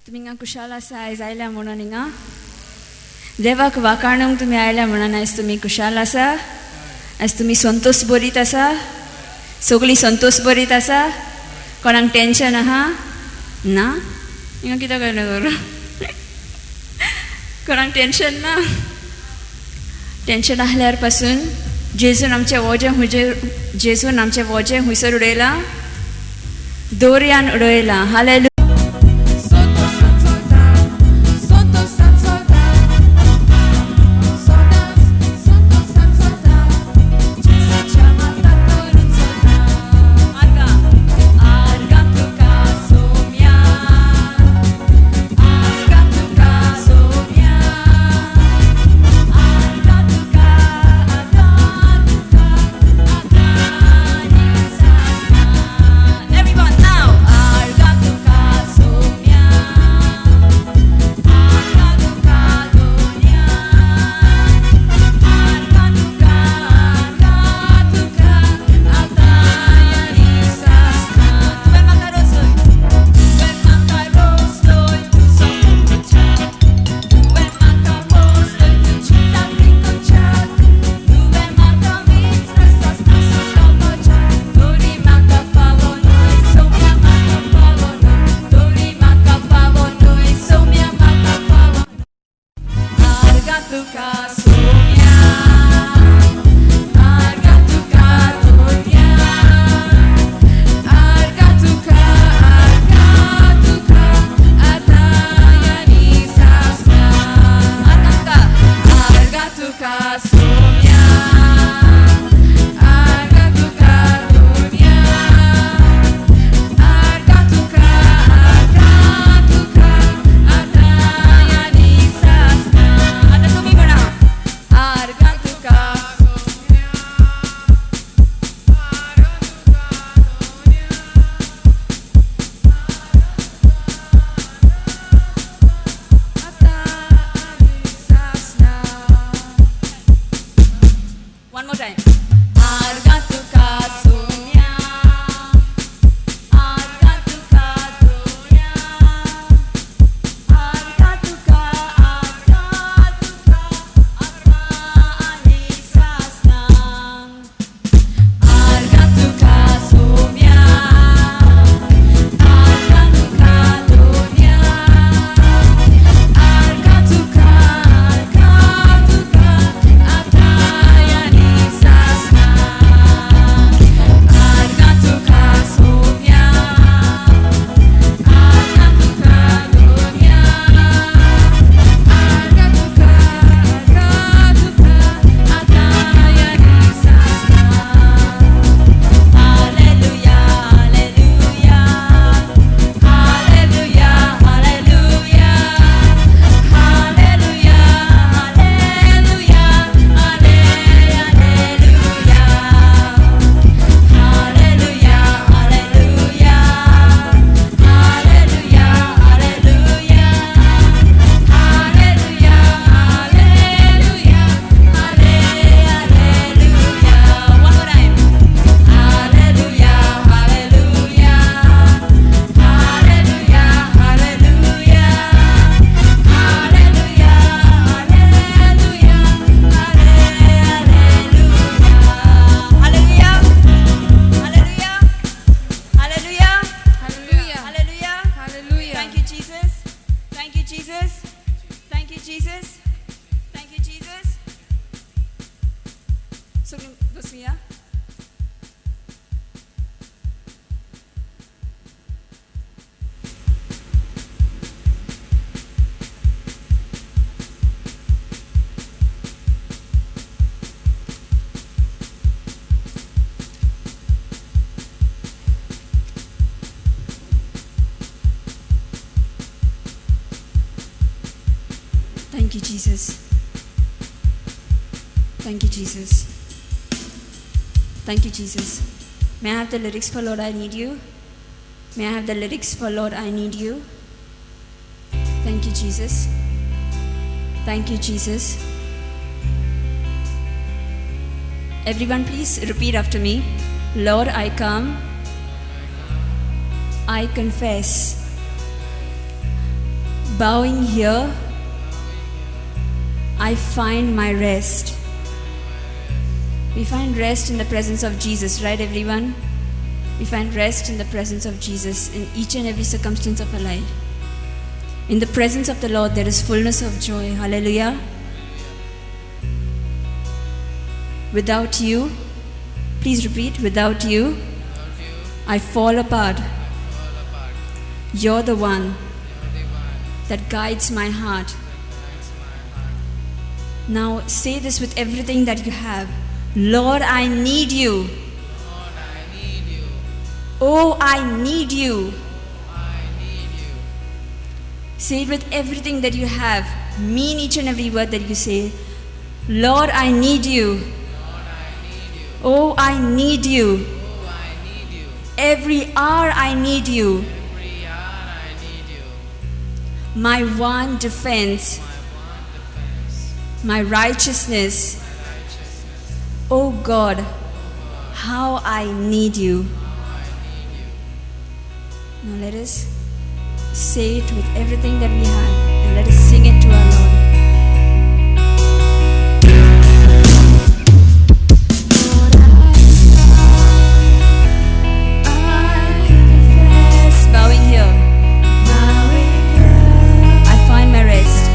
तुमी हिंगा खुशाल आसा आयज आयल्या म्हणून हिंगा देवाक वाखाणूंक तुमी आयल्या म्हणून आयज तुमी खुशाल आसा. आयज तुमी संतोष बरीत आसा, सगळीं संतोष बरीत आसा. कोणाक टेंशन आहा ना? हिंगा कित्याक आयलें तर? कोणाक टेंशन ना? टेंशन आहल्यार पासून जेजून आमचें वजें हुजेर, जेजून आमचें वजें हुंयसर उडयलां? दोरयान उडयलां. Hallelujah. Everyone now. Arga tuka somya, arga tuka dunya, arga tuka, arga tuka, ataya isasna. Tuwen makarosoy, tuwen makarosoy, tu somucha. Tuwen makarosoy, tu chita pikocha. Tuwen makamitras na sokamocha. Tori makafavonoy, somya makafavonoy. Tori makafavonoy, somya makafavonoy. Arga tuka somya, arga tuka dunya, arga tuka, arga tuka, ataya nisasna. Arga tuka, arga tuka somya, arga tuka dunya, arga tuka, arga tuka, ataya nisasna. आतां तुमी म्हणा. आर्गा तुका सोम्या, आर्गा तुका दोन्या, आता आनी One more time. आर्गा तुका सोम्या, आर्गा तुका दोन्या, आर्गा तुका, आर्गा तुका, आता आनी सासना. आर्गा तुका सोम्या, आर्गा तुका दोन्या, आर्गा तुका, आर्गा तुका, ataya nisasna. Arga tuka somya, arga tuka dunya, arga tuka, arga tuka, ataya nisasna. Hallelujah, hallelujah, hallelujah, hallelujah, hallelujah, hallelujah, hallelujah, hallelujah, hallelujah, hallelujah, hallelujah, hallelujah, hallelujah, hallelujah. One more time. Hallelujah, hallelujah, hallelujah, hallelujah, hallelujah, hallelujah, hallelujah, hallelujah, hallelujah, Hallelujah. Hallelujah. Hallelujah. Thank you, Jesus. Thank you, Jesus. Thank you, Jesus. Thank you, Jesus. सगळीं बसुया. Thank you, Jesus. Thank you, Jesus. Thank you, Jesus. May I have the lyrics for Lord, I Need You? May I have the lyrics for Lord, I Need You? Thank you, Jesus. Thank you, Jesus. Everyone, please repeat after me. Lord, I come. I confess. Bowing here, I find my rest. We find rest in the presence of Jesus, right, everyone? We find rest in the presence of Jesus in each and every circumstance of our life. In the presence of the Lord, there is fullness of joy. Hallelujah. Without you, please repeat, without you, I fall apart. You're the one that guides my heart. Now say this with everything that you have. Lord, I need you. Oh, I need you. Say it with everything that you have. Mean each and every word that you say. Lord, I need you. Oh, I need you. Every hour I need you. My one defense, my righteousness. Oh God, how I need you. Now let us say it with everything that we have, and let us sing it to our Lord. I confess, bowing here, I find my rest.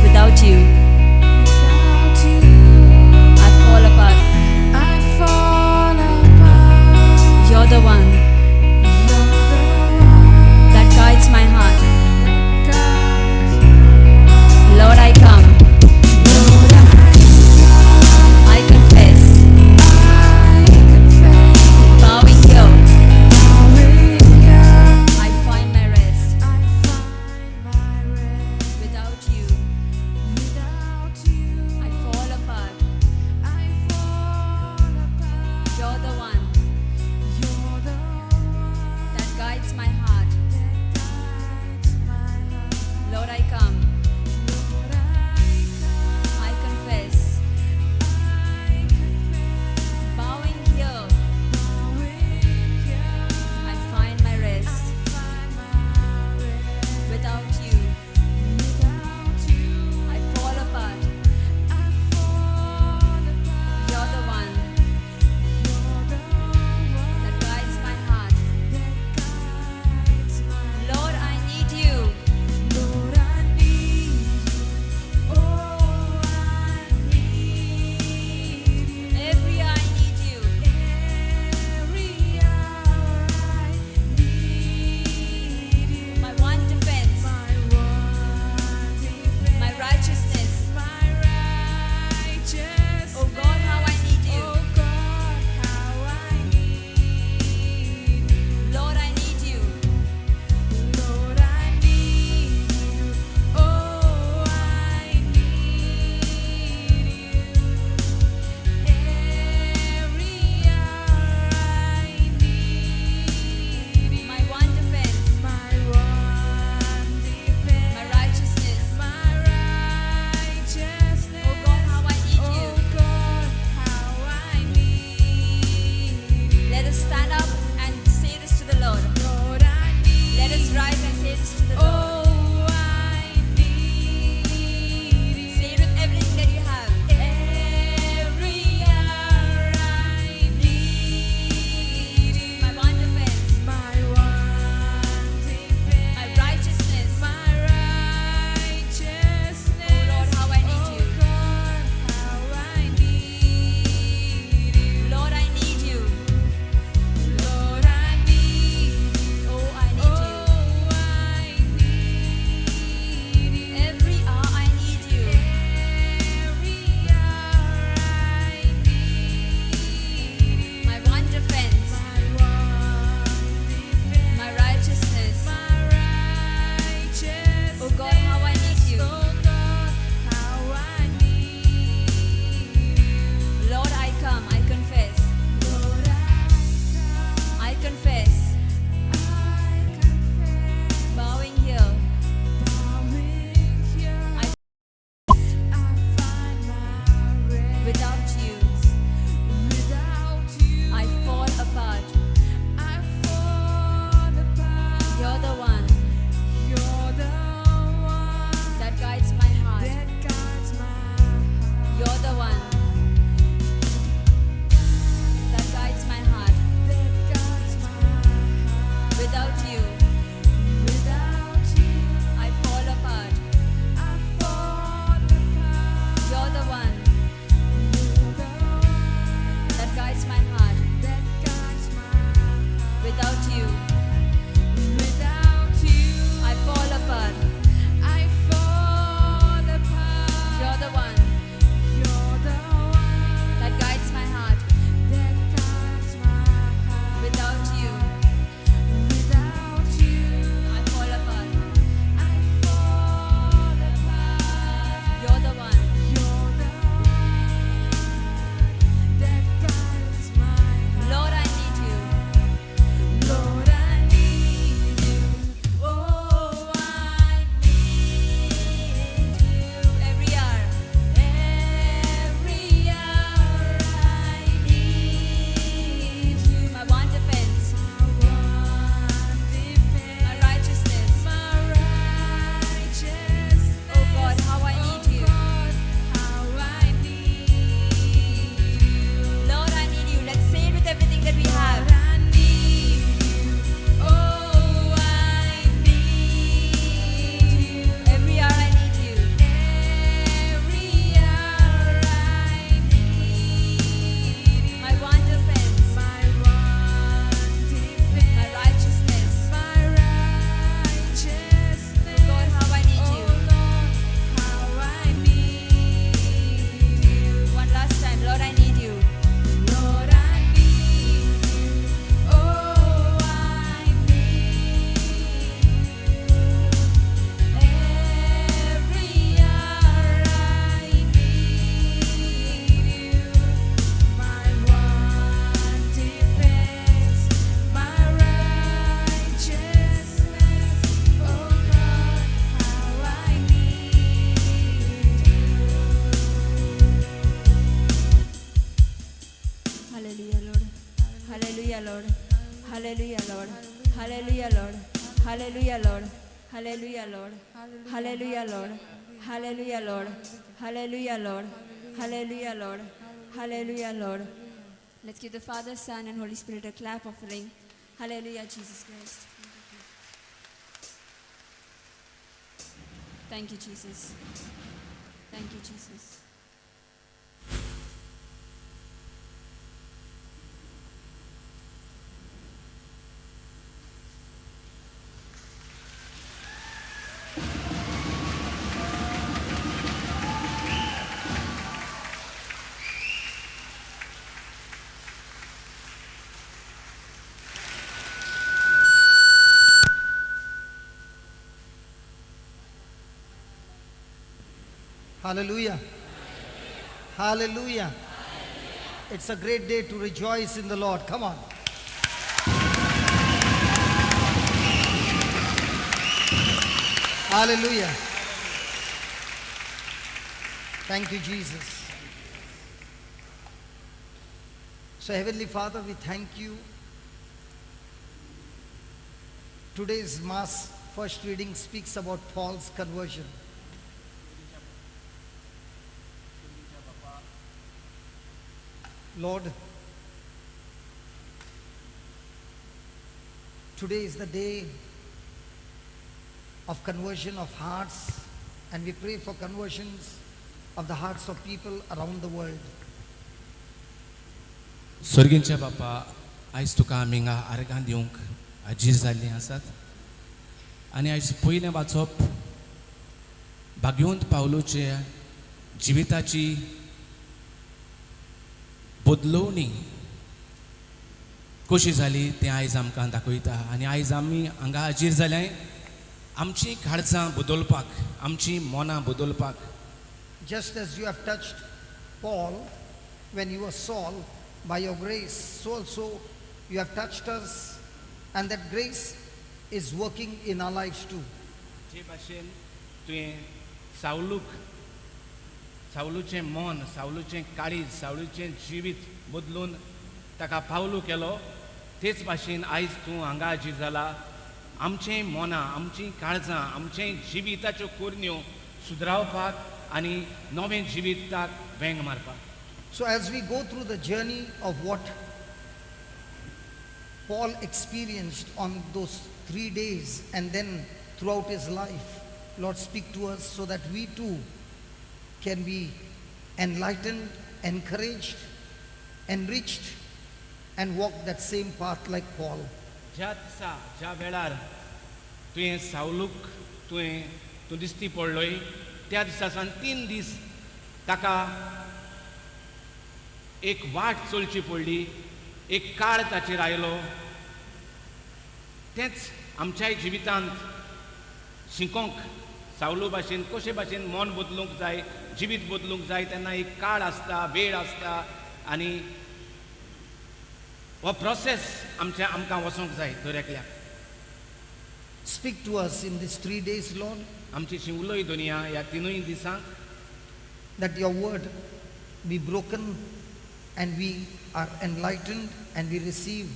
Without you, I fall apart. You're the one that guides my heart. Hallelujah, Lord. Hallelujah, Lord. Hallelujah, Lord. Hallelujah, Lord. Hallelujah, Lord. Hallelujah, Lord. Hallelujah, Lord. Hallelujah, Lord. Hallelujah, Lord. Hallelujah, Lord. Hallelujah, Lord. Let's give the Father, Son, and Holy Spirit a clap offering. Hallelujah, Jesus Christ. Thank you, Jesus. Thank you, Jesus. Hallelujah. Hallelujah. It's a great day to rejoice in the Lord. Come on. Hallelujah. Thank you, Jesus. So, Heavenly Father, we thank you. Today's Mass first reading speaks about Paul's conversion. Lord, today is the day of conversion of hearts, and we pray for conversions of the hearts of people around the world. सर्गींच्या बापा, आयज तुका आमी हांगा आर्गां दिवंक हाजीर जाल्लीं आसात आनी आयज पयलें वाचप भाग्यवंत पावलूचे जिविताची बदलोवणी कशी जाली तें आयज आमकां दाखयता. आनी आयज आमी हांगा हाजीर जाल्या आमचीं काळजां बदलपाक, आमचीं मनां बदलपाक. Just as you have touched Paul when he was Saul by your grace, so also you have touched us, and that grace is working in our lives too. जे भाशेन तुवें सावलूक, सावलूचें मन, सावलूचें काळीज, सावलूचें जिवीत बदलून ताका पावलू केलो, तेच भाशेन आयज तूं हांगा हाजीर जाला आमचें मनां, आमचीं काळजां, आमचें जिविताच्यो कोरण्यो सुदरावपाक आनी नवें जिविताक वेंग मारपाक. So, as we go through the journey of what Paul experienced on those 3 days and then throughout his life, Lord, speak to us so that we too can be enlightened, encouraged, enriched, and walk that same path like Paul. ज्या दिसा, ज्या वेळार तुवें सावलूक तुवें तूं दिश्टी पडलोय, त्या दिसा सावन 3 दीस ताका एक वाट चलची पडली, एक काळ ताचेर आयलो. तेंच आमच्याय जिवितांत शिकोंक सावलू भाशेन कशे भाशेन मन बदलूंक जाय, जिवीत बदलूंक जाय, तेन्ना एक काळ आसता, वेळ आसता आनी हो प्रोसेस आमच्या आमकां वचोंक जाय दर एकल्याक. Speak to us in these 3 days, Lord, आमची उलय दुनिया ह्या तिनूय दिसांक, that your word be broken and we are enlightened and we receive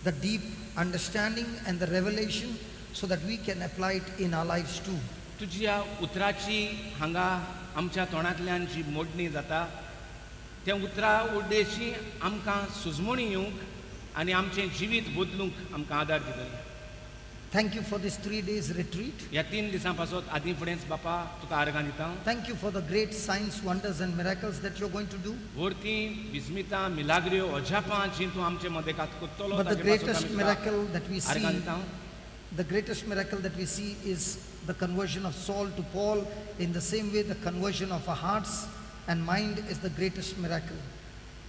the deep understanding and the revelation so that we can apply it in our lives too. तुज्या उतराची हांगा आमच्या तोंडांतल्यान जी मोडणी जाता, त्या उतरा उद्देशी आमकां सुजमणी येवंक आनी आमचें जिवीत बदलूंक आमकां आदार दितली. Thank you for this 3 days retreat. ह्या 3 दिसां पासत आदीं फुडेंच बापा तुका आर्गां दिता. Thank you for the great signs, wonders, and miracles that you're going to do. व्हडतीं विस्मितां, मिलाग्र्यो, अजापां जीं तूं आमचे मदें करतलो, But the ताचे पासत greatest आमी तुका miracle that we आर्गां see, दिता. the greatest miracle that we see is the conversion of Saul to Paul. In the same way, the conversion of our hearts and mind is the greatest miracle.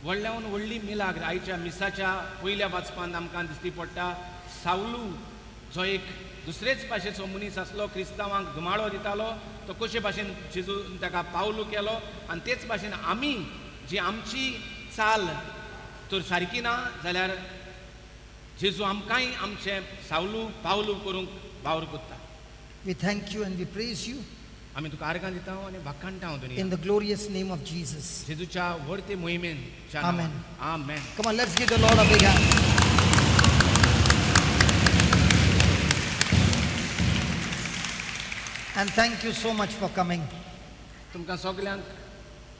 व्हडल्याहून व्हडली मिलाग्र आयच्या मिसाच्या पयल्या वाचपांत आमकां दिश्टी पडटा. सावलू जो एक दुसरेच भाशेचो मनीस आसलो, क्रिस्तांवांक धुमाळो दितालो, तो कशे भाशेन जेजून ताका पावलू केलो. आनी तेच भाशेन आमी जी आमची चाल तर सारकी ना जाल्यार जेजू आमकांय आमचें सावलू पावलू करूंक वावर करता. We thank you and we praise you. आमी तुका आर्गां दिता आनी वाखाणटा दुनिया In the glorious name of Jesus. जेजूच्या व्हडते मोहिमेन. Amen. Amen. Come on, let's give the Lord a big hand. And thank you so much for coming. तुमकां सगल्यांक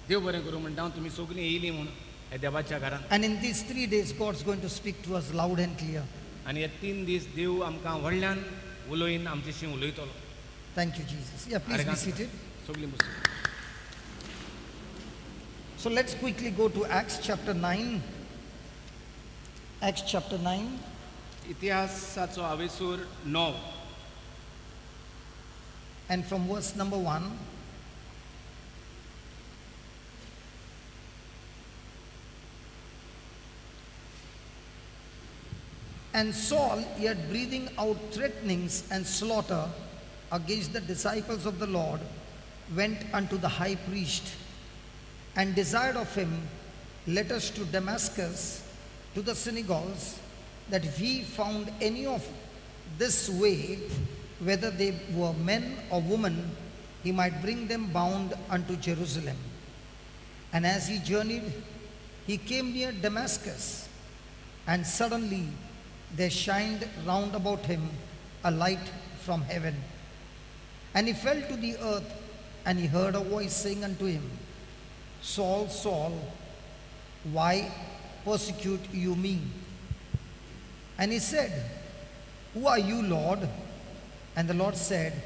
देव बरें करूं म्हणटा तुमी सगलीं येयलीं म्हूण ह्या देवाच्या घरांत. And in these 3 days, God's going to speak to us loud and clear. आनी हे 3 दीस देव आमकां व्हडल्यान उलोयन आमच्याशी उलयतलो. Thank you, Jesus. Yeah, please be आर्गां seated. सगलीं बसूं. So let's quickly go to Acts chapter 9. Acts chapter 9. इतिहासाचो आवेसूर 9. And from verse number 1. And Saul, yet breathing out threatenings and slaughter against the disciples of the Lord, went unto the high priest and desired of him letters to Damascus, to the synagogues, that if he found any of this way, whether they were men or women, he might bring them bound unto Jerusalem. And as he journeyed, he came near Damascus, and suddenly there shined round about him a light from heaven. And he fell to the earth, and he heard a voice saying unto him, "Saul, Saul, why persecute you me?" And he said, "Who are you, Lord?" And the Lord said,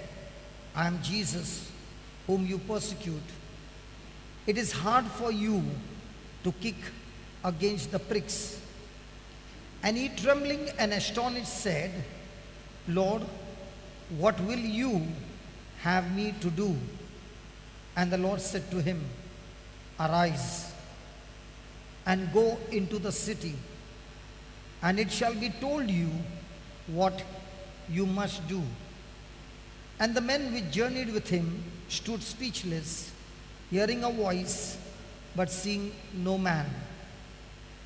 "I am Jesus, whom you persecute. It is hard for you to kick against the pricks." And he, trembling and astonished, said, "Lord, what will you have me to do?" And the Lord said to him, "Arise and go into the city, and it shall be told you what you must do." And the men which journeyed with him stood speechless, hearing a voice, but seeing no man.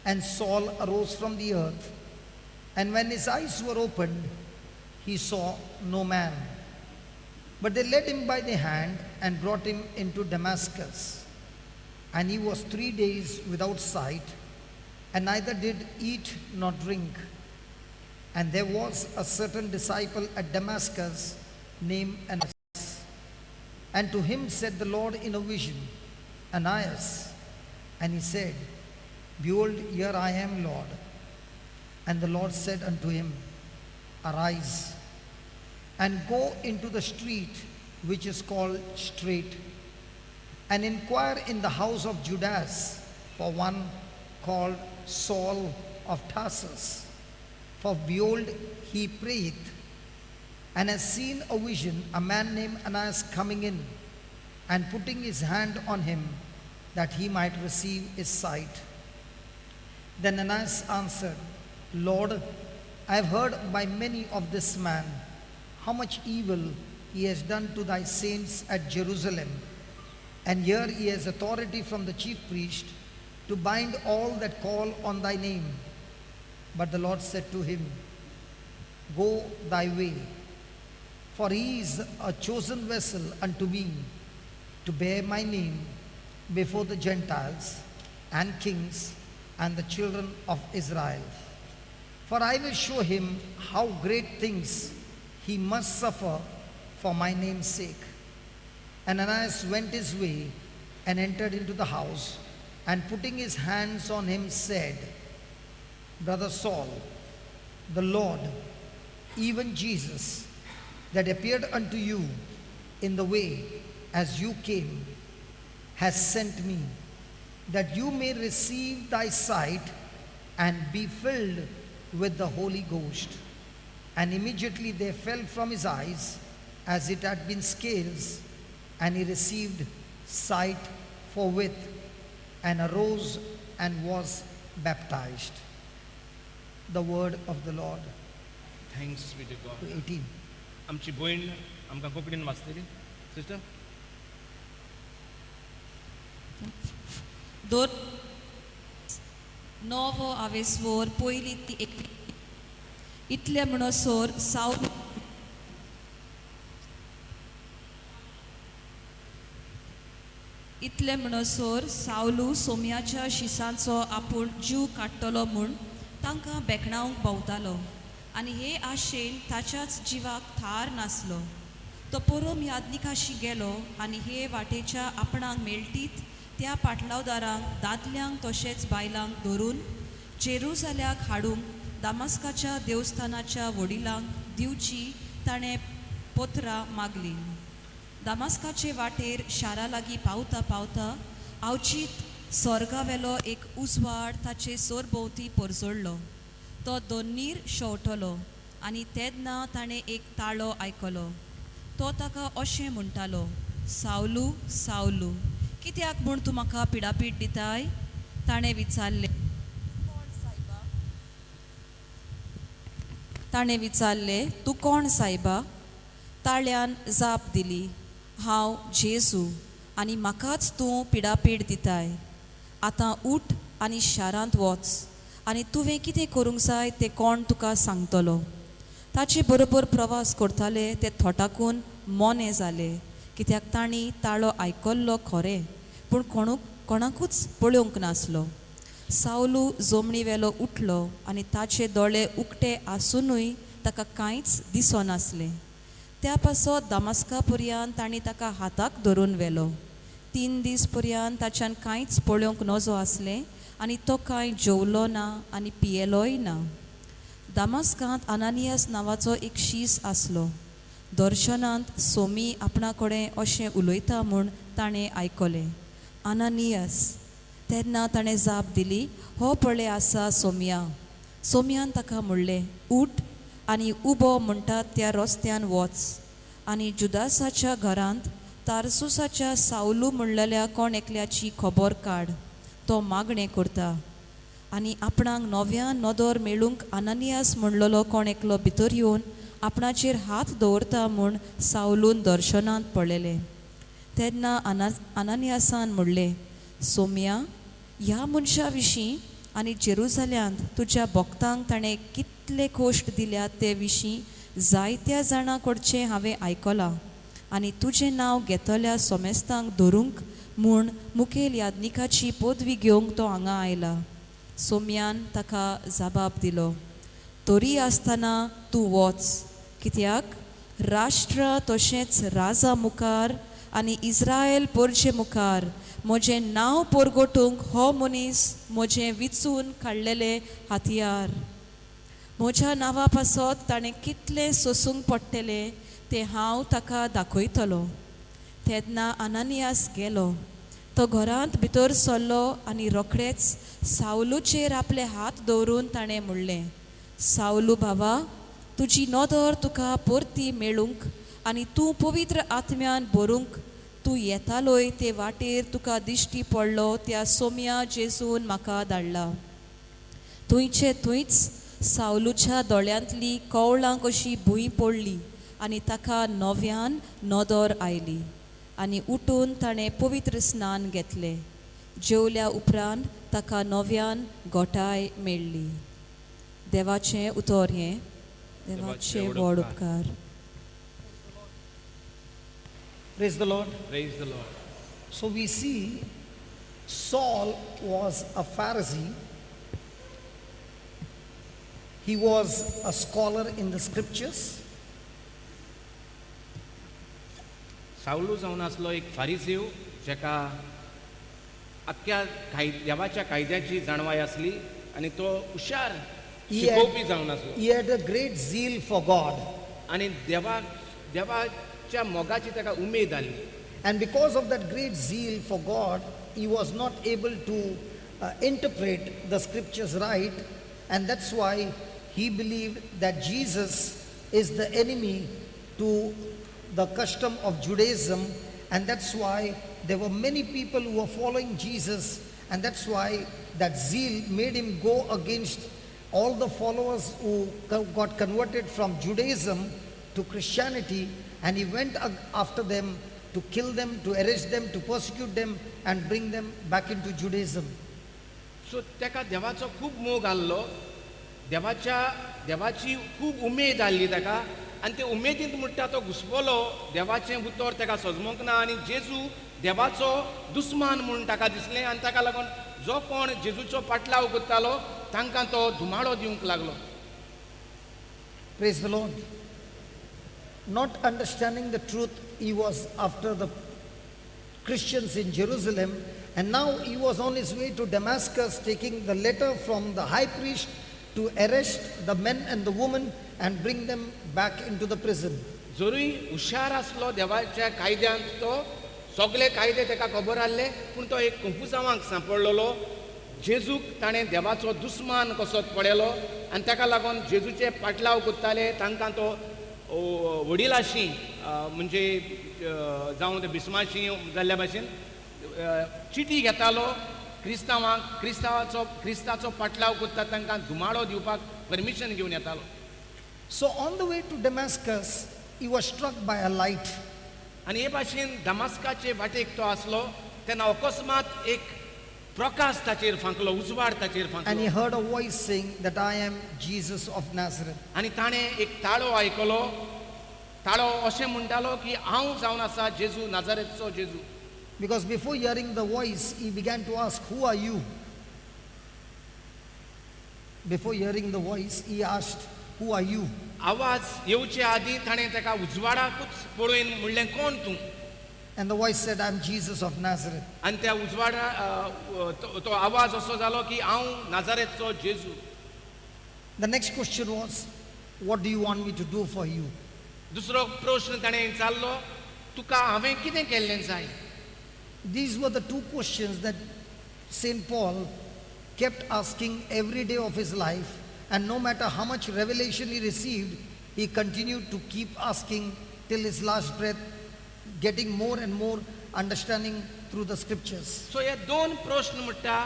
And Saul arose from the earth, and when his eyes were opened, he saw no man. But they led him by the hand and brought him into Damascus. And he was 3 days without sight, and neither did eat nor drink. And there was a certain disciple at Damascus named Ananias. And to him said the Lord in a vision, "Ananias." And he said, "Behold, here I am, Lord." And the Lord said unto him, "Arise and go into the street which is called Straight, and inquire in the house of Judas for one called Saul of Tarsus. For behold, he prayeth, and has seen a vision, a man named Ananias coming in and putting his hand on him, that he might receive his sight." Then Ananias answered, "Lord, I have heard by many of this man, how much evil he has done to thy saints at Jerusalem. And here he has authority from the chief priest to bind all that call on thy name." But the Lord said to him, "Go thy way, for he is a chosen vessel unto me to bear my name before the Gentiles and kings and the children of Israel. For I will show him how great things he must suffer for my name's sake." And Ananias went his way and entered into the house, and putting his hands on him said, "Brother Saul, the Lord, even Jesus, that appeared unto you in the way as you came, has sent me, that you may receive thy sight and be filled with the Holy Ghost." And immediately there fell from his eyes as it had been scales, and he received sight forthwith, and arose and was baptized. The word of the Lord. Thanks be to God. 18. आमची भयण आमकां कोंकणीन वाचतली sister. दोन नवो आवेसवोर पयली ती एक इतले म्हणसर सावल इतले म्हणसर सावलू सोम्याच्या शिसांचो आपूण जीव काडटलो म्हूण तांकां बेकणावंक भोंवतालो आनी हे आशेन ताच्याच जिवाक थार नासलो. तो परम याज्ञिकाशी गेलो आनी हे वाटेच्या आपणाक मेळटीत त्या पाटलावदारांक दादल्यांक तशेंच बायलांक धरून जेरुजाल्याक हाडूंक दामास्काच्या देवस्थानाच्या वडिलांक दिवची ताणें पत्रां मागलीं. दामास्काचे वाटेर शारा लागीं पावता पावता आवचीत स्वर्गावेलो एक उजवाड ताचे सरभोंवती परजळ्ळो. तो दोन्नीर शेंवटलो आनी तेन्ना ताणें एक ताळो आयकलो. तो ताका अशें म्हणटालो, सावलू सावलू कित्याक म्हूण तूं म्हाका पिडापीड दिताय? ताणें विचारलें, कोण सायबा? ताणें विचारलें, तूं कोण सायबा? ताळ्यान जाप दिली, हांव जेजू आनी म्हाकाच तूं पिडापीड दिताय. आतां उठ आनी शारांत वच आनी तुवें कितें करूंक जाय तें कोण तुका सांगतलो. ताचे बरोबर प्रवास करताले ते थोटाकून मोने जाले, कित्याक तांणी ताळो आयकल्लो खरें, पूण कोणूक कोणाकूच पळोवंक नासलो. सावलू जमनी वेलो उठलो आनी ताचे दोळे उक्ते आसुनूय ताका कांयच दिसनासलें. त्या पासत दामास्का पर्यंत तांणी ताका हाताक धरून व्हेलो. 3 दीस पर्यंत ताच्यान कांयच पळोवंक नजो आसलें आनी तो कांय जेवलो ना आनी पियेलोय ना. दामास्कांत अनानियास नांवाचो एक शीस आसलो. दर्शनांत सोमी आपणा कडेन अशें उलयता म्हूण ताणें आयकलें, अनानियास. तेन्ना ताणें जाप दिली, हो पळय आसा सोम्या. सोम्यान ताका म्हणलें, उठ आनी उबो म्हणटात त्या रस्त्यान वच आनी जुदासाच्या घरांत तारसुसाच्या सावलू म्हणलेल्या कोण एकल्याची खबर काड, तो मागणें करता आनी आपणाक नव्यान नदर मेळूंक अनानियास म्हणलेलो कोण एकलो भितर येवन आपणाचेर हात दवरता म्हूण सावलून दर्शनांत पळयलें. तेन्ना अनानियासान म्हणलें, सोम्या, ह्या मनशा विशीं आनी जेरुजाल्यांत तुज्या भक्तांक ताणें कितले कोश्ट दिल्यात ते विशीं जायत्या जाणां कडचें हांवें आयकलां आनी तुजें नांव घेतल्या सोमेस्तांक धरूंक म्हूण मुखेल याज्ञिकाची पदवी घेवंक तो हांगा आयला. सोम्यान ताका जबाब दिलो, तरी आसतना तूं वच, कित्याक राष्ट्र तशेंच राजा मुखार आनी इस्रायल पोरचे मुखार म्हजें नांव पोरगोटूंक हो मनीस म्हजें विचून काडलेलें हत्यार. म्हज्या नांवा पासत ताणें कितलें सोसूंक पडटलें तें हांव ताका दाखयतलो. तेन्ना अनानियास गेलो. तो घरांत भितर सरलो आनी रोखडेच सावलूचेर आपले हात दवरून ताणें म्हणलें, सावलू भावा, तुजी नदर तुका परती मेळूंक आनी तूं पवित्र आत्म्यान भरूंक तूं येतालोय ते वाटेर तुका दिश्टी पडलो त्या सोम्या जेजून म्हाका धाडला. थंयचे थंयच सावलूच्या दोळ्यांतली कवळां कशी भूंय पडली आनी ताका नव्यान नदर आयली आनी उठून ताणें पवित्र स्नान घेतलें. जेवल्या उपरांत ताका नव्यान गोठाय मेळ्ळी. देवाचें उतर हें. देवाचे व्हड उपकार. Praise the Lord. Praise the Lord. So we see Saul was a Pharisee. He was a scholar in the scriptures. सावलू जावन आसलो एक फारिसीव, जेका आख्ख्या देवाच्या कायद्याची जाणवाय आसली आनी तो हुशार शिकोवपी जावन आसलो. He had a great zeal for God. आनी देवाच्या मोगाची ताका उमेद आसली. And because of that great zeal for God, he was not able to interpret the scriptures right, and that's why he believed that Jesus is the enemy to the custom of Judaism, and that's why there were many people who were following Jesus, and that's why that zeal made him go against all the followers who got converted from Judaism to Christianity, and he went after them to kill them, to arrest them, to persecute them, and bring them back into Judaism. So ताका देवाचो खूब मोग आहलो, देवाची खूब उमेद आहली ताका, आनी ते उमेदींत म्हणटा तो घुसपलो, देवाचें उतर ताका सजमोंक ना आनी जेजू देवाचो दुस्मान म्हूण ताका दिसलें आनी ताका लागून जो कोण जेजूचो पाटलाव करतालो तांकां तो धुमाडो दिवंक लागलो. Praise the Lord. Not understanding the truth, he was after the Christians in Jerusalem, and now he was on his way to Damascus, taking the letter from the high priest to arrest the men and the women and bring them back into the prison. जरूय हुशार आसलो देवाच्या कायद्यांत, तो सगळे कायदे ताका खबर आहले, पूण तो एक कंफुजांवाक सांपडलेलो. जेजूक ताणें देवाचो दुस्मान कसो पळयलो आनी ताका लागून जेजूचे पाटलाव करताले तांकां तो वडिलाशी, म्हणजे जावं ते बिस्माशी जाल्ल्या भाशेन चिटी घेतालो क्रिस्तांवांक, क्रिस्तांवाचो क्रिस्ताचो पाटलाव करता तांकां धुमाडो दिवपाक परमिशन घेवन येतालो. So, on the way to Damascus, he was struck by a light. आनी हे भाशेन दमास्काचे वाटेक तो आसलो तेन्ना अकस्मात एक प्रकाश ताचेर फांकलो, उजवाड ताचेर And he फांकलो. Heard a voice saying that I am Jesus of Nazareth. आनी ताणें एक ताळो आयकलो, ताळो अशें म्हणटालो की हांव जावन आसा जेजू, नाजारेतचो जेजू. Because before hearing the voice, he began to ask, "Who are you?" Before hearing the voice, he asked, "Who are you?" आवाज येवचे आदीं ताणें ताका उजवाडाकूच पळोवन म्हणलें, कोण तूं? And the voice said, "I am Jesus of Nazareth." आनी त्या उजवाडा तो आवाज असो जालो की हांव नाजारेतचो जेजू. The next question was, "What do you want me to do for you?" दुसरो प्रश्न ताणें विचारलो, तुका हांवें कितें केल्लें जाय? These were the two questions that St. Paul kept asking every day of his life, and no matter how much revelation he received, he continued to keep asking till his last breath, getting more and more understanding through the scriptures. So हे दोन प्रश्न म्हणटा,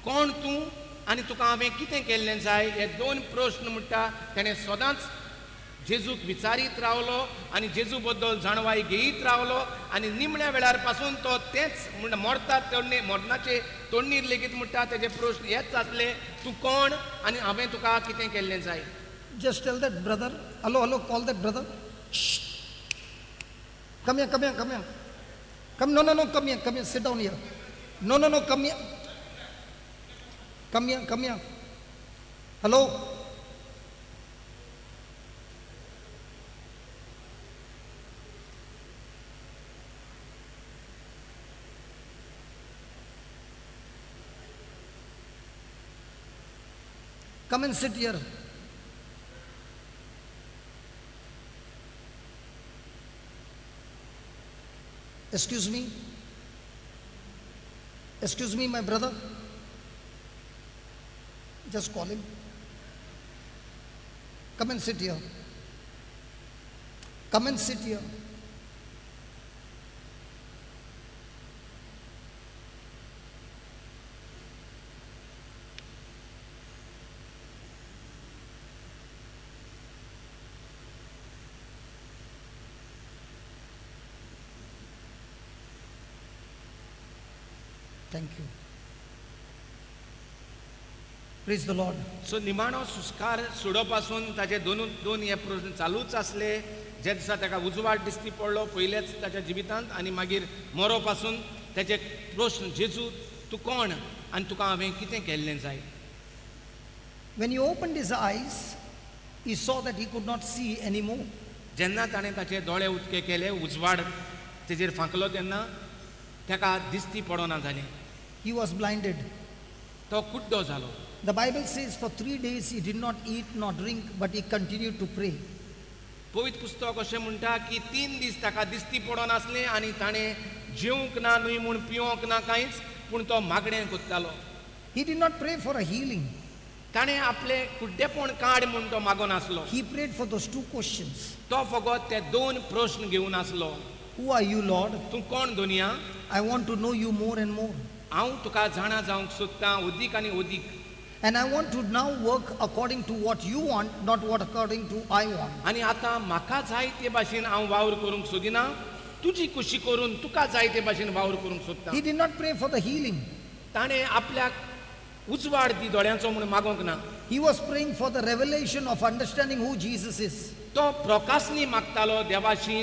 कोण तूं आनी तुका हांवें कितें केल्लें जाय, हे दोन प्रश्न म्हणटा ताणें सदांच जेजूक विचारीत रावलो आनी जेजू बद्दल जाणवाय घेयत रावलो आनी निमण्या वेळार पासून तो तेंच म्हण मरता तोडणे मरणाचे तोडणीर लेगीत म्हणटा तेजे प्रश्न हेच आसले, तूं कोण आनी हांवें तुका कितें केल्लें जाय. Just tell that brother, "Hello, hello, call that brother. Shh. Come here, come here, come here. Come, no, no, no, come here, come here, sit down here. No, no, no, come here. Come here, come here. Hello. Come and sit here. Excuse me. Excuse me, my brother. Just call him. Come and sit here. Come and sit here. Thank you. Praise the Lord. So निमाणो सुस्कार सोडो पासून ताचे दोन दोन हे प्रश्न चालूच आसले. जे दिसा ताका उजवाड दिश्टी पडलो पयलेच ताच्या जिवितांत आनी मागीर मरो पासून ताचे प्रश्न, जेजू तूं कोण आनी तुका हांवें कितें केल्लें जाय. When he opened his eyes, he saw that he could not see anymore. जेन्ना ताणें ताचे दोळे उक्ते केले, उजवाड तेजेर फांकलो तेन्ना ताका दिश्टी पडना जालें. He was blinded. तो कुड्डो जालो. The Bible says for 3 days he did not eat nor drink, but he continued to pray. पवित्र पुस्तक अशें म्हणटा की 3 दीस ताका दिश्टी पडनासलें आनी ताणें जेवंक ना न्हय म्हूण पिवंक ना कांयच, पूण तो मागणें करतालो. He did not pray for a healing. ताणें आपलें कुड्डेपण काड म्हूण तो मागून आसलो. He prayed for those two questions. तो फकत ते दोन प्रश्न घेवन आसलो. Who are you, Lord? तूं कोण Doniya? I want to know you more and more. हांव तुका जाणा जावंक सोदतां अदीक आनी अदीक. And I want to now work according to what you want, not what according to I want. आनी आतां म्हाका जाय ते भाशेन हांव वावर करूंक सोदिना, तुजी खुशी करून तुका जाय ते भाशेन वावर करूंक सोदता. He did not pray for the healing. ताणें आपल्याक उजवाड दी दोळ्यांचो म्हूण मागोंक ना. He was praying for the revelation of understanding who Jesus is. तो प्रकाशनी मागतालो देवाशी,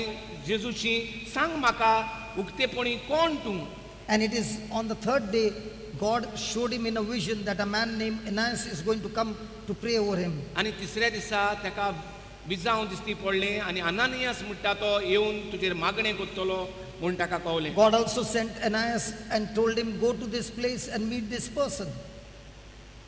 जेजूशी, सांग म्हाका उक्तेपणी कोण तूं. And it is on the third day, God showed him in a vision that a man named Ananias is going to come to pray over him. आनी तिसऱ्या दिसा ताका विजांव दिसती पडलें आनी अनानियास म्हणटा तो येवन तुजेर मागणें करतलो म्हूण ताका कवलें. God also sent Ananias and told him, "Go to this place and meet this person."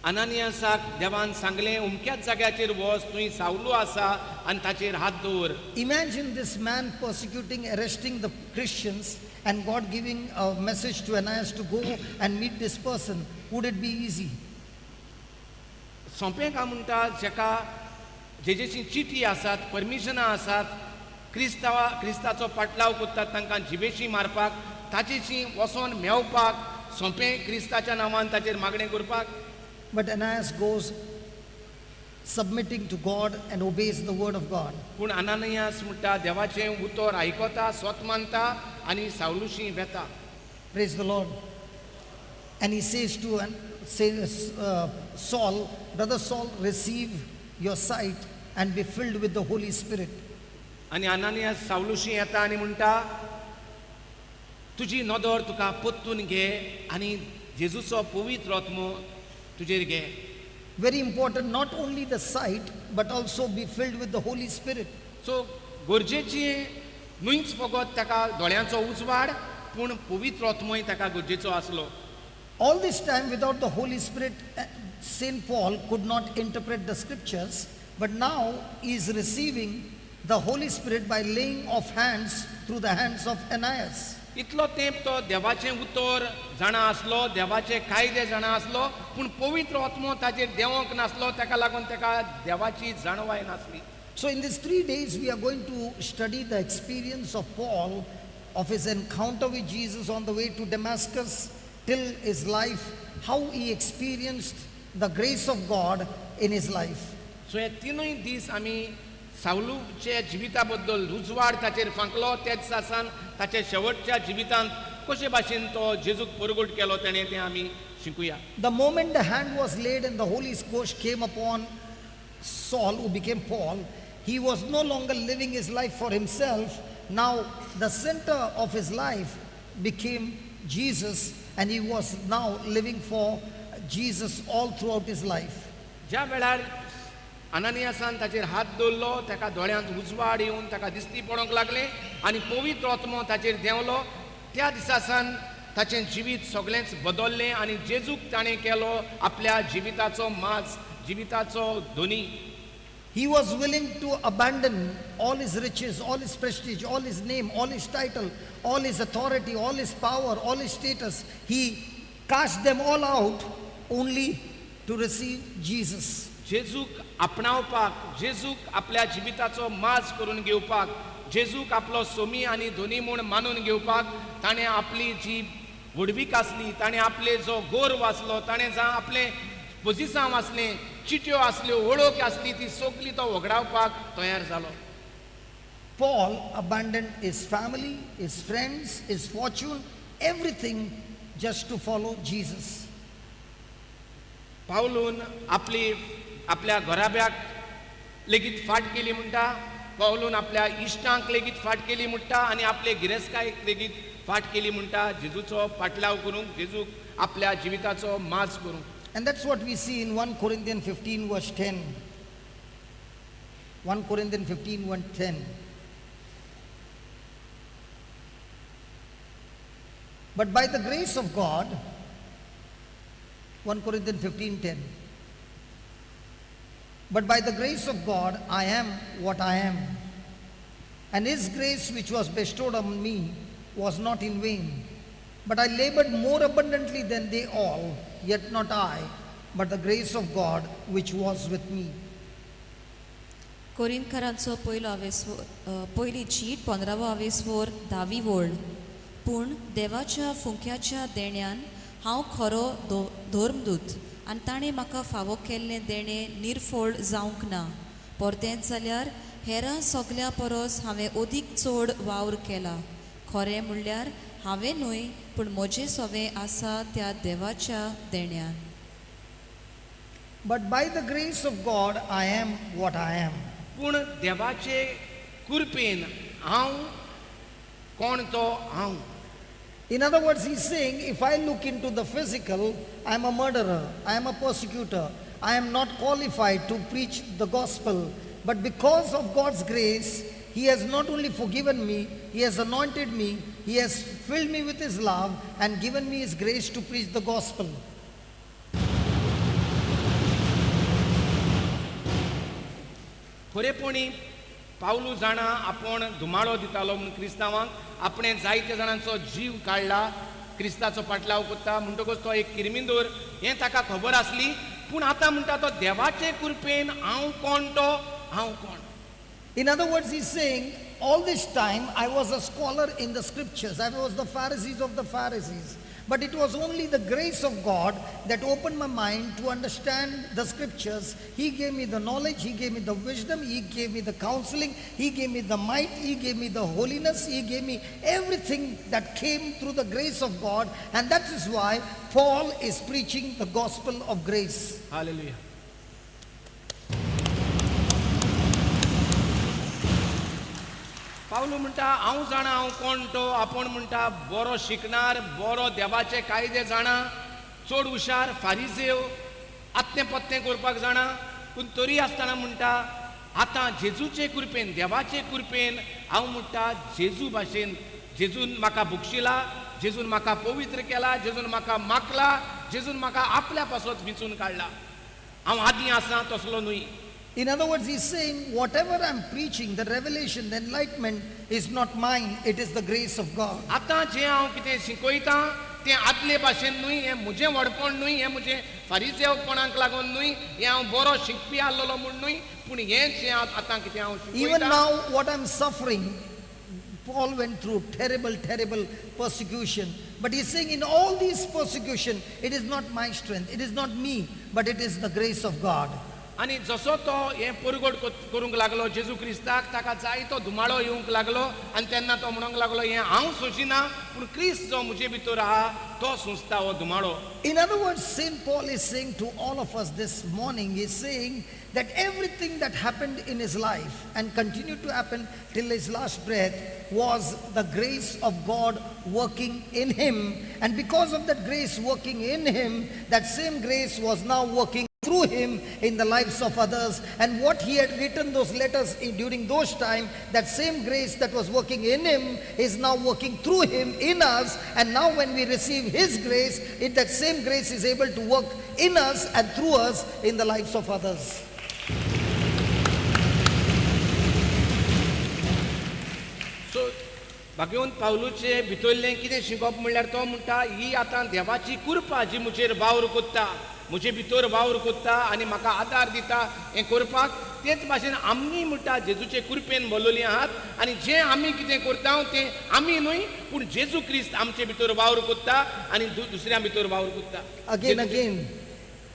अनानियासाक देवान सांगलें उमक्याच जाग्याचेर वच थंय सावलू आसा आनी ताचेर हात दवर. Imagine this man persecuting, arresting the Christians, and God giving a message to Ananias to go and meet this person. Would it be easy? सोंपें काय म्हणटा जेका जेजेची चिटी आसात परमिशनां आसात क्रिस्तांवा क्रिस्ताचो पाटलाव करतात तांकां जिबेशी मारपाक ताचेशी वचोन मेवपाक सोंपें क्रिस्ताच्या नांवान ताचेर मागणें करपाक. But Ananias goes submitting to God and obeys the word of God. पूण अनानियास म्हणटा देवाचें उतर आयकता स्वत मानता आनी सावलुशी वेता. Praise the Lord. And he says to Saul, "Brother Saul, receive your sight and be filled with the Holy Spirit." आनी अनानियास सावलुशी येता आनी म्हणटा तुजी नदर तुका परतून घे आनी जेजूचो पवित्र आत्मो तुजेर घे. Very important, not only the sight, but also be filled with the Holy Spirit. So गरजेची न्हूच फकत ताका दोळ्यांचो उजवाड पूण पवित्र आत्मोय ताका गरजेचो आसलो. All this time, without the Holy Spirit, St. Paul could not interpret the scriptures, but now he is receiving the Holy Spirit by laying of hands through the hands of Ananias. इतलो तेंप तो देवाचें उतर जाणा आसलो देवाचे कायदे जाणा आसलो पूण पवित्र आत्मो ताचेर देंवोंक नासलो ताका लागून ताका देवाची जाणवाय नासली. So, in these 3 days, we are going to study the experience of Paul, of his encounter with Jesus on the way to Damascus till his life, how he experienced the grace of God in his life. So हे तिनूय दीस आमी सावलूच्या जिविता बद्दल उजवाड ताचेर फांकलो त्या दिसा सावन ताच्या शेवटच्या जिवितांत कशे भाशेन तो जेजूक परगट केलो तेणें तें आमी शिकुया. The moment the hand was laid and the Holy Ghost came upon Saul, who became Paul, he was no longer living his life for himself. Now, the center of his life became Jesus, and he was now living for Jesus all throughout his life. ज्या वेळार अनानियासान ताचेर हात दवरलो ताका दोळ्यांत उजवाड येवन ताका दिसती पडोंक लागलें आनी पवित्र आत्मो ताचेर देंवलो त्या दिसा सावन ताचें जिवीत सगळेंच बदल्लें आनी जेजूक ताणें केलो आपल्या जिविताचो माज जिविताचो धनी. He was willing to abandon all his riches, all his prestige, all his name, all his title, all his authority, all his power, all his status. He cast them all out only to receive Jesus. जेजूक आपणावपाक जेजूक आपल्या जिविताचो माज करून घेवपाक जेजूक आपलो सोमी आनी धनी म्हूण मानून घेवपाक ताणें आपली जी व्हडवीक आसली ताणें आपले जो गोर्व आसलो ताणें जावं आपलें पोजिसांव आसलें चिट्यो आसल्यो वळख आसली ती सगली तो वगडावपाक तयार जालो. Paul abandoned his family, his friends, his fortune, everything just to follow Jesus. पावलून आपली आपल्या घराब्याक लेगीत फाट केली म्हणटा पावलून आपल्या इश्टांक लेगीत फाट केली म्हणटा आनी आपले गिरेस्तकायेक लेगीत फाट केली म्हणटा जेजूचो पाटलाव करूंक जेजूक आपल्या जिविताचो माज करूंक. And that's what we see in 1 Corinthians 15, verse 10. 1 Corinthians 15, 1 10. But by the grace of God, 1 Corinthians 15, 10. But by the grace of God, I am what I am. And his grace which was bestowed on me was not in vain. But I labored more abundantly than they all, yet not I, but the grace of God which was with me. कोरिंथकारांचो पयलो आवेस्वोर पयली चीट पंदरावो आवेस्वोर धावी वळ. पूण देवाच्या फुंक्याच्या देण्यान हांव खरो दो धर्मदूत आनी ताणें म्हाका फावो केल्लें देणें निर्फळ जावंक ना. परतेंच जाल्यार हेरां सगल्यां परस हांवें अदीक चड वावर केला. खरें म्हणल्यार हांवें न्हय पूण म्हजें सवें आसा त्या देवाच्या देण्यान. But by the grace of God, I am what I am. पूण देवाचे कृपेन हांव कोण तो हांव. In other words, he's saying, if I look into the physical, I am a murderer, I am a persecutor, I am not qualified to preach the gospel. But because of God's grace, He has not only forgiven me, He has anointed me, He has filled me with His love and given me His grace to preach the gospel. खरेपणी Pavlu जाणा आपूण धुमाळो दितालो म्हूण क्रिस्तांवांक, आपणें जायते जाणांचो जीव काडला, क्रिस्ताचो पाटलाव करता म्हणटकच तो एक किरमिंदोर हें ताका खबर आसली. पूण आतां म्हणटा तो देवाचे कृपेन हांव कोण, तो हांव कोण. In other words, he's saying, all this time I was a scholar in the scriptures. I was the Pharisees of the Pharisees. But it was only the grace of God that opened my mind to understand the scriptures. He gave me the knowledge, He gave me the wisdom, He gave me the counseling, He gave me the might, He gave me the holiness, He gave me everything that came through the grace of God. And that is why Paul is preaching the gospel of grace. Hallelujah. Pavlu म्हणटा हांव जाणा हांव कोण तो. आपूण म्हणटा बरो शिकणार, बरो देवाचे कायदे जाणा, चड हुशार, फारिजेव, आत्तें पत्तें करपाक जाणा, पूण तरी आसतना म्हणटा आतां जेजूचे कृपेन, देवाचे कृपेन हांव म्हणटा जेजू भाशेन, जेजून म्हाका बक्षिला, जेजून म्हाका पवित्र केला, जेजून म्हाका मागला, जेजून म्हाका आपल्या पासत विंचून काडला. हांव आदीं आसा तसलो न्हय. In other words, he's saying, whatever I'm preaching, the revelation, the enlightenment is not mine, it is the grace of God. आतां जें हांव कितें शिकयतां तें आदले भाशेन न्हय, हें म्हजें व्हडपण न्हय, हें म्हजें फारिजेवपणाक लागून न्हय, हें हांव बरो शिकपी आसलेलो म्हूण न्हय, पूण हें जें आतां कितें हांव Even शिकयतां. Now, what I'm suffering, Paul went through terrible, terrible persecution. But he's saying, in all these persecution, it is not my strength, it is not me, but it is the grace of God. आनी जसो तो हें परगट करूंक लागलो जेजू क्रिस्ताक, ताका जायतो धुमाळो येवंक लागलो आनी तेन्ना तो म्हणूंक लागलो हें हांव सोंशिना, पूण क्रिस्त जो म्हजे भितर आहा तो सोंसता हो धुमाळो. In other words, St. Paul is saying to all of us this morning, he's saying that everything that happened in his life and continued to happen till his last breath was the grace of God working in him. And because of that grace working in him, that same grace was now working through him in the lives of others. And what he had written those letters in, during those time, that same grace that was working in him is now working through him in us. And now when we receive his grace, that same grace is able to work in us and through us in the lives of others. सो भाग्यवंत पावलूचे भितरलें कितें शिकप म्हणल्यार तो म्हणटा ही आतां देवाची कृपा जी म्हजेर वावर कोत्ता, म्हजे भितर वावर कोत्ता आनी म्हाका आदार दिता हें करपाक. तेच भाशेन आमी म्हणटा जेजूचे कृपेन भरलेलीं आहात आनी जें आमी कितें करता तें आमी न्हय, पूण जेजू क्रिस्त आमचे भितर वावर कोत्ता आनी दुसऱ्यां भितर वावर कोत्ता. Again, again,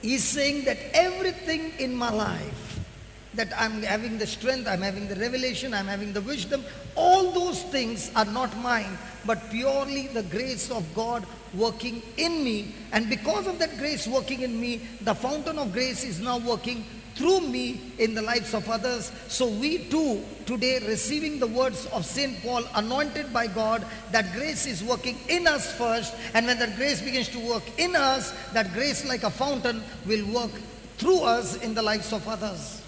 he's saying that everything in my life, that I'm having the strength, I'm having the revelation, I'm having the wisdom, all those things are not mine, but purely the grace of God working in me. And because of that grace working in me, the fountain of grace is now working through me in the lives of others. So we too, today, receiving the words of St. Paul, anointed by God, that grace is working in us first. And when that grace begins to work in us, that grace like a fountain will work through us in the lives of others.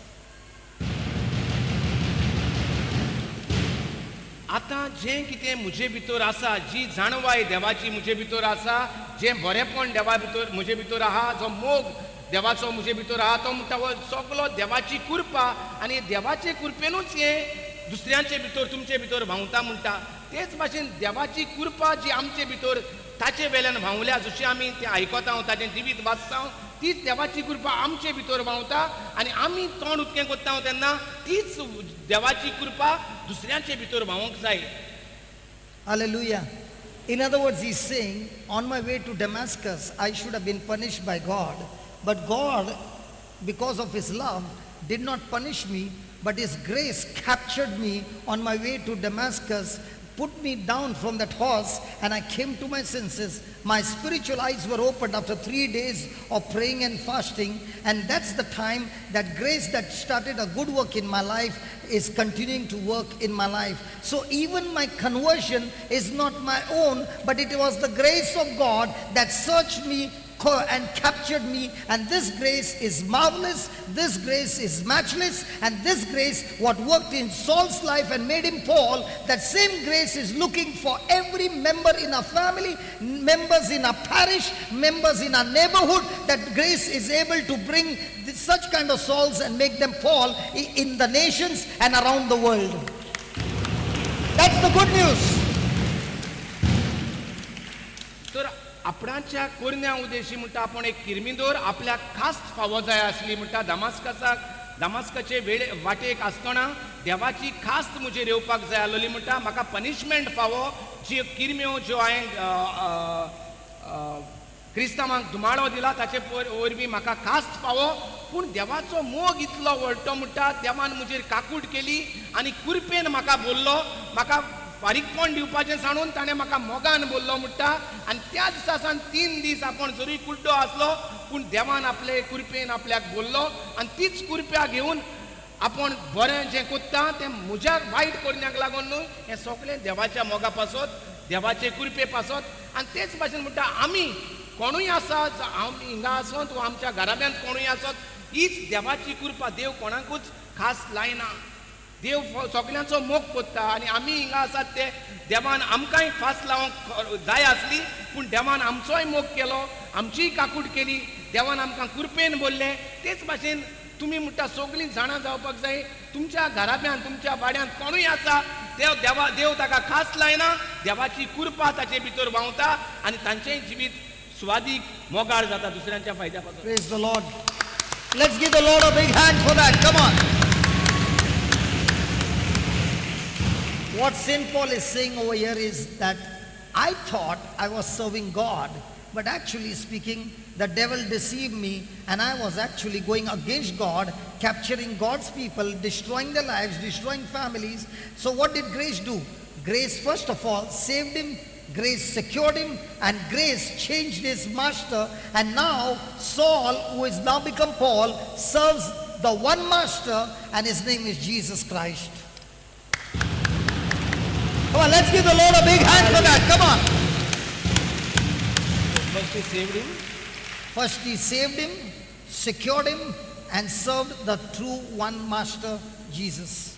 आतां जें कितें म्हजे भितर आसा, जी जाणवाय देवाची म्हजे भितर आसा, जें बरेंपण देवा भितर म्हजे भितर आहा, जो मोग देवाचो म्हजे भितर आहा, तो म्हणटा हो सगलो देवाची कृपा आनी देवाचे कृपेनूच हें दुसऱ्यांचे भितर तुमचे भितर व्हांवता म्हणटा. तेच भाशेन देवाची कृपा जी आमचे भितर ताचे वेल्यान व्हांवल्या, जशी आमी तें आयकता, ताचें जिवीत वाचता, तीच देवाची कृपा आमचे भितर व्हांवता आनी आमी तोंड उक्तें करता तेन्ना तीच देवाची कृपा दुसऱ्यांचे भितर व्हांवूंक जाय. Hallelujah. In other words, he's saying, on my way to Damascus, I should have been punished by God. But God, because of his love, did not punish me, but his grace captured me on my way to Damascus, put me down from that horse, and I came to my senses. My spiritual eyes were opened after 3 days of praying and fasting, and that's the time that grace that started a good work in my life is continuing to work in my life. So even my conversion is not my own, but it was the grace of God that searched me and captured me, and this grace is marvelous, this grace is matchless, and this grace, what worked in Saul's life and made him Paul, that same grace is looking for every member in our family, members in our parish, members in our neighborhood. That grace is able to bring such kind of Sauls and make them Paul in the nations and around the world. That's the good news. तर आपणाच्या कोरण्या उद्देशी म्हणटा आपूण एक किर्मिदोर आपल्याक खास फावो जाय आसली म्हणटा. दमास्कसाक, दमास्काचे वेळे वाटेक आसतना देवाची खास म्हजेर येवपाक जाय आसलेली म्हणटा. म्हाका पनिशमेंट फावो, ज्यो किरम्यो ज्यो हांवें क्रिस्तांवांक धुमाळो दिला ताचे वरवीं म्हाका खास फावो. पूण देवाचो मोग इतलो व्हडटो म्हणटा, देवान म्हजेर काकूट केली आनी कुरपेन म्हाका बोल्लो. म्हाका फारीकपण दिवपाचें सांडून ताणें म्हाका मोगान बोल्लो म्हणटा. आनी त्या दिसा सावन 3 दीस आपूण जरूय कुड्डो आसलो, पूण देवान आपले कुरपेन आपल्याक बोल्लो आनी तीच कुरप्या घेवन आपूण बरें जें कोत्ता तें म्हज्या वायट करण्याक लागून न्हय, हें सगळें देवाच्या मोगा पासत, देवाचे कुरपे पासत. आनी तेच भाशेन म्हणटा, आमी कोणूय आसा, हांव हिंगा आसत वा आमच्या घराब्यांत कोणूय आसत, हीच देवाची कृपा. देव कोणाकूच खास लायना, देव सगल्यांचो मोग कोत्ता. आनी आमी हिंगा आसात ते देवान आमकांय फास लावंक जाय आसली, पूण देवान आमचोय मोग केलो, आमचीय काकूट केली, देवान आमकां कुरपेन बोल्लें. तेच भाशेन तुमी म्हणटा सगळीं जाणां जावपाक जाय, तुमच्या घराब्यांत, तुमच्या वाड्यांत कोणूय आसा, देव देवा देव ताका खास लायना, देवाची कृपा ताचे भितर व्हांवता आनी तांचेंय जिवीत सुवादीक मोगाळ जाता दुसऱ्यांच्या फायद्या पासून. Praise the Lord. Let's give the Lord a big hand for that. Come on. What St. Paul is saying over here is that I thought I was serving God, but actually speaking, the devil deceived me and I was actually going against God, capturing God's people, destroying their lives, destroying families. So, what did grace do? Grace, first of all, saved him, grace secured him, and grace changed his master. And now, Saul, who is now become Paul, serves the one master, and his name is Jesus Christ. Come on, let's give the Lord a big hand for that. Come on. First he saved him. First, he saved him, secured him, and served the true one master, Jesus.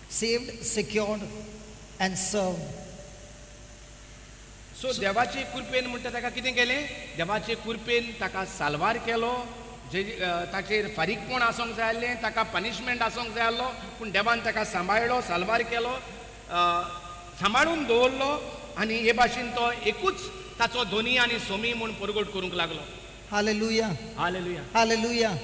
Saved, secured, and served. So देवाचे कृपेन म्हणटा ताका कितें केलें? देवाचे कृपेन ताका साल्वार केलो. जे ताचेर फारीकपण आसूंक जाय आसलें, ताका पनिशमेंट आसूंक जाय आसलो, पूण देवान ताका सांबाळ्ळो, साल्वार केलो, सांबाळून दवरलो आनी हे भाशेन तो एकूच ताचो धनी आनी सोमी म्हूण परगट करूंक लागलो. Hallelujah. Hallelujah. Hallelujah.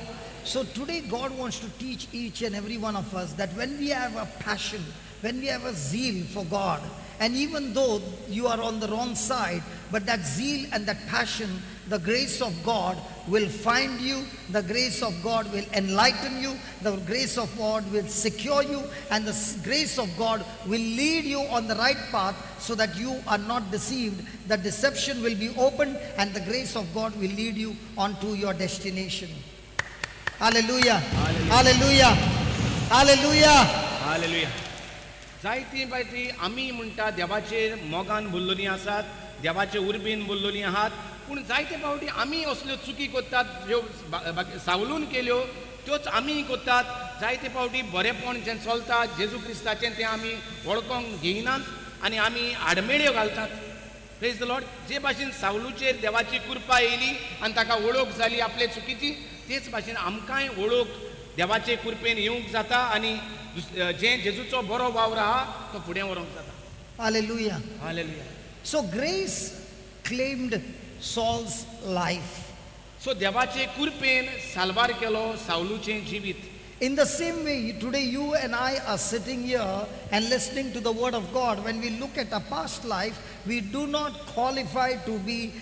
So today God wants to teach each and every one of us that when we have a passion, when we have a zeal for God, and even though you are on the wrong side, but that zeal and that passion, the grace of God will find you, the grace of God will enlighten you, the grace of God will secure you, and the grace of God will lead you on the right path so that you are not deceived. The deception will be opened and the grace of God will lead you onto your destination. Hallelujah. Hallelujah. Hallelujah. Hallelujah. जायती फावटी आमी म्हणटा देवाचेर मोगान भरलेलीं आसात, देवाचे उर्बेन भरलेलीं आहात, पूण जायते फावटी आमी असल्यो चुकी करतात ज्यो सावलून केल्यो त्योच आमी करतात. जायते फावटी बरेपण जें चलता जेजू क्रिस्ताचें तें आमी वळखोंक घेयनात आनी आमी आडमेळ्यो घालतात. प्रेज the Lord. जे भाशेन सावलूचेर देवाची कृपा येयली आनी ताका वळख जाली आपले चुकीची, तेच भाशेन आमकांय वळख देवाचे कृपेन येवंक जाता आनी जें जेजूचो बरो वावर आहा तो फुडें व्हरूंक जाता. Hallelujah. Hallelujah. So grace claimed Saul's life. So देवाचे कृपेन साल्वार केलो सावलूचें जिवीत. In the same way, today you and I are sitting here and listening to the word of God. When we look at our past life, we do not qualify to be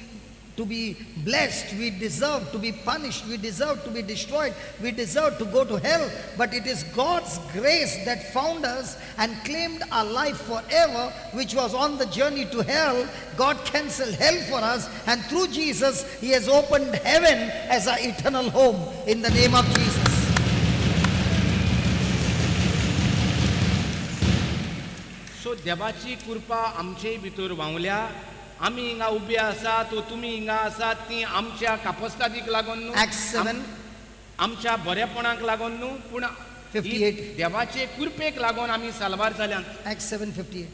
to be blessed. We deserve to be punished. We deserve to be destroyed. We deserve to go to hell. But it is God's grace that found us and claimed our life forever, which was on the journey to hell. God canceled hell for us, and through Jesus, He has opened heaven as our eternal home in the name of Jesus. So देवाची कृपा आमचे भितर व्हांवल्या. आमी हिंगा उबे आसात वो तुमी हिंगा आसात ती आमच्या कापस्तादीक लागून न्हू, Acts 7 आमच्या बरेपणाक लागून न्हू, पूण ही 58. देवाचे कृपेक लागून आमी साल्वार जाल्यात. Acts 7:58.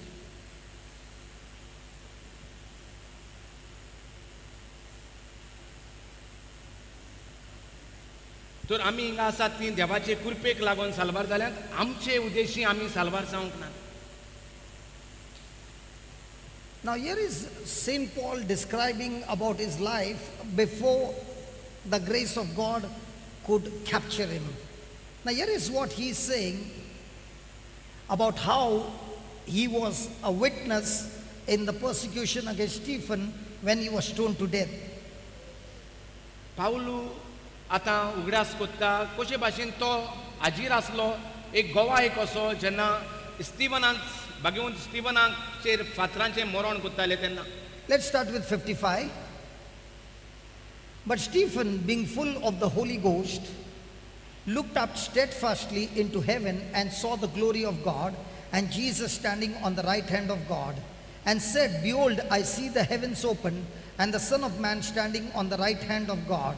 तर आमी हिंगा आसात ती देवाचे कृपेक लागून साल्वार जाल्यात. आमचे उद्देशी आमी साल्वार जावंक ना. Now here is St. Paul describing about his life before the grace of God could capture him. Now here is what he is saying about how he was a witness in the persecution against Stephen when he was stoned to death. Pavlu आतां उगडास कोत्ता कशे भाशेन तो हाजीर आसलो एक गोवाय कसो जेन्ना स्टिवनाक बागेवन स्टिवनाचेर फातरांचें मरण कोत्ताले तेन्ना. Let's start with 55. But Stephen, being full of the Holy Ghost, looked up steadfastly into heaven and saw the glory of God and Jesus standing on the right hand of God, and said, Behold, I see the heavens open and the Son of Man standing on the right hand of God.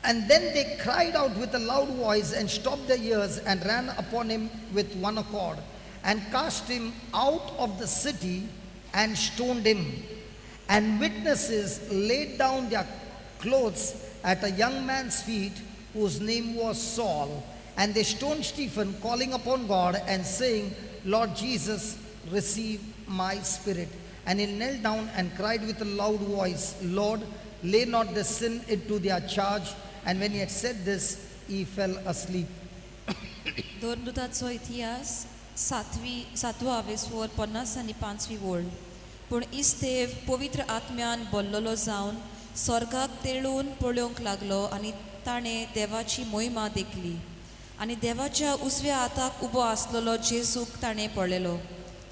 And then they cried out with a loud voice and stopped their ears and ran upon him with one accord and cast him out of the city and stoned him. And witnesses laid down their clothes at a young man's feet whose name was Saul. And they stoned Stephen, calling upon God and saying, Lord Jesus, receive my spirit. And he knelt down and cried with a loud voice, Lord, lay not this sin into their charge. And when he had said this, he fell asleep. धर्मदूताचो इतिहास सातवी सातवो आवेसवर पन्नास आनी पांचवी वळ. पूण इस्तेव पवित्र आत्म्यान बोल्लोलो जावन स्वर्गाक तेळून पळोवंक लागलो आनी ताणें देवाची मोहिमा देखली आनी देवाच्या उजव्या हाताक उबो आसलेलो जेजूक ताणें पळयलो.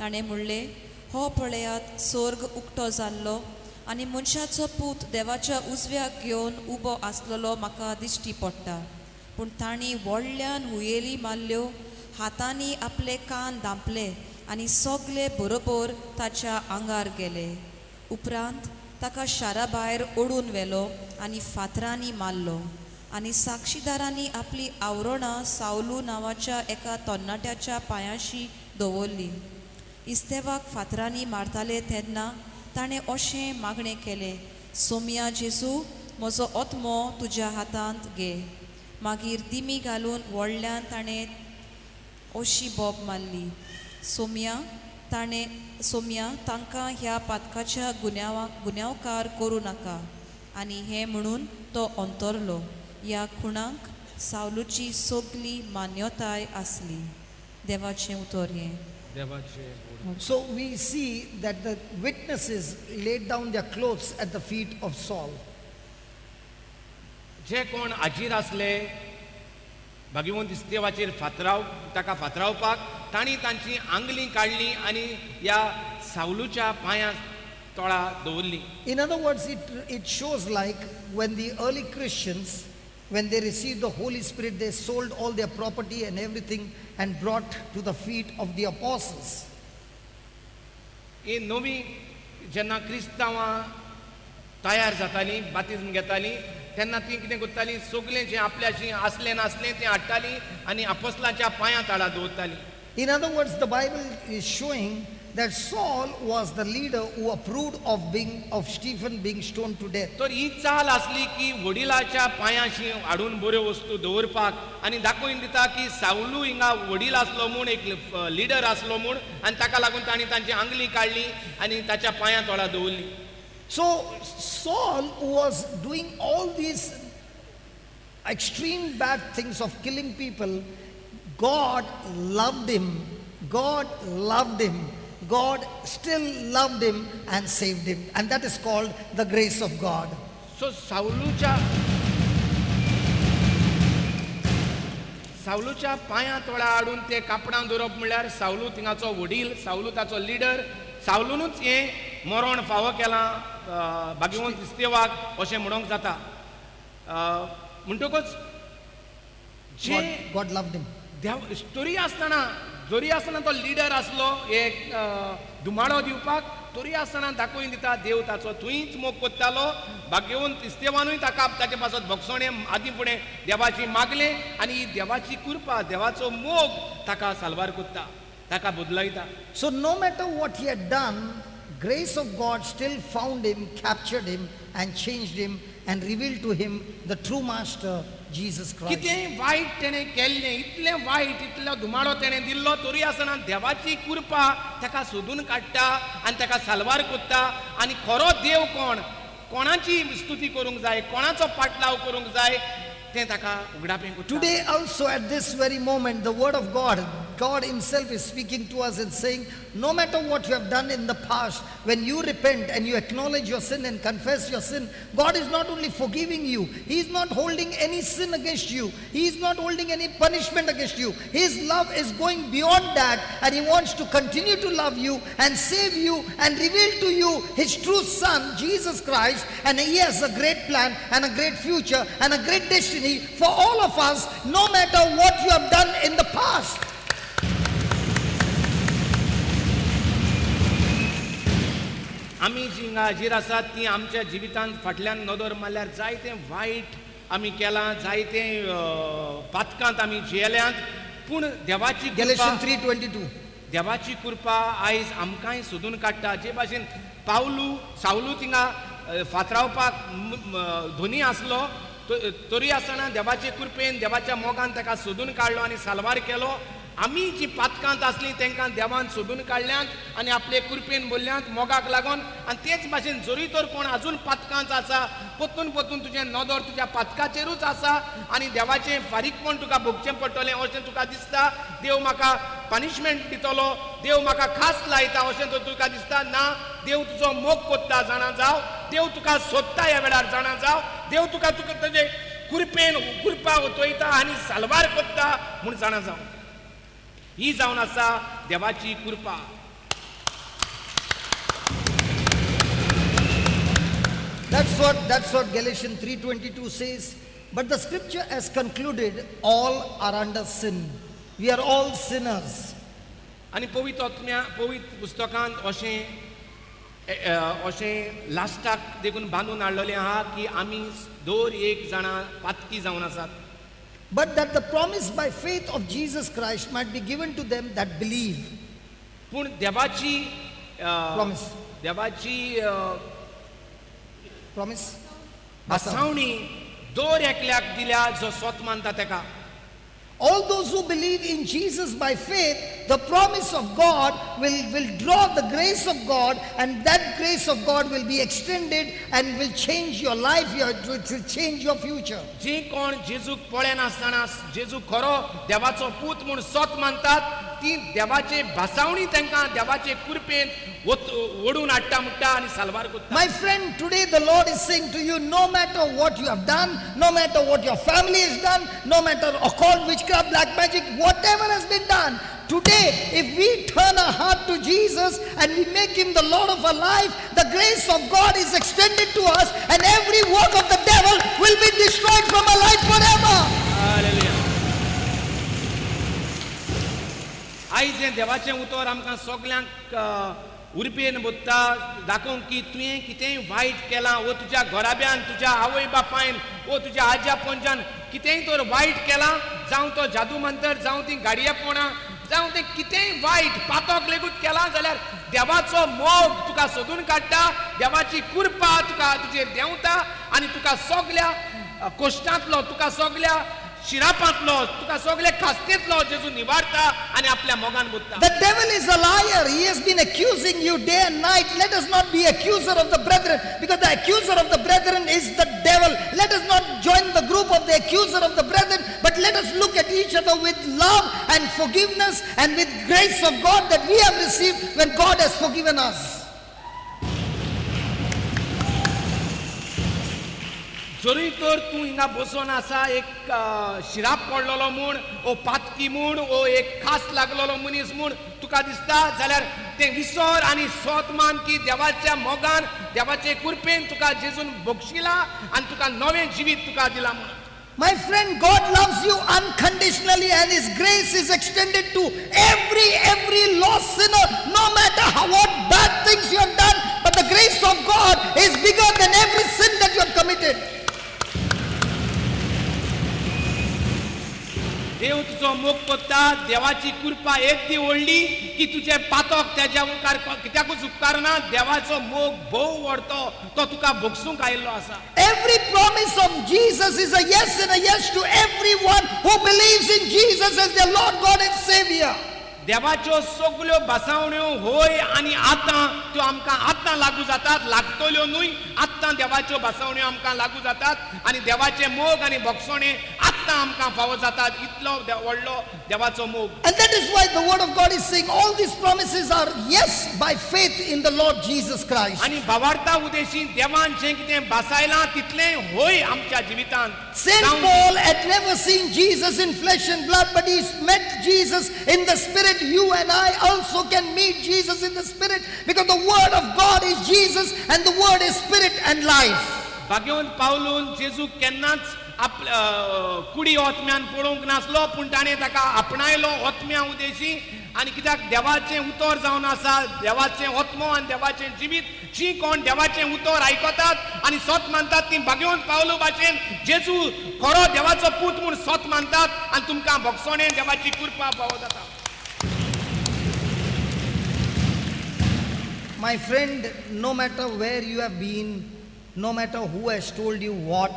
ताणें म्हणलें, हो पळयात, स्वर्ग उक्तो जाल्लो आनी मनशाचो पूत देवाच्या उजव्याक घेवन उबो आसलेलो म्हाका दिश्टी पडटा. पूण तांणी व्हडल्यान हुयेली मारल्यो, हातांनी आपले कान धांपले आनी सगले बरोबर ताच्या आंगार गेले. उपरांत ताका शारा भायर ओडून व्हेलो आनी फातरांनी मारलो आनी साक्षीदारांनी आपली आवरणां सावलू नांवाच्या एका तरणाट्याच्या पांयाशी दवरली. इस्तेवाक फातरांनी मारताले तेन्ना ताणें अशें मागणें केलें, सोमया जेजू, म्हजो आत्मो तुज्या हातांत घे. मागीर दिमी घालून व्हडल्यान ताणें अशी बोब मारली, सोमया ताणें सोमया तांकां ह्या पातकाच्या गुन्यांवकार करूं नाका. आनी हें म्हणून तो अंतरलो. ह्या खुणांक सावलूची सगली मान्यताय आसली. देवाचें उतर हें. देवाचें. So we see that the witnesses laid down their clothes at the feet of Saul. जे कोण हाजीर आसले भागीवंत इस्तेवाचेर फातराव ताका फातरावपाक तांणी तांची आंगली काडली आनी ह्या सावलूच्या पांयां तोळा दवरली. In other words, it shows like when the early Christians, when they received the Holy Spirit, they sold all their property and everything and brought to the feet of the apostles. ही नवी जेन्ना क्रिस्तांवां तयार जातालीं, बातिज्म घेतालीं, तेन्ना ती कितें करतालीं, सगळें जें आपल्याशी आसलें नासलें तें हाडटालीं आनी आपोस्लाच्या पांयां तळा दवरतालीं. In other words, the Bible is showing that Saul was the leader who approved of Stephen being stoned to death. तर ही चाल आसली की वडिलाच्या पांयाशी हाडून बऱ्यो वस्तू दवरपाक आनी दाखोवन दिता की सावलू हिंगा वडील आसलो म्हूण, एक लिडर आसलो म्हूण, आनी ताका लागून तांणी तांची आंगली काडली आनी ताच्या पांयां तोळा दवरली. So Saul, who was doing all these extreme bad things of killing people, God loved him. God loved him. God still loved him and saved him. And that is called the grace of God. सो सावलूच्या पांयां तोळा हाडून ते कापडां दवरप म्हणल्यार सावलू थिंगाचो वडील, सावलू ताचो लिडर, सावलूनूच हें मरण फावो केलां भाग्यवंत क्रिस्तेवाक अशें म्हणूंक जाता. म्हणटकूच जे God loved him. देव स्टोरी आसतना जरी आसतना तो लिडर आसलो एक धुमाडो दिवपाक, तरी आसतना दाखोवन दिता देव ताचो थंयच मोग कोत्तालो. भाग्यवंत इस्तेवानूय ताका ताचे पासत भोगसणें आदीं फुडें देवाची मागलें आनी ही देवाची कृपा, देवाचो मोग ताका साल्वार कोत्ता, ताका बदलायता. So no matter what he had done, grace of God still found him, captured him and changed him and revealed to him the true master, Jesus Christ. कितें वायट तेणें केल्लें, इतलें वायट, इतलो धुमाडो तेणें दिल्लो, तरी आसतना देवाची कृपा ताका सोदून काडटा आनी ताका साल्वार कोत्ता. आनी खरो देव कोण, कोणाची स्तुती करूंक जाय, कोणाचो पाटलाव करूंक जाय तें ताका उगडापें कोत्ता. Today also at this very moment, the word of God, God himself is speaking to us and saying, no matter what you have done in the past, when you repent and you acknowledge your sin and confess your sin, God is not only forgiving you, He is not holding any sin against you, He is not holding any punishment against you. His love is going beyond that, and He wants to continue to love you and save you and reveal to you His true Son, Jesus Christ, and He has a great plan and a great future and a great destiny for all of us, no matter what you have done in the past. आमी जी हिंगा हाजीर आसात ती आमच्या जिवितांत फाटल्यान नदर मारल्यार जायतें वायट आमी केलां, जायतें पातकांत आमी जियेल्यांत, पूण देवाची कृपा, Galatians 3:22. देवाची कृपा आयज आमकांय सोदून काडटा. जे भाशेन पावलू सावलू थिंगा फातरावपाक धोनी आसलो, तरी आसतना देवाचे कृपेन, देवाच्या मोगान ताका सोदून काडलो आनी साल्वार केलो. आमी जी पातकांत आसली तांकां देवान सोदून काडल्यांत आनी आपले कृपेन बोल्ल्यांत मोगाक लागून. आनी तेच भाशेन जरी तर कोण आजून पातकांत आसा, परतून परतून तुजें नदर तुज्या पातकाचेरूच आसा आनी देवाचें फारीकपण तुका भोगचें पडटलें अशें तुका दिसता, देव म्हाका पनिशमेंट दितलो, देव म्हाका खास लायता अशें तर तुका दिसता, ना, देव तुजो मोग कोत्ता जाणा जाव, देव तुका सोदता ह्या वेळार जाणा जाव, देव तुका तुका तुजे कृपेन कृपा ओतयता आनी साल्वार कोत्ता म्हूण जाणा जाव. ही जावन आसा देवाची कृपा. That's what Galatians 3:22 says. But the scripture has concluded, all are under sin. We are all sinners. आनी पवित्र आत्म्या पवित्र पुस्तकांत अशें अशें लास्टाक देखून बांदून हाडलेलें आहा की आमी दर एक जाणां पातकी जावन आसात. But that the promise by faith of Jesus Christ might be given to them that believe. पूण देवाची Promise. देवाची Promise. भासावणी दर एकल्याक दिल्या जो सोत मानता तेका. All those who believe in Jesus by faith, the promise of God will draw the grace of God, and that grace of God will be extended and will change your life, to change your future. जी कोण जेजूक पळयनासतना जेजू खरो देवाचो पूत म्हूण सोत मानतात ती देवाचे भासावणी तांकां देवाचे कृपेन ओडून हाडटा म्हणटा आनी साल्वार करता. My friend, today the Lord is saying to you, no matter what you have done, no matter what your family has done, no matter occult, witchcraft, black magic, whatever has been done, today if we turn our heart to Jesus and we make Him the Lord of our life, the grace of God is extended to us and every work of the devil will be destroyed from our life forever. Hallelujah. आयज हें देवाचें उतर आमकां सगल्यांक उर्बेन बोत्ता दाखोवंक की तुवें कितेंय वायट केलां, वो तुज्या घराब्यान, तुज्या आवय बापायन, वो तुज्या आज्या पणज्यान कितेंय तर वायट केलां, जावं तो जादू मंतर, जावं ती गाडयेपणां, जावं तें कितेंय वायट पातक लेगूत केलां जाल्यार देवाचो मोग तुका सोदून काडटा, देवाची कृपा तुका तुजेर देंवता आनी तुका सगल्या कोश्टांतलो, तुका सगल्या शिरापांतलो, तुका सगळे खास्तेंतलो जेजू निवारता आनी आपल्या मोगान बुडटा. The devil is a liar. He has been accusing you day and night. Let us not be accuser of the brethren, because the accuser of the brethren is the devil. Let us not join the group of the accuser of the brethren, but let us look at each other with love and forgiveness and with grace of God that we have received when God has forgiven us. जरूय तर तूं हिंगा बसोन आसा एक शिराप पडलेलो म्हूण ओ पातकी म्हूण ओ एक खास लागलेलो मनीस म्हूण तुका दिसता जाल्यार तें विसर आनी सोत मान की देवाच्या मोगान देवाचे कृपेन तुका जेजून बक्षिला आनी तुका नवें जिवीत तुका दिलां म्हणून. My friend, God loves you unconditionally and His grace is extended to every lost sinner, no matter what bad things you have done. But the grace of God is bigger than every sin that you have committed. देव तुजो मोग करता. देवाची कृपा येदी व्हडली की तुजें पातक तेज्या मुखार कित्याकूच उपकारना. देवाचो मोग भोव व्हडतो, तो तुका भोगसूंक आयिल्लो आसा. Every promise of Jesus is a yes and a yes to everyone who believes in Jesus as their Lord God and Savior. देवाच्यो सगल्यो भासावण्यो होय आनी आतां त्यो आमकां आतां लागू जातात, लागतल्यो न्हय. आतां देवाच्यो भासावण्यो आमकां लागू जातात आनी देवाचे मोग आनी भोगसणे आतां आमकां फावो जातात. इतलो व्हडलो देवाचो मोग. And that is why the Word of God is saying all these promises are yes by faith in the Lord Jesus Christ. आनी भावार्था उदेशी देवान जें कितें भासायलां तितलें होय आमच्या जिवितांत. Saint जावं. Paul had never seen Jesus in flesh and blood, but he's met Jesus in the Spirit. You and I also can meet Jesus in the Spirit because the Word of God is Jesus and the Word is Spirit and life. भाग्यवंत पावलून जेजूक केन्नाच आपल्या कुडी ओतम्यान पळोवंक नासलो, पूण ताणें ताका आपणायलो ओतम्या उदेशी. आनी कित्याक देवाचें उतर जावन आसा देवाचें ओत्मो आनी देवाचें जिवीत. जीं कोण देवाचें उतर आयकतात आनी सत मानतात तीं भाग्यवंत पावलू भाशेन जेजू खरो देवाचो पूत म्हूण सत मानतात आनी तुमकां भोगसणें देवाची कृपा फावो जाता. My friend, no matter where you have been, no matter who has told you what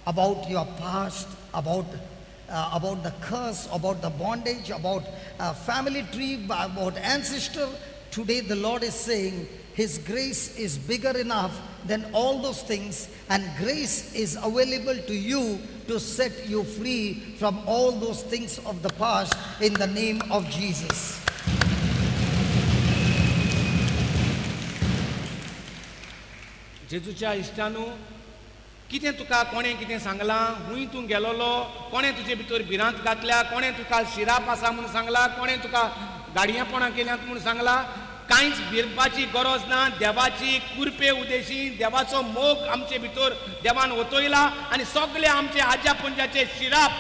about your past, about the curse, about the bondage, about family tree, about ancestor, today the Lord is saying His grace is bigger enough than all those things, and grace is available to you to set you free from all those things of the past in the name of Jesus. जेजूच्या इश्टानू, कितें तुका कोणें कितें सांगलां, हुंय तूं गेलोलो, कोणें तुजे भितर भिरांत घातल्या, कोणें तुका शिराप आसा म्हूण सांगलां, कोणें तुका गाडयेपणां केल्यांत म्हूण सांगलां, कांयच भिरपाची गरज ना. देवाची कृपे उदेशी देवाचो मोग आमचे भितर देवान वतयला आनी सगळे आमचे आज्या पुंजाचे शिराप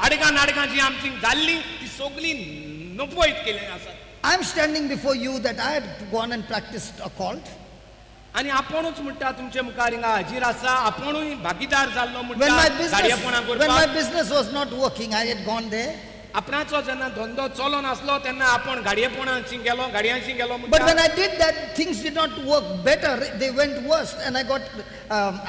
आडगां नाडगां जी आमची जाल्ली ती सगळी नपयत केल्ली आसात. I am standing before you that I had gone and practiced occult. आनी आपुणूच म्हणटा तुमचे मुखार हिंगा हाजीर आसा, आपुणूय भागीदार जाल्लो When म्हणटा my business, गाडयेपणां when my करपाक. business was not working, I had gone there. आपणाचो जेन्ना धंदो चलो नासलो तेन्ना आपण गाडयेपणांशी गेलो, गाडयांशी गेलो But when म्हणटा. I did that, things did not work better. They went worse, and I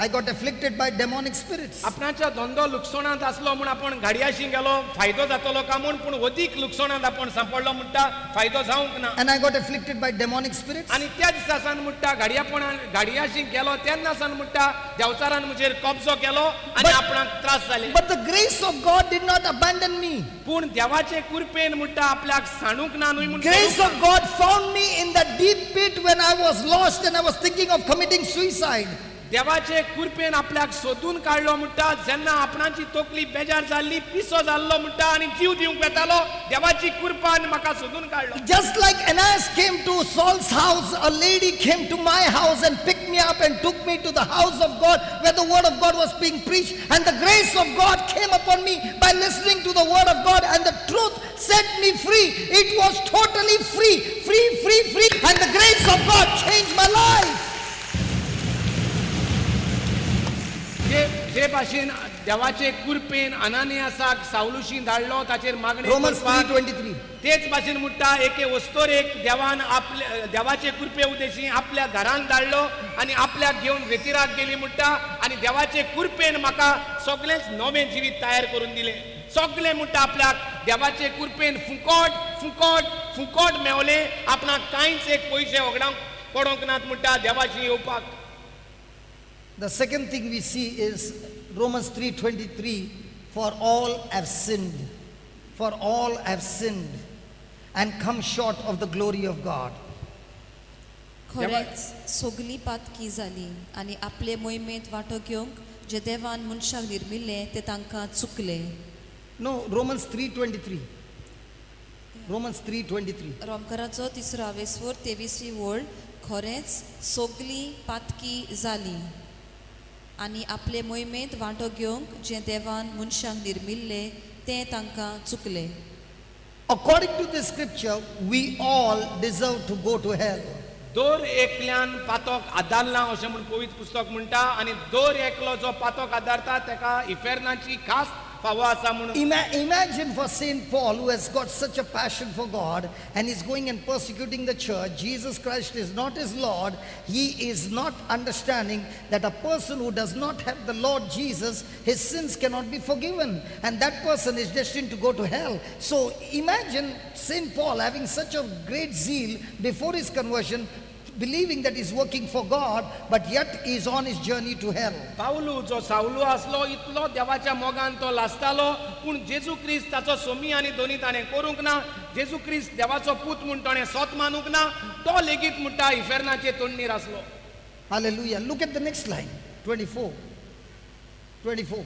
got afflicted by demonic spirits. आपणाचो धंदो लुकसणांत आसलो म्हूण आपण गाडयांशी गेलो, फायदो जातलो का म्हूण, पूण अदीक लुकसणांत आपण सांपडलो म्हणटा, फायदो जावंक ना. And I got afflicted by demonic spirits. आनी त्या दिसा सान म्हणटा गाडयेपणान गाडयांशी गेलो तेन्ना सान म्हणटा देवचारान म्हजेर कब्जो केलो आनी आपणाक त्रास जाले. But the grace of God did not abandon me. पूण देवाचे कृपेन म्हणटा आपल्याक सांडूंक ना न्हय म्हूण. Grace of God found me in that deep pit when I was lost and I was thinking of committing suicide. देवाचे कृपेन आपल्याक सोदून काडलो म्हणटा जेन्ना आपणाची तकली बेजार जाल्ली, पिसो जाल्लो म्हणटा आनी जीव दिवंक वेतालो, देवाची कृपान म्हाका सोदून काडलो. Just like Ananias came to Saul's house, a lady came to my house and picked me up and took me to the house of God where the word of God was being preached. And the grace of God came upon me by listening to the word of God, and the truth set me free. It was totally free, free, free, free. And the grace of God changed my life. जे जे भाशेन देवाचे कृपेन अनानियासाक सावलुशी धाडलो ताचेर मागणें Romans करपाक, 3:23. तेच भाशेन म्हणटा एके वस्तोरेक देवान आपले देवाचे कृपे उदेशी आपल्या घरान धाडलो आनी आपल्याक घेवन रेतिराक गेली म्हणटा आनी देवाचे कृपेन म्हाका सगळेंच नवें जिवीत तयार करून दिलें. सगळें म्हणटा आपल्याक देवाचे कृपेन फुकट फुकट फुकट मेवलें. आपणाक कांयच एक पयशे होगडावंक पडोंक नात म्हणटा देवाशी येवपाक. The second thing we see is Romans 3:23, for all have sinned, for all have sinned and come short of the glory of God. खरेंच सगलीं पातकी जालीं आनी आपले मोहिमेंत वांटो घेवंक जे देवान मनशाक निर्मिल्लें तें तांकां चुकलें. No, Romans 3:23. Romans 3:23. रोमकराचो तिसरो आवेस्वर तेवीसवी वळ. खरेंच सगलीं पातकी जालीं आनी आपले मोहिमेंत वांटो घेवंक जें देवान मनशाक निर्मिल्लें तें तांकां चुकलें. According to the scripture, we all deserve to go to hell. दर एकल्यान पातक आदारलां अशें म्हूण पवित्र पुस्तक म्हणटा आनी दर एकलो जो पातक आदारता ताका इफेर्नाची खास फावो आसा म्हणून. Imagine for Saint Paul, who has got such a passion for God and is going and persecuting the church, Jesus Christ is not his Lord. He is not understanding that a person who does not have the Lord Jesus, his sins cannot be forgiven, and that person is destined to go to hell. So imagine Saint Paul having such a great zeal before his conversion, believing that he's working for God, but yet he is on his journey to hell. Pavlu जो सावलू आसलो इतलो देवाच्या मोगान तो लासतालो पूण जेजू क्रिस्त ताचो सोमी आनी दोनी ताणें करूंक ना. जेजू क्रिस्त देवाचो पूत म्हूण ताणें सोत मानूंक ना. तो लेगीत म्हणटा इफेर्नाचे तोडणीर आसलो. Hallelujah. Look at the next line, 24. 24.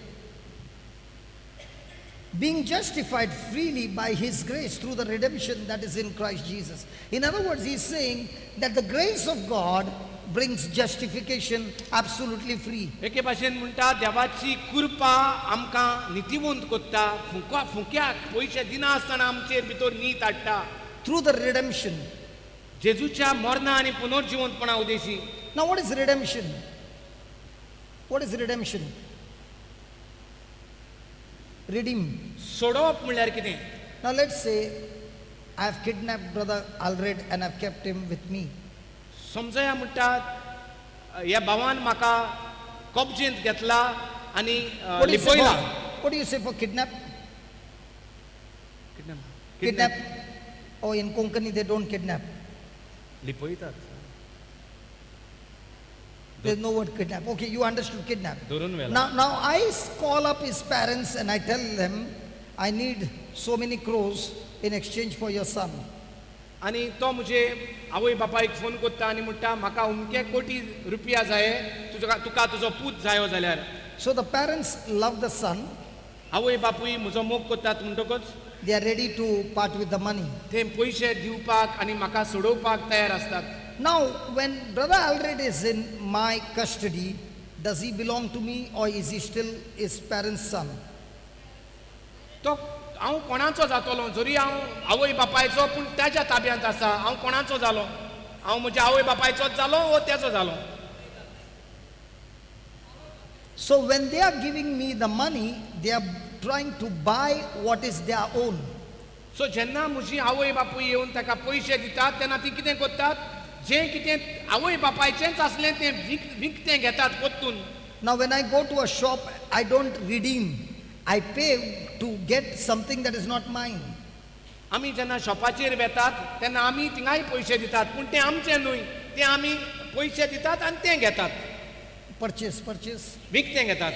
Being justified freely by his grace through the redemption that is in Christ Jesus. In other words, he's saying that the grace of God brings justification absolutely free. एके भाशेन म्हणटा देवाची कृपा आमकां नितीवंत कोत्ता फुंका फुंक्याक पयशे दिना आसतना आमचेर भितर नीत हाडटा. Through the redemption. जेजूच्या मरणा आनी पुनर्जिवंतपणा उद्देशी. Now, what is redemption? What is redemption? Redeem. सोडोवप म्हणल्यार कितें? Now, let's say I have kidnapped Brother Alred and I've kept him with me. समजया म्हणटा ह्या भावान म्हाका कब्जेंत घेतला आनी What do you say लिपयला. For, what do you say for kidnap? Kidnap. Oh, in Konkani they don't kidnap. लिपयतात. There's no word kidnap. Okay, you understood kidnap. धरून व्हेला. Now I call up his parents and I tell them, I need so many crores in exchange for your son. आनी तो म्हजे आवय बापायक phone करता आनी म्हणटा म्हाका अमके कोटी रुपया जाय तुजो तुका तुजो पूत जायो जाल्यार. So the parents love the son. आवय बापूय म्हजो मोग करतात म्हणटकच They are ready to part with the money. ते पयशे दिवपाक आनी म्हाका सोडोवपाक तयार आसतात. Now, when Brother Alred is in my custody, does he belong to me or is he still his parents' son? तो हांव कोणाचो जातलो जरी हांव आवय बापायचो पूण ताच्या ताब्यांत आसा हांव कोणाचो जालो हांव म्हज्या आवय बापायचोच जालो वो तेचो जालो? So when they are giving me the money, they are trying to buy what is their own. So जेन्ना म्हजी आवय बापूय येवन ताका पयशे दितात तेन्ना ती कितें करतात जें कितें आवय बापायचेंच आसलें तें विक विकतें घेतात परतून. Now, when I go to a shop, I don't redeem. I pay to get something that is not mine. आमी जेन्ना शॉपाचेर वेतात तेन्ना आमी थिंगाय पयशे दितात पूण तें आमचें न्हय तें आमी पयशे दितात आनी तें घेतात. Purchase, purchase. विकतें घेतात.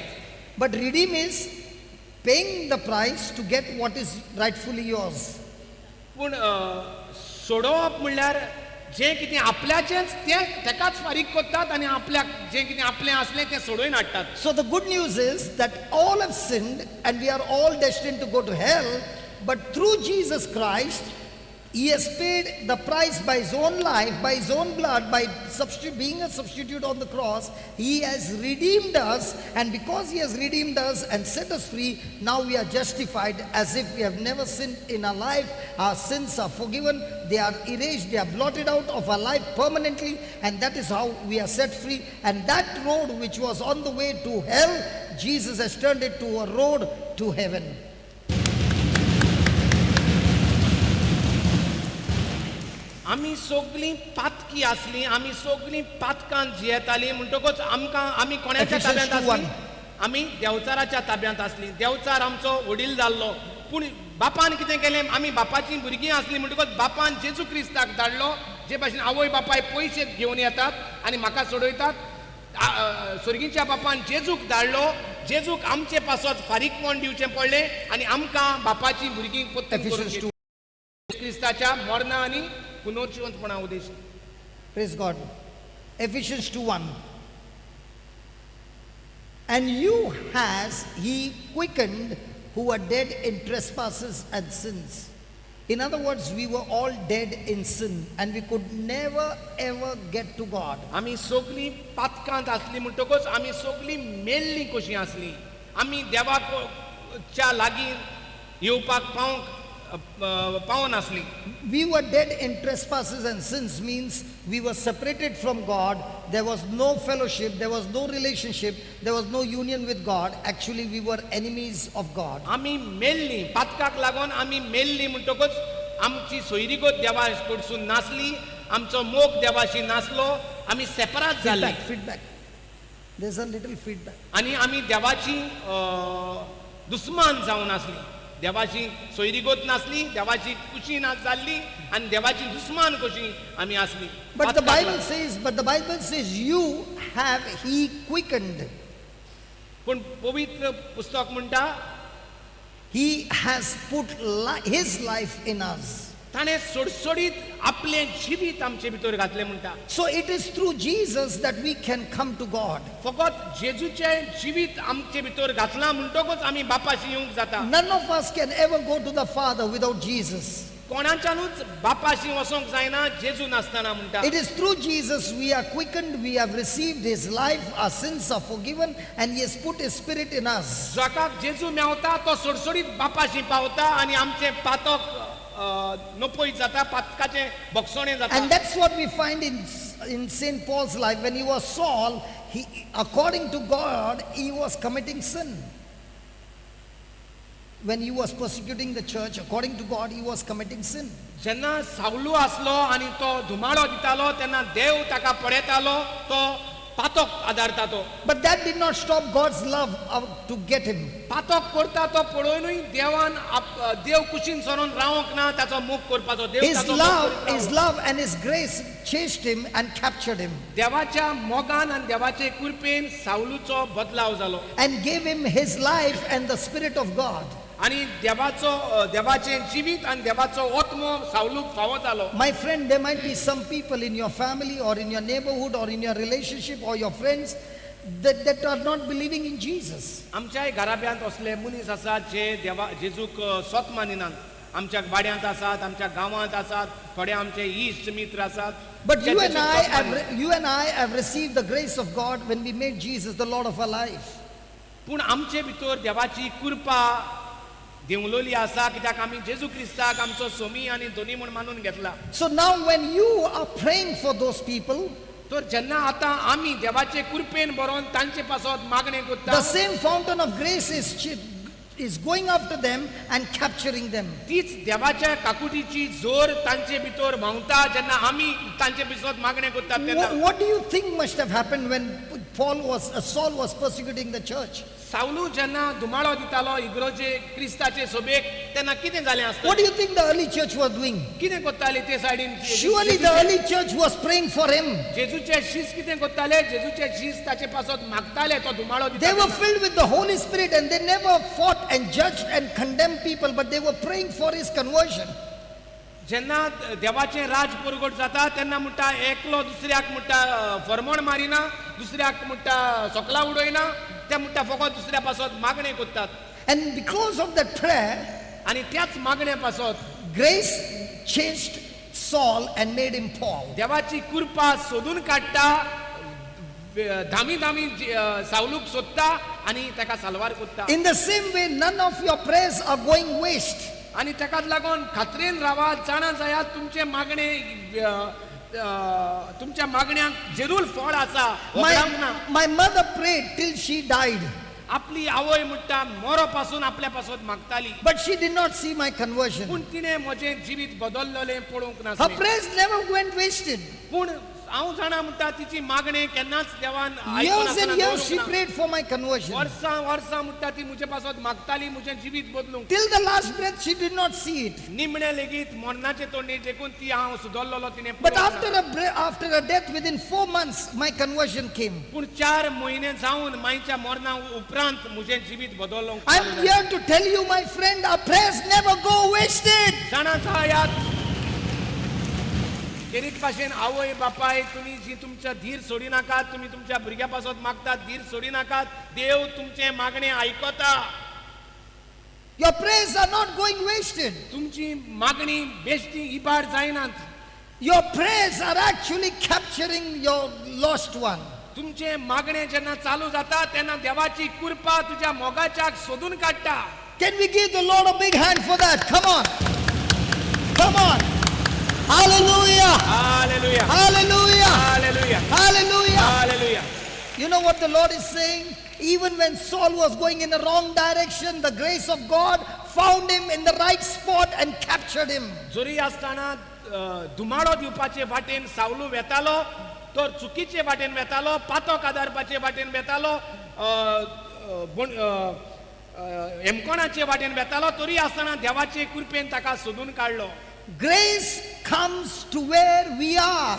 But redeem is paying the price to get what is rightfully yours. पूण सोडोवप म्हणल्यार जें कितें आपल्याचेंच तें तेकाच फारीक करतात आनी आपल्याक जें कितें आपलें आसलें तें सोडोवन हाडटात. So the good news is that all have sinned and we are all destined to go to hell, but through Jesus Christ, He has paid the price by His own life, by His own blood, by being a substitute on the cross. He has redeemed us, and because He has redeemed us and set us free, now we are justified as if we have never sinned in our life. Our sins are forgiven, they are erased, they are blotted out of our life permanently, and that is how we are set free. And that road which was on the way to hell, Jesus has turned it to a road to heaven. आमी सगळीं पातकी आसली आमी सगळीं पातकान जियेतालीं म्हणटकच आमकां आमी कोणाच्या Ephesians ताब्यांत 2:1. आसली आमी देंवचाराच्या ताब्यांत आसली. देंवचार आमचो वडील जाल्लो पूण बापान कितें केलें आमी बापाचीं भुरगीं आसलीं म्हणटकच बापान जेजू क्रिस्ताक धाडलो जे भाशेन आवय बापाय पयशे घेवन येतात आनी म्हाका सोडयतात. स्वर्गीच्या बापान जेजूक धाडलो जेजूक आमचे पासत फारीकपण दिवचें पडलें आनी आमकां बापाचीं भुरगीं परतून करून Ephesians 2. क्रिस्ताच्या मरणा आनी पुनर्जिवंतपणा उद्देश. Praise God. Ephesians 2:1. And you has he quickened who were dead in trespasses and sins. In other words, we were all dead in sin and we could never ever get to God. आमी सगळीं पातकांत आसली म्हणटकच आमी सगळीं मेल्लीं कशीं आसलीं. आमी देवाक च्या लागीं येवपाक पावंक पावनासलीं. We were dead in trespasses and sins means we were separated from God. There was no fellowship, there was no relationship, there was no union with God. Actually, we were enemies of God. आमी मेल्लीं पातकाक लागून आमी मेल्लीं म्हणटकच आमची सोयरीगत देवा कडसून नासली, आमचो मोग देवाशी नासलो, आमी सेपरात जाल्ले. Feedback, feedback. There's a little feedback. आनी आमी देवाची दुस्मान जावन आसली, देवाची सोयरीगत नासली, देवाची कुशी ना जाल्ली आनी देवाची दुस्मान कशी आमी आसली. But the पातकाक Bible लागून. Says, but the Bible says, you have he quickened. पूण पवित्र पुस्तक म्हणटा, He has put his life in us. ताणें सोडसोडीत आपलें जिवीत आमचे भितर घातलें म्हणटा. So it is through Jesus that we can come to God. फकत जेजूचें जिवीत आमचे भितर घातलां म्हणटकच आमी बापाशी येवंक जाता. None of us can ever go to the Father without Jesus. कोणाच्यानूच बापाशी वचोंक जायना जेजू नासतना म्हणटा. It is through Jesus we are quickened, we have received his life, our sins are forgiven, and he has put his spirit in us. जाका जेजू मेवता तो सोडसोडीत बापाशी पावता आनी आमचें पातक नपयत जाता, पातकाचें बक्षणें जाता. And that's what we find in St. Paul's life. When he was Saul, he, according to God, he was committing sin. When he was persecuting the church, according to God, he was committing sin. जेन्ना सावलू आसलो आनी तो धुमाळो दितालो तेन्ना देव ताका पळयतालो, तो पातक आदारता तो. But that did not stop God's love to get him. पातक करता तो पळोवनूय देवान देव कुशीन सरून रावंक ना ताचो मोग करपाचो. देव His ताचो मोग love, करीत his रावलो. Love and his grace chased him and captured him देवाच्या मोगान आनी देवाचे कृपेन सावलूचो बदलाव जालो and gave him his life and the Spirit of God. आनी देवाचो देवाचें जिवीत आनी देवाचो आत्मो सावलूक फावो जालो. My friend, there might be some people in your family or in your neighborhood or in your relationship or your friends that are not believing in Jesus. आमच्याय घराब्यांत असले मनीस आसात जे देवा जेजूक सोत मानिनात. आमच्या वाड्यांत आसात, आमच्या गांवांत आसात, थोडे आमचे इश्ट मित्र आसात. But J you and जेजूक I सोत have, मानिनात. You and I have received the grace of God when we made Jesus the Lord of our life. पूण आमचे भितर देवाची कृपा देंवलोली आसा कित्याक आमी जेजू क्रिस्ताक आमचो सोमी आनी धनी म्हूण मानून घेतला. So now when you are praying for those people, तर जेन्ना आतां आमी देवाचे कृपेन बरोवन तांचे पासत मागणें करता, the same fountain of grace is going after them and capturing them. तीच देवाच्या काकुटीची जोर तांचे भितर व्हांवता जेन्ना आमी तांचे पासत मागणें करतात तेन्ना. What do you think must have happened when Saul was persecuting the church? सावलू जेन्ना धुमाळो दितालो इगरोजे क्रिस्ताचे सोबेक तेन्ना कितें जालें आसतलें? What do you think the early church was doing? कितें करताले ते सायडीन? Surely the early church was praying for him. जेजूचे शीस कितें करताले? जेजूचे शीस ताचे पासत मागताले तो धुमाळो They were दिताले. Filled with the Holy Spirit and they never fought and judged and condemned people, but they were praying for his conversion. जेन्ना देवाचें राज परगट जाता तेन्ना म्हणटा एकलो दुसऱ्याक म्हणटा फरमण मारिना, दुसऱ्याक म्हणटा सोकला उडयना, ते म्हणटा फकत दुसऱ्या पासत मागणें करतात. And because of that prayer, आनी त्याच मागण्या पासत grace changed Saul and made him Paul. देवाची कृपा सोदून काडटा, धामी धामी सावलूक सोदता आनी ताका साल्वार करता. In the same way, none of your prayers are going waste. आनी ताकाच लागून खात्रेन रावात, जाणा जायात तुमचें मागणें तुमच्या मागण्यांक जरूर फळ आसा, वगडावंक ना. My mother prayed till she died, आपली आवय म्हणटा मरो पासून आपल्या पासत मागताली. But she did not see my conversion. पूण तिणें म्हजें जिवीत बदललेलें पळोवंक Her नासलें. Prayers never went wasted. पूण हांव जाणा म्हणटा तिची मागणें केन्नाच देवान Years आयकूनासतना and years she दवरूंक ना. Prayed for my conversion. वर्सां वर्सां म्हणटा ती म्हजे पासत मागताली म्हजें जिवीत बदलूंक. Till the last breath, she did not see it. निमणें लेगीत मरणाचे तोंडी देखून ती हांव सुदरलेलो तिणें But पळोवंक ना. After a death, within 4 months, my conversion came. पूण 4 म्हयने जावन मायच्या मरणा उपरांत म्हजें जिवीत बदलूंक I'm चालू जालें. here to tell you, my friend, our prayers never go wasted. जाणा जायात. तेरीच भाशेन आवय बापाय तुमी जी तुमच्या धीर सोडी नाकात तुमी तुमच्या भुरग्या पासत मागतात धीर सोडी नाकात देव तुमचें मागणें आयकता. Your prayers are not going wasted. तुमची मागणी बेश्टी इबाड जायनात. Your prayers are actually capturing your lost one. तुमचें मागणें जेन्ना चालू जाता तेन्ना देवाची कृपा तुज्या मोगाच्याक सोदून काडटा. Can we give the Lord a big hand for that? Come on. Come on. Hallelujah. Hallelujah. Hallelujah. Hallelujah. Hallelujah. Hallelujah. You know what the Lord is saying? Even when Saul was going in the wrong direction, the grace of God found him in the right spot and captured him. जरी आसतना धुमाडो दिवपाचे वाटेन सावलू वेतालो तर चुकीचे वाटेन वेतालो पातो कादारपाचे वाटेन वेतालो अ, अ, बोण- अ, अ, हेमकोणाचे वाटेन वेतालो तरी आसतना देवाचे कृपेन ताका सोदून काडलो. Grace comes to where we are.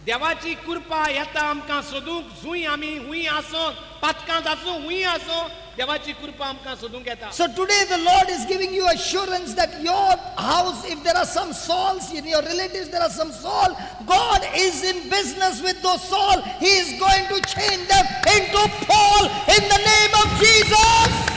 देवाची कृपा येता आमकां सोदूंक जुंय आमी हुंय आसो पातकांत आसूं हुंय आसो देवाची कृपा आमकां सोदूंक येता. So today the Lord is giving you assurance that your house, if there are some Sauls, in your relatives there are some Saul, God is in business with those Saul. He is going to change them into Paul in the name of Jesus.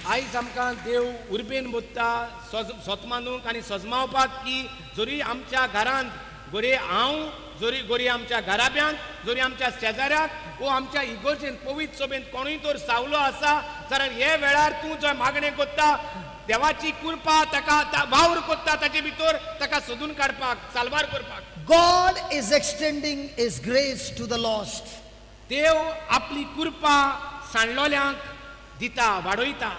आयज आमकां देव उर्बेन बोत्ता सोत मानूंक आनी सजमावपाक की जरी आमच्या घरांत गोरी हांव जरी गोरी आमच्या घराब्यांत जरी आमच्या शेजाऱ्याक वो आमच्या इगोर्जेन पवित्र सभेंत कोणूय तर सावलो आसा जाल्यार हे वेळार तूं जर मागणें कोत्ता देवाची कृपा ताका वावर कोत्ता ताचे भितर ताका सोदून काडपाक साल्वार करपाक. God is extending His grace to the lost. देव आपली कृपा सांडलोल्यांक दिता वाडयता.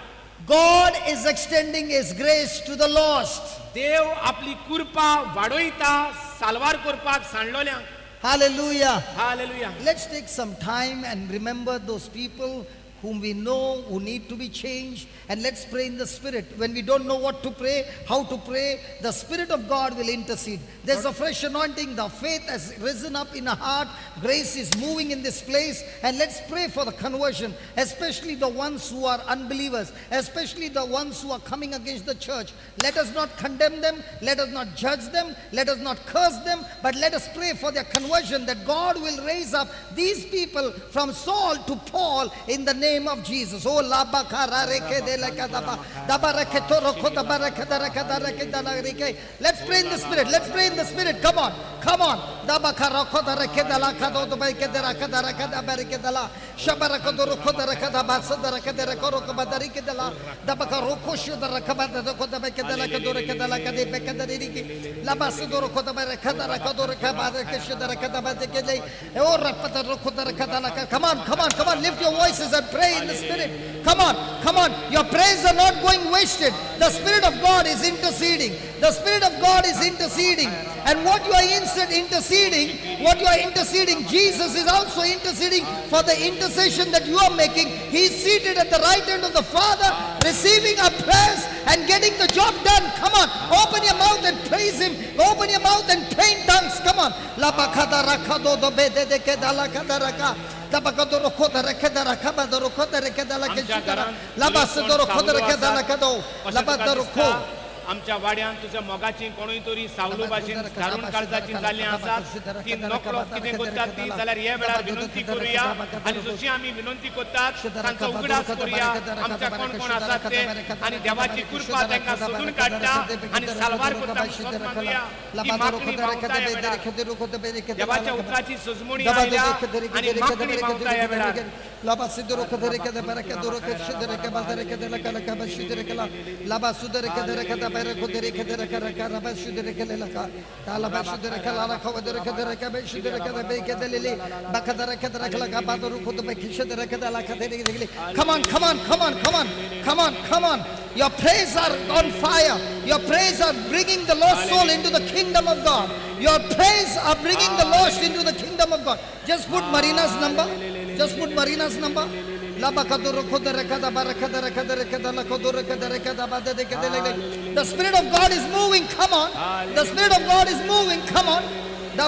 God is extending His grace to the lost. देव आपली कृपा वाडयता साल्वार करपाक सांडलोल्यांक. Hallelujah. Hallelujah. Let's take some time and remember those people whom we know who need to be changed, and let's pray in the Spirit. When we don't know what to pray, how to pray, the Spirit of God will intercede. There's a fresh anointing. The faith has risen up in our heart. Grace is moving in this place, and let's pray for the conversion, especially the ones who are unbelievers, especially the ones who are coming against the church. Let us not condemn them, let us not judge them, let us not curse them, but let us pray for their conversion, that God will raise up these people from Saul to Paul in the name of Jesus. Oh, la ba ka ra re ke de la ka da ba. Da ba ra ke to ro ko da ba ra ke da ra ka da ra ke da la re ke. Let's pray in the Spirit. Let's pray in the Spirit. Come on. Come on. Da ba ka ra ko da ra ke da la ka do do ba ke da ra ka da ra ka da ba re ke da la. Sha ba ra ko do ro ko da ra ka da ba sa da ra ka da ra ko ro ko ba da ri ke da la. Da ba ka ro ko shu da ra ka ba da do ko da ba ke da la ka do ra ka da la ka de ba ka da ri ri ke. La ba sa do ro ko da ba ra ka da ra ka do ra ka ba da ke shu da ra ka da ba de ke le. O ra pa da ro ko da ra ka da la ka. Come on, come on, come on. Lift your voices and pray in the Spirit. Come on, come on. Your prayers are not going wasted. The Spirit of God is interceding. The Spirit of God is interceding. And what you are interceding, what you are interceding, Jesus is also interceding for the intercession that you are making. He is seated at the right hand of the Father, receiving our prayers and getting the job done. Come on, open your mouth and praise Him. Open your mouth and pray in tongues. Come on. La ba ka da ra ka do do be de de ke da la ka da ra ka. Da ba ka do ro ko da ra ke da ra ka ba do ro ko da ra ke da la ke आमच्या shi da ra. घरांत La ba sa do ro ko da ra ke da la ka do. अशें La ba तुका da ro दिसता, ko. आमच्या वाड्यान तुज्या मोगाची कोणूय तरी सावलू भाशेन धारून काळजाची जाल्लीं आसात ती नकळो कितें करतात ती जाल्यार हे वेळार विनंती करुया आनी जशी आमी विनंती करतात तांचो उगडास करुया आमच्या कोण कोण आसात ते आनी देवाची कृपा तांकां सोदून काडटा आनी साल्वार करता म्हूण सोद मानुया. ती मागणी पावता ह्या वेळार देवाच्या उतराची सजमणी आयल्या आनी मागणी पावता ह्या वेळार. Come on, come on, come on, come on, come on, come on. Your prayers are on fire. Your prayers are bringing the lost soul into the kingdom of God. Your prayers are bringing the lost into the kingdom of God. Just put Marina's number. Just put Marina's number. The Spirit of God is moving. Come on. The Spirit of God is moving. Come on. When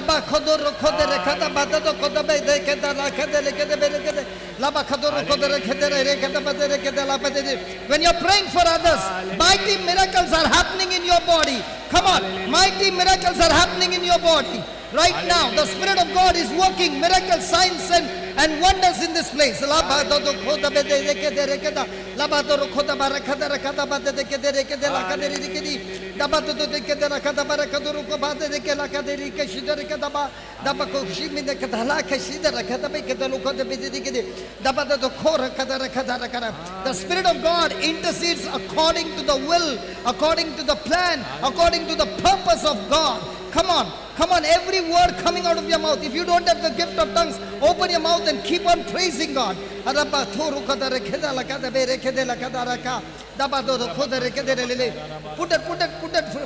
you're praying for others, mighty miracles are happening in your body. Come on, mighty miracles are happening in your body. Right now, the Spirit of God is working miracles, signs, and wonders in this place. The Spirit of God intercedes according to the will, according to the plan, according to the purpose of God. Come on, come on, every word coming out of your mouth. If you don't have the gift of tongues, open your mouth and keep on praising God. Put that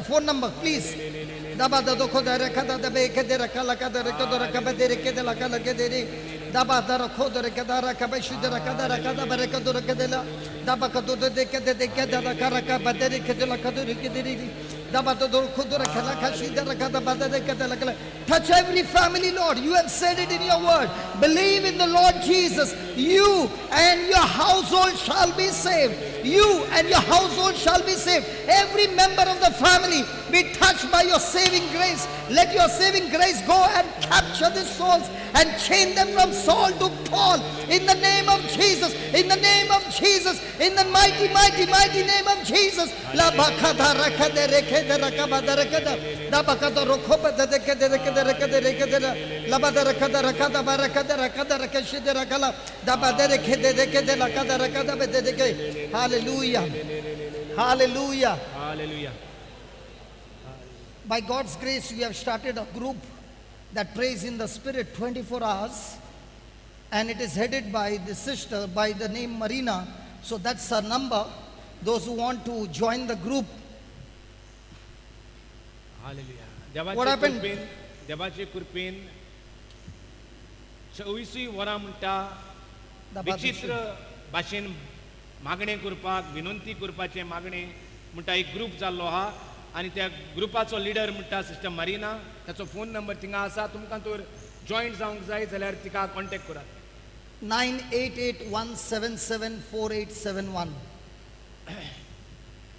phone number, please. Touch every family, Lord. You have said it in your word. Believe in the Lord Jesus. You and your household shall be saved. You and your household shall be saved. Every member of the family be touched by your saving grace. Let your saving grace go and capture the souls and chain them from Saul to Paul. In the name of Jesus. In the name of Jesus. In the mighty, mighty, mighty name of Jesus. Hallelujah. Hallelujah. Hallelujah. By God's grace, we have started a group that prays in the Spirit 24 hours, and it is headed by the sister by the name Marina. So that's her number. Those who want to join the group. Hallelujah. What happened? देवाचे कृपेन 24 वरां म्हणटा विचित्र भाशेन मागणें करपाक, विनंती करपाचें मागणें म्हणटा एक ग्रूप जाल्लो आहा आनी त्या ग्रुपाचो लिडर म्हणटा सिस्टर मारिना. ताचो फोन नंबर थिंगा आसा. तुमकां तर जॉयंट जावंक जाय जाल्यार तिका कॉन्टेक्ट करात. 9881774871.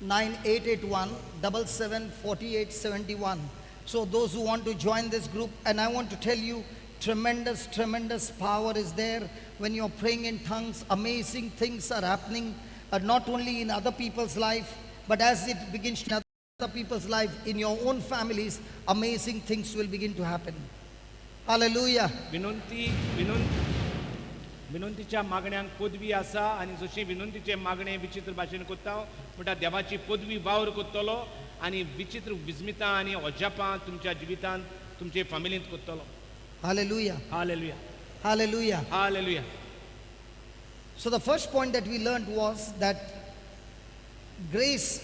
9881774871. So those who want to join this group, and I want to tell you, tremendous, tremendous power is there when you're praying in tongues. Amazing things are happening, not only in other people's life, but as it begins to other people's life, in your own families, amazing things will begin to happen. Hallelujah. विनंतीच्या मागण्यांक पदवी आसा आनी जशी विनंतीचे मागणे विचित्र भाशेन करता म्हणटा देवाची पदवी वावर करतलो आनी विचित्र विस्मितां आनी अजापां तुमच्या जिवितांत, तुमचे फामिलींत करतलो. Hallelujah. Hallelujah. Hallelujah. Hallelujah. So the first point that we learned was that grace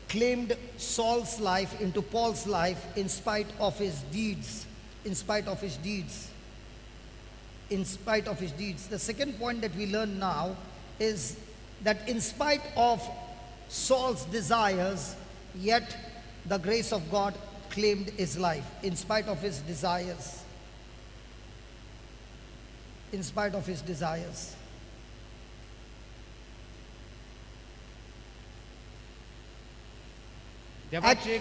claimed Saul's life into Paul's life in spite of his deeds. In spite of his deeds. In spite of his deeds. The second point that we learn now is that in spite of Saul's desires, yet the grace of God claimed his life. In spite of his desires. In spite of his desires. देवाचे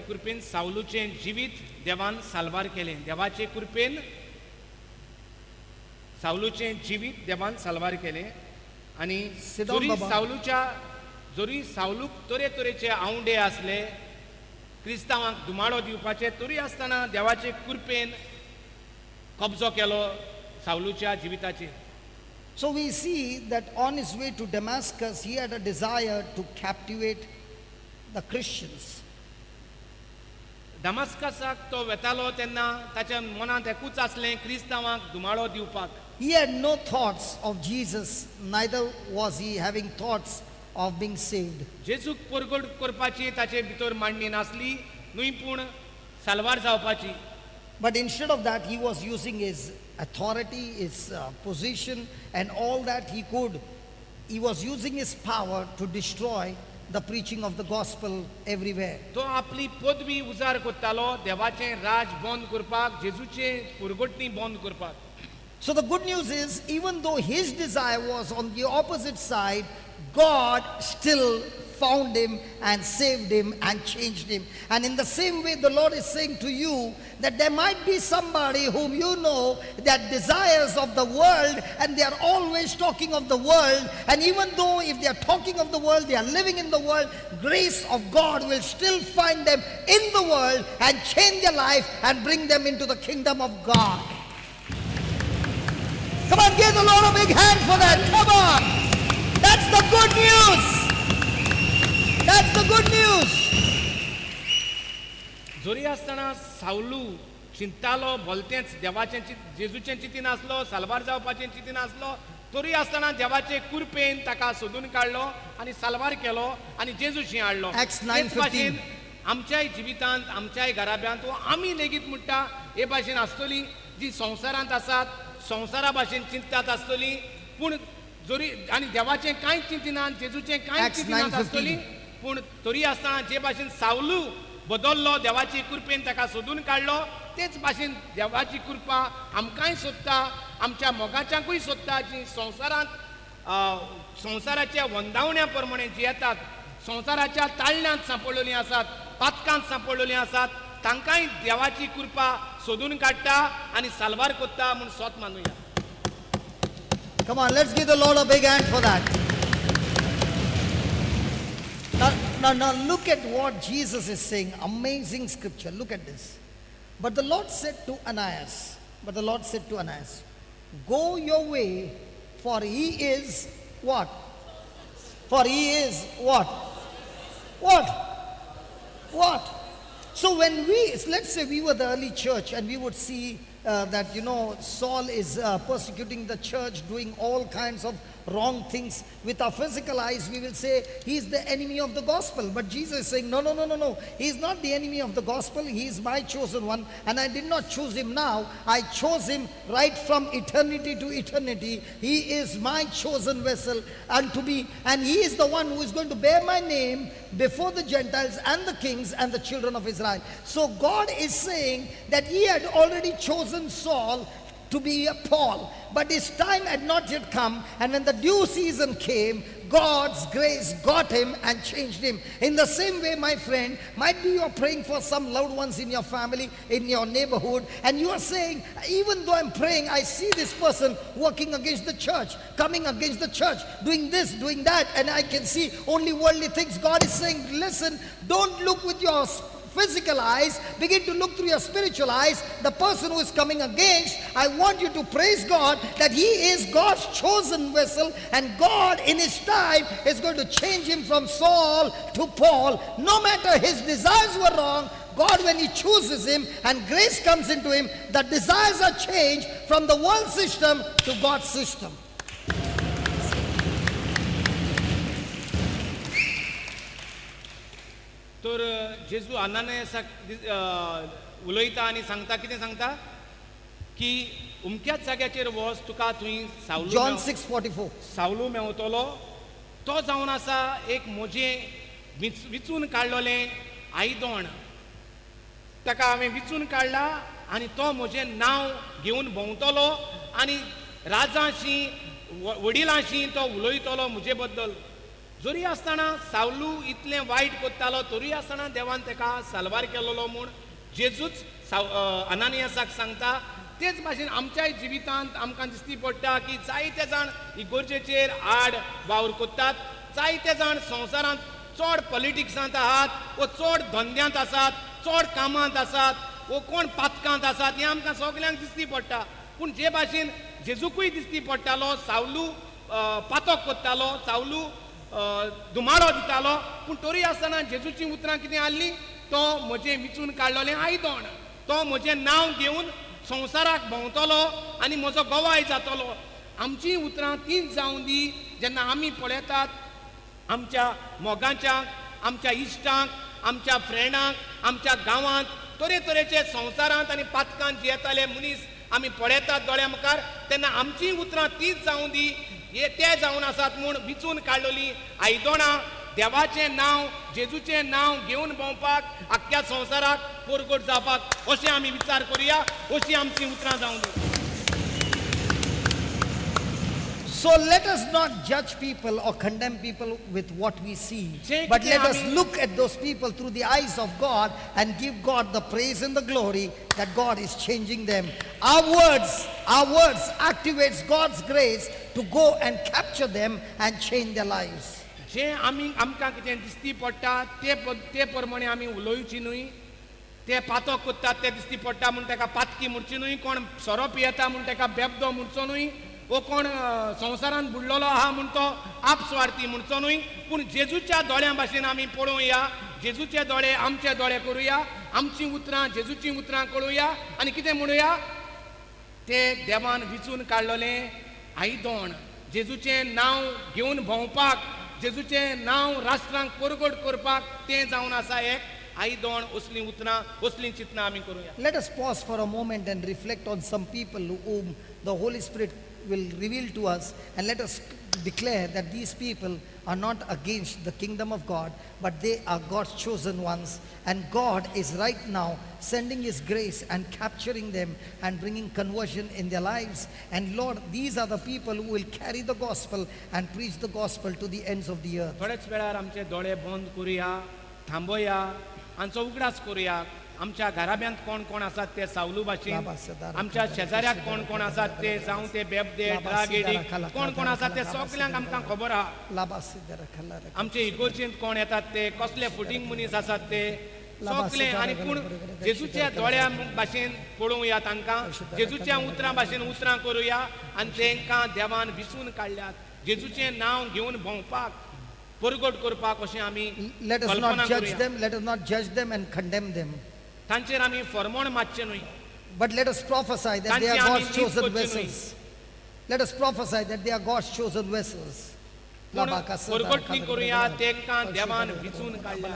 कृपेन सावलूचें जिवीत देवान साल्वार केलें. देवाचे कृपेन सावलूचें जिवीत देवान साल्वार केलें आनी जरी सावलूक तरेतरेचे आंवडे आसले क्रिस्तांवांक धुमाडो दिवपाचे, तरी आसतना देवाचे कृपेन कब्जो केलो सावलूच्या जिविताचेर. So we see that on his way to Damascus, he had a desire to captivate the Christians. दमास्कसाक तो वेतालो तेन्ना ताच्या मनांत एकूच आसलें क्रिस्तांवांक धुमाडो दिवपाक. He had no thoughts of Jesus, neither was he having thoughts of being saved. जेजूक परगट करपाची ताचे भितर मांडणी नासली न्हय, पूण साल्वार जावपाची. But instead of that, he was using his authority, his position, and all that he could. He was using his power to destroy the preaching of the gospel everywhere. तो आपली पदवी उजार करतालो देवाचें राज बंद करपाक, जेजूचें पुरगोटणी बंद करपाक. So the good news is, even though his desire was on the opposite side, God still found him and saved him and changed him. And in the same way, the Lord is saying to you that there might be somebody whom you know that desires of the world, and they are always talking of the world. And even though if they are talking of the world, they are living in the world, grace of God will still find them in the world and change their life and bring them into the kingdom of God. Come on, give the Lord a big hand for that. Come on. That's the good news. That's the good news. जोरी आसतना सावलू चिंतालो भलतेंच, देवाचें जेजूचें चिंतीन आसलो, साल्वार जावपाचें चिंतीन आसलो, तरी आसतना देवाचे कृपेन ताका सोदून काडलो आनी साल्वार केलो आनी जेजूशी हाडलो. Acts 9:15. तेच भाशेन आमच्याय जिवितांत, आमच्याय घराब्यांत वो आमी लेगीत म्हणटा हे भाशेन आसतली जी संवसारांत आसात, संवसारा भाशेन चिंततात आसतली, पूण जरी आनी देवाचें कांयच चिंतिनात, जेजूचें कांयच Acts चिंतिनात 9:15. आसतली, पूण तरी आसतना जे भाशेन सावलू बदल्लो, देवाची कृपेन ताका सोदून काडलो, तेच भाशेन देवाची कृपा आमकांय सोदता, आमच्या मोगाच्यांकूय सोदता, जी संवसारांत संवसाराच्या वंदावण्या प्रमाणे जियेतात, संवसाराच्या ताळण्यांत सांपडलेलीं आसात, पातकांत सांपडलेलीं आसात, तांकांय देवाची कृपा सोदून काडटा आनी साल्वार करता म्हूण सोत मानुया. Come on, let's give the Lord a big hand for that. Now look at what Jesus is saying. Amazing scripture. Look at this. But the Lord said to Ananias, but the Lord said to Ananias, go your way, for he is what? For he is what? What? What? So when we, let's say we were the early church and we would see that, Saul is persecuting the church, doing all kinds of wrong things. With our physical eyes, we will say he is the enemy of the gospel. But Jesus is saying, no, no, no, no, no. He is not the enemy of the gospel. He is my chosen one. And I did not choose him now. I chose him right from eternity to eternity. He is my chosen vessel and to be, and he is the one who is going to bear my name before the Gentiles and the kings and the children of Israel. So God is saying that he had already chosen Saul to be a Paul, but his time had not yet come, and when the due season came, God's grace got him and changed him. In the same way, my friend, might be you are praying for some loved ones in your family, in your neighborhood, and you are saying, even though I'm praying, I see this person working against the church, coming against the church, doing this, doing that, and I can see only worldly things. God is saying, listen, don't look with your physical eyes, begin to look through your spiritual eyes. The person who is coming against, I want you to praise God that he is God's chosen vessel, and God in his time is going to change him from Saul to Paul. No matter his desires were wrong, God, when he chooses him and grace comes into him, the desires are changed from the world system to God's system. तर जेजू अनानायासाक उलयता आनी सांगता, कितें सांगता की उमक्याच जाग्याचेर वच, तुका थंय सावलू John 6:44. सावलू मेवतलो, तो जावन आसा एक म्हजें विचून काडलोलें आयदोण, ताका हांवें विचून काडला आनी तो म्हजें नांव घेवन भोंवतलो आनी राजाशी वडिलांशी तो उलयतलो म्हजे बद्दल. जरी आसतना सावलू इतलें वायट करतालो तरी आसतना देवान ताका साल्वार केलोलो म्हूण जेजूच अनानियासाक सांगता. तेच भाशेन आमच्याय जिवितांत आमकां दिसती पडटा की जायते जाण इगोर्जेचेर आड वावर करतात, जायते जाण संवसारांत चड पॉलिटिक्सांत आहात वो चड धंद्यांत आसात, चड कामांत आसात वो कोण पातकांत आसात, हें आमकां सगल्यांक दिसती पडटा. पूण जे भाशेन जेजूकूय दिसती पडटालो, सावलू पातक करतालो, सावलू धुमाडो दितालो, पूण तरी आसतना जेजूचीं उतरां कितें आहलीं, तो म्हजें विचून काडलोलें आयदोण, तो म्हजें नांव घेवन संवसाराक भोंवतलो आनी म्हजो गवाय जातलो. आमचीं उतरां तींच जावं दी जेन्ना आमी पळयतात आमच्या मोगाच्यांक, आमच्या इश्टांक, आमच्या फ्रेंडांक, आमच्या गांवांत तरेतरेचे संवसारांत आनी पातकांत जियेताले मनीस आमी पळयतात दोळ्या मुखार, तेन्ना आमचीं उतरां तींच जावं दी, हे ते जावन आसात म्हूण विचून काडलोली आयदोणां देवाचें नांव जेजूचें नांव घेवन भोंवपाक आख्ख्या संवसाराक परगट जावपाक अशें आमी विचार करुया अशीं आमचीं उतरां जावं दी. So let us not judge people or condemn people with what we see, J but कितें let us look at those people through the eyes of God and give God the praise and the glory that God is changing them. Our words activates God's grace to go and capture them and change their lives. जे आमी आमकां कितें दिसती पडटा ते ते प्रमाणे आमी उलोवची न्हय. ते पातो कोत्तात ते दिसती पडटा म्हूण ताका पातकी म्हणची न्हय. कोण सोरो पियेता म्हूण ताका बेबदो म्हणचो न्हय वो कोण संवसारान बुडलेलो आहा म्हूण तो आपस्वार्थी म्हणचो न्हय. पूण जेजूच्या दोळ्यां भाशेन आमी पळोवया. जेजूचे दोळे आमचे दोळे करुया. आमचीं उतरां जेजूचीं उतरां कळुया आनी कितें म्हणुया ते देवान विचून काडलेलें आयदोण जेजूचें नांव घेवन भोंवपाक जेजूचें नांव राष्ट्रांक परगट करपाक तें जावन आसा एक आयदोण. असलीं उतरां असलीं चिंतनां आमी करुया. Let us pause for a moment and reflect on some people whom the Holy Spirit will reveal to us, and let us declare that these people are not against the kingdom of God, but they are God's chosen ones, and God is right now sending His grace and capturing them and bringing conversion in their lives. And Lord, these are the people who will carry the gospel and preach the gospel to the ends of the earth. थोड्याच वेळार आमचे दोळे बंद करुया, थांबोया, आमचो उगडास करुया. आमच्या घराब्यांत कोण कोण आसात ते सावलू भाशेन, आमच्या शेजाऱ्याक कोण कोण आसात ते, जावं ते बेबदे, ड्रग एडिक्ट, कोण कोण आसात ते सगल्यांक आमकां खबर आहा. आमचे इगोर्जेंत कोण येतात ते कसले फुटींग मनीस आसात ते सगळे. आनी पूण जेजूच्या दोळ्या भाशेन पळोवया तांकां, जेजूच्या उतरां भाशेन उतरां करुया आनी तांकां देवान विसून काडल्यात जेजूचें नांव घेवन भोंवपाक परगट करपाक अशें आमी Let us Kalpana not judge करुया. Them, let us not judge them and condemn them. तांचेर आमी फरमोण मारचें न्हय. But let us prophesy that they are तांची आमी God's नीत chosen करची न्हय. Vessels. Let us prophesy that they are God's chosen vessels. पूण परगटणी करुया तांकां देवान विचून काडल्या.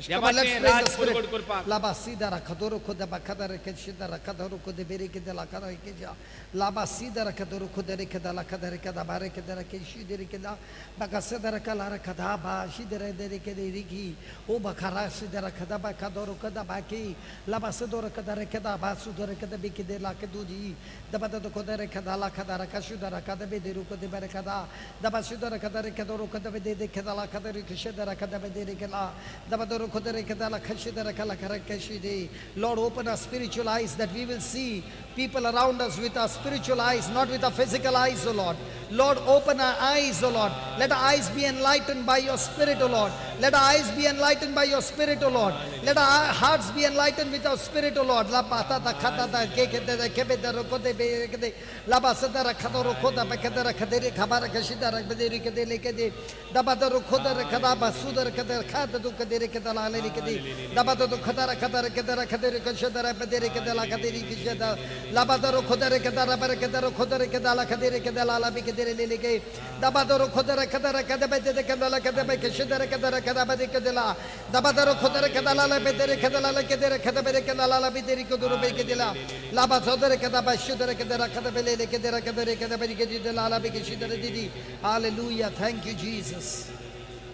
Come on, let's देवाचें pray in the Raj spirit. परगट करपाक. Laba sidara kadoro koda bakadara keshidara kadoro kode bere kedala kadara keja. Laba sidara kadoro kodere kedala kadara kada bare kedara keshidere keda bakasadara kalara kada ba shidere dere kede riki o bakara sidara kada bakadoro kada baki laba sidora kadara kada ba sudore kada bikide la kedudi dabada kodere kada la kadara kashudara kada bederu kode bare kada daba sidara kadara kadoro kada bede kedala kadara keshidara kada bedere kela dabadoro kodere kedala kashidara kala kara kashide. Lord, open our spiritual eyes that we will see people around us with our spiritual eyes, not with our physical eyes, O Lord. Lord, open our eyes, O Lord. Let our eyes be enlightened by your Spirit, O Lord. Let our eyes be enlightened by your Spirit, O Lord. Let our hearts be enlightened with our Spirit, O Lord. La pa ta ta kha ta ta ke ke te te ke be te ro ko te be ke te. La ba sa ta ra kha to ro ko ta ba ke te ra kha te re kha ba ra kha shi ta ra ba de re ke de le ke de. Da ba ta ro ko ta ra kha da ba su da ra kha ta kha ta du ke de re ke ta la le re ke de. Da ba ta du kha ta ra kha ta ra ke ta ra kha te re kha shi ta ra ba de re ke de la kha te re ke shi ta. La ba ta ro ko ta re ke ta ra ba re ke ta ro ko ta re ke da la kha te re ke da la la bi ke de re le le ke. Da ba ta ro ko ta ra kha ta ra kha ta ba de de ke da la kha ta ba ke shi ta ra kha ta ra kha ta ba de ke de la. Da ba ta ro ko ta ra kha ta la la be de re kha ta la la ke de re kha ta ba re ke da la la bi de re ke do ro be ke de la. La ba so de re ke da ba shi de re ke de ra kha ta be le le ke de ra kha ta re ke da ba re ke de la la bi ke shi de re di di. Hallelujah. Thank you, Jesus.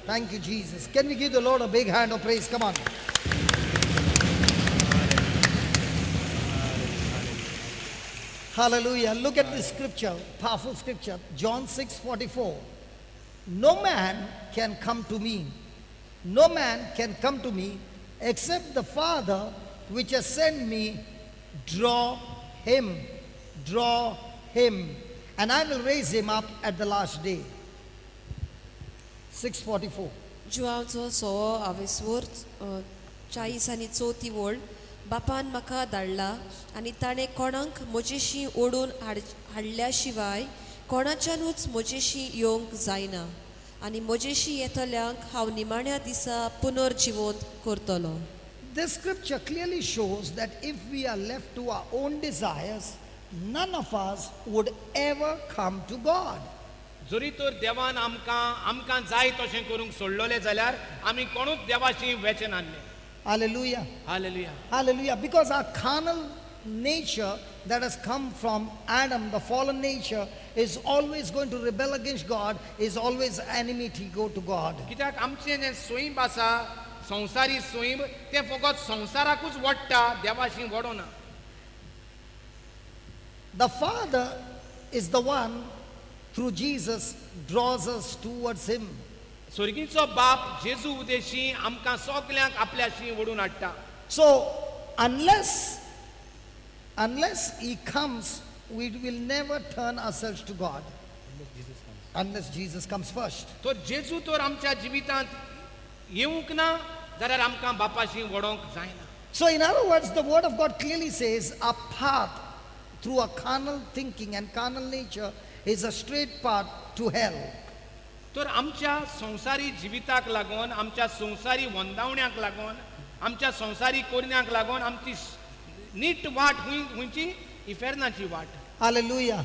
Thank you, Jesus. Can we give the Lord a big hand of praise? Come on. Hallelujah. Look at this scripture, powerful scripture. John 6:44. No man can come to me. No man can come to me except the Father which has sent me draw him. Draw him. And I will raise him up at the last day. 6:44. जुआंवचो सोवो आवेसवोर 40 आनी चवथी वळ. बापान म्हाका धाडला आनी ताणें कोणाक म्हजेशी ओडून हाडल्या शिवाय कोणाच्यानूच म्हजेशी येवंक जायना आनी म्हजेशी येतल्यांक हांव निमाण्या दिसा पुनर्जिवंत करतलो. This scripture clearly shows that if we are left to our own desires, none of us would ever come to God. जरी तर देवान आमकां आमकां जाय तशें करूंक सोडलोले जाल्यार आमी कोणूच देवाशी वेचे नासले. Hallelujah. Hallelujah. Hallelujah. Because our carnal nature that has come from Adam, the fallen nature, is always going to rebel against God, is always enmity go to God. कित्याक आमचें जें सैम आसा संवसारी सैम तें फकत संवसाराकूच वडटा देवाशी वडोना. The Father is the one through Jesus draws us towards Him. स्वर्गीचो बाप जेजू उदेशी आमकां सगल्यांक आपल्याशी ओडून हाडटा. So, unless He comes, we will never turn ourselves to God. Unless Jesus comes first. तर जेजू तर आमच्या जिवितांत येवंक ना जाल्यार आमकां बापाशी वडोवंक जायना. So, in other words, the Word of God clearly says our path through our carnal thinking and carnal nature is a straight path to hell. तर आमच्या संवसारी जिविताक लागून आमच्या संवसारी वंदावण्याक लागून आमच्या संवसारी कोरण्याक लागून आमची नीट वाट हुंय खंयची इफेर्नाची वाट. Hallelujah.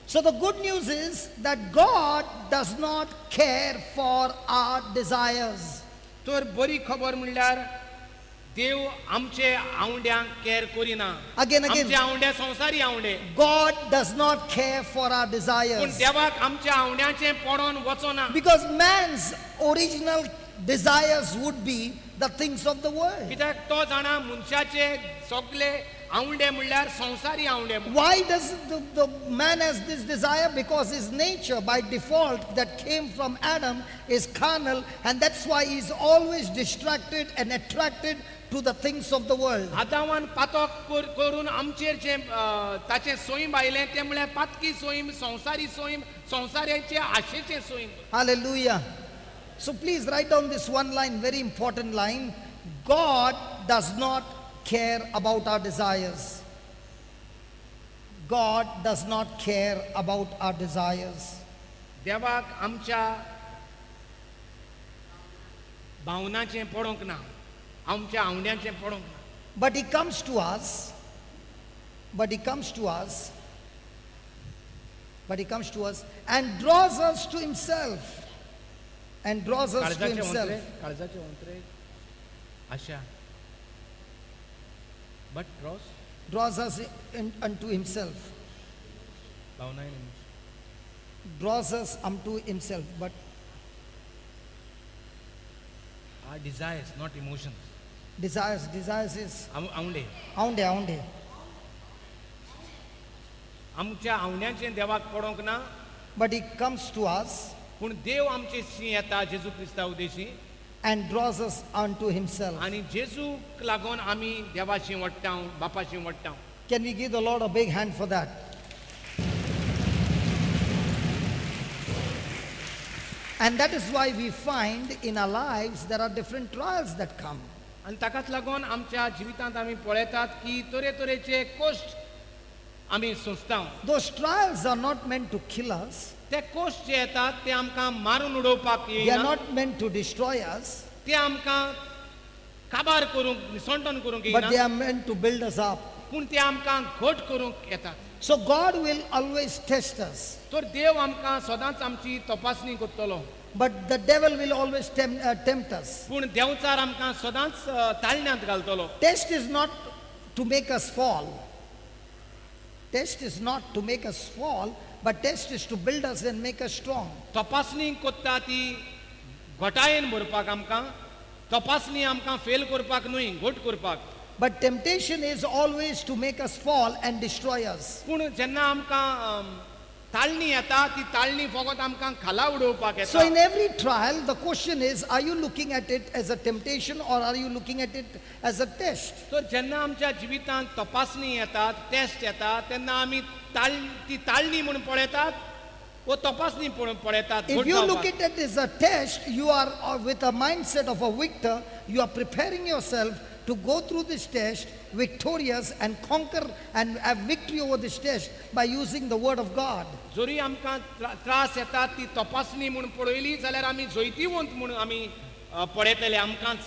So, the good news is that God does not care for our desires. तर बरी खबर म्हणल्यार देव आमचे आवंड्यांक केर करिना. Again, again. आमचे आवंडे संवसारी आवंडे. God does not care for our पूण desires. देवाक आमच्या आवंड्याचें पडोन वचना. Because man's original desires would be the things of the world. कित्याक तो जाणा मनशाचे सगळे आवंडे म्हणल्यार संवसारी आवंडे. Why does the man has this desire? Because his nature by default that came from Adam is carnal, and that's why he's always distracted and attracted to the things of the world. आदावान पातक करून आमचेर जें ताचें सैम आयलें तें म्हळ्यार पातकी सैम संवसारी सैम संवसाराचे आशेचें सैम. Hallelujah. So please write down this one line, very important line. God does not care about our desires. God does not care about our desires. देवाक आमच्या भावनाचें पडोंक ना आमच्या आवंड्याचें पडोंक ना. But he comes to us, but he comes to us, but he comes to us and draws us to himself. And draws us to काळजाचे himself. ओंत्रे काळजाचे ओंत्रे Asha but draws Draws us unto himself. भावना Draws us unto himself. But our desires not emotions. desires is आवंडे aunde, aunde. आमच्या आवंड्याचें देवाक पडोंक ना. But he comes to us पूण देव आमचे शी येता जेजू क्रिस्ता Udeshi and draws us unto himself. आनी जेजूक लागून आमी देवाशी वडटा बापाशी वडटा. Can we give the Lord a big hand for that? And that is why we find in our lives there are different trials that come. आनी ताकाच लागून आमच्या जिवितांत आमी पळयतात की तरेतरेचे कश्ट आमी सोंसता. Those trials are not meant to kill us. ते कश्ट जे येतात ते आमकां मारून उडोवपाक They are येना. not meant to destroy us, ते आमकां काबार करूंक निसंटन करूंक but they येना are meant to build us up. पूण ते आमकां घट करूंक येतात. So God will always test us, तर देव आमकां सदांच आमची तपासणी करतलो. but the devil will always tempt us. पूण देंवचार आमकां सदांच ताळण्यांत घालतलो. Test is not to make us fall. Test is not to make us fall, but test is to build us and make us strong. तपासणी कोत्ता ती घटायेन भरपाक आमकां तपासणी आमकां फेल करपाक न्हय घट करपाक. But temptation is always to make us fall and destroy us. पूण जेन्ना आमकां ताळणी येता ती ताळणी फकत आमकां खाला उडोवपाक So in येता. every trial, the question is, are you looking at it as a temptation or are you looking at it as a test? तर जेन्ना आमच्या जिवितांत तपासणी येतात टेस्ट येता तेन्ना आमी ती ताळणी म्हूण पळयतात वो तपासणी पळयतात. If you look at it as a test, you are with a mindset of a victor, you are preparing yourself to go through this test victorious and conquer and have victory over this test by using the word of God. जरी आमकां त्रास येतात ती तपासणी म्हूण पळयली जाल्यार आमी जैतिवंत म्हूण आमी पळयतले आमकांच.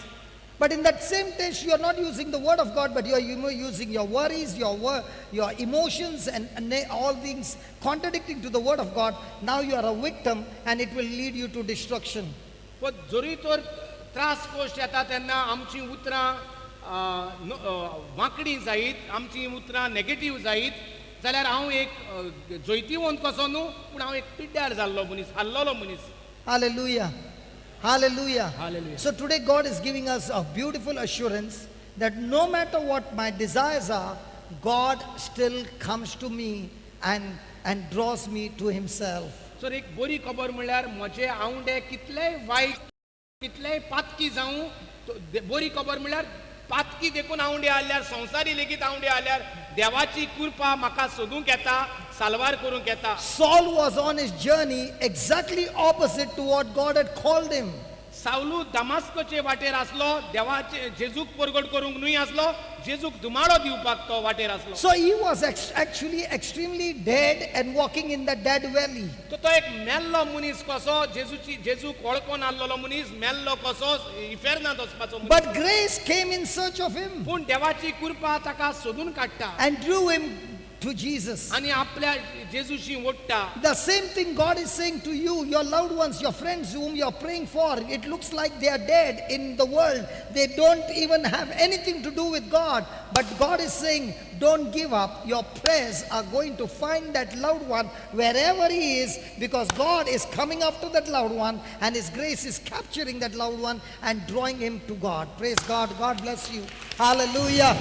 But in that same test, you are not using the word of God, but you are using your worries, your emotions, and all things contradicting to the word of God. Now you are a victim, and it will lead you to destruction. पण जरी तर त्रास कश्ट येता तेन्ना आमची उतरां वांकडी जायत, आमची उतरां नेगेटीव जायत जाल्यार हांव एक जैतिवंत कसो न्हू, पूण हांव एक पिड्ड्यार जाल्लो मनीस, हारलेलो मनीस. Hallelujah. Hallelujah. Hallelujah. So today God is giving us a beautiful assurance that no matter what my desires are, God still comes to me and draws me to himself. So एक बरी खबर म्हणल्यार म्हजे आंवडे कितलेय वायट, कितलेय पातकी जावं, बरी खबर म्हणल्यार पातकी देखून आंवडे आसल्यार, संवसारी लेगीत आंवडे आसल्यार देवाची कृपा म्हाका सोदूंक येता, साल्वार करूंक येता. Saul was on his journey exactly opposite to what God had called him. सावलू दमास्कोचे वाटेर आसलो, देवाचे जेजूक परगट करूंक न्हय आसलो, जेजूक धुमाडो दिवपाक तो वाटेर आसलो. So he was actually extremely dead and walking in the dead valley. तो तो एक मेल्लो मनीस कसो, जेजूची जेजूक वळखून आहलोलो मनीस मेल्लो कसो, इफेर्नांत वचपाचो मनीस. But grace came in search of him पूण देवाची कृपा ताका सोदून काडटा and drew him to Jesus. आनी आपल्या जेजूशी ओडटा. The same thing God is saying to you, your loved ones, your friends whom you are praying for. It looks like they are dead in the world. They don't even have anything to do with God. But God is saying, don't give up. Your prayers are going to find that loved one wherever he is, because God is coming after that loved one and his grace is capturing that loved one and drawing him to God. Praise God. God bless you. Hallelujah.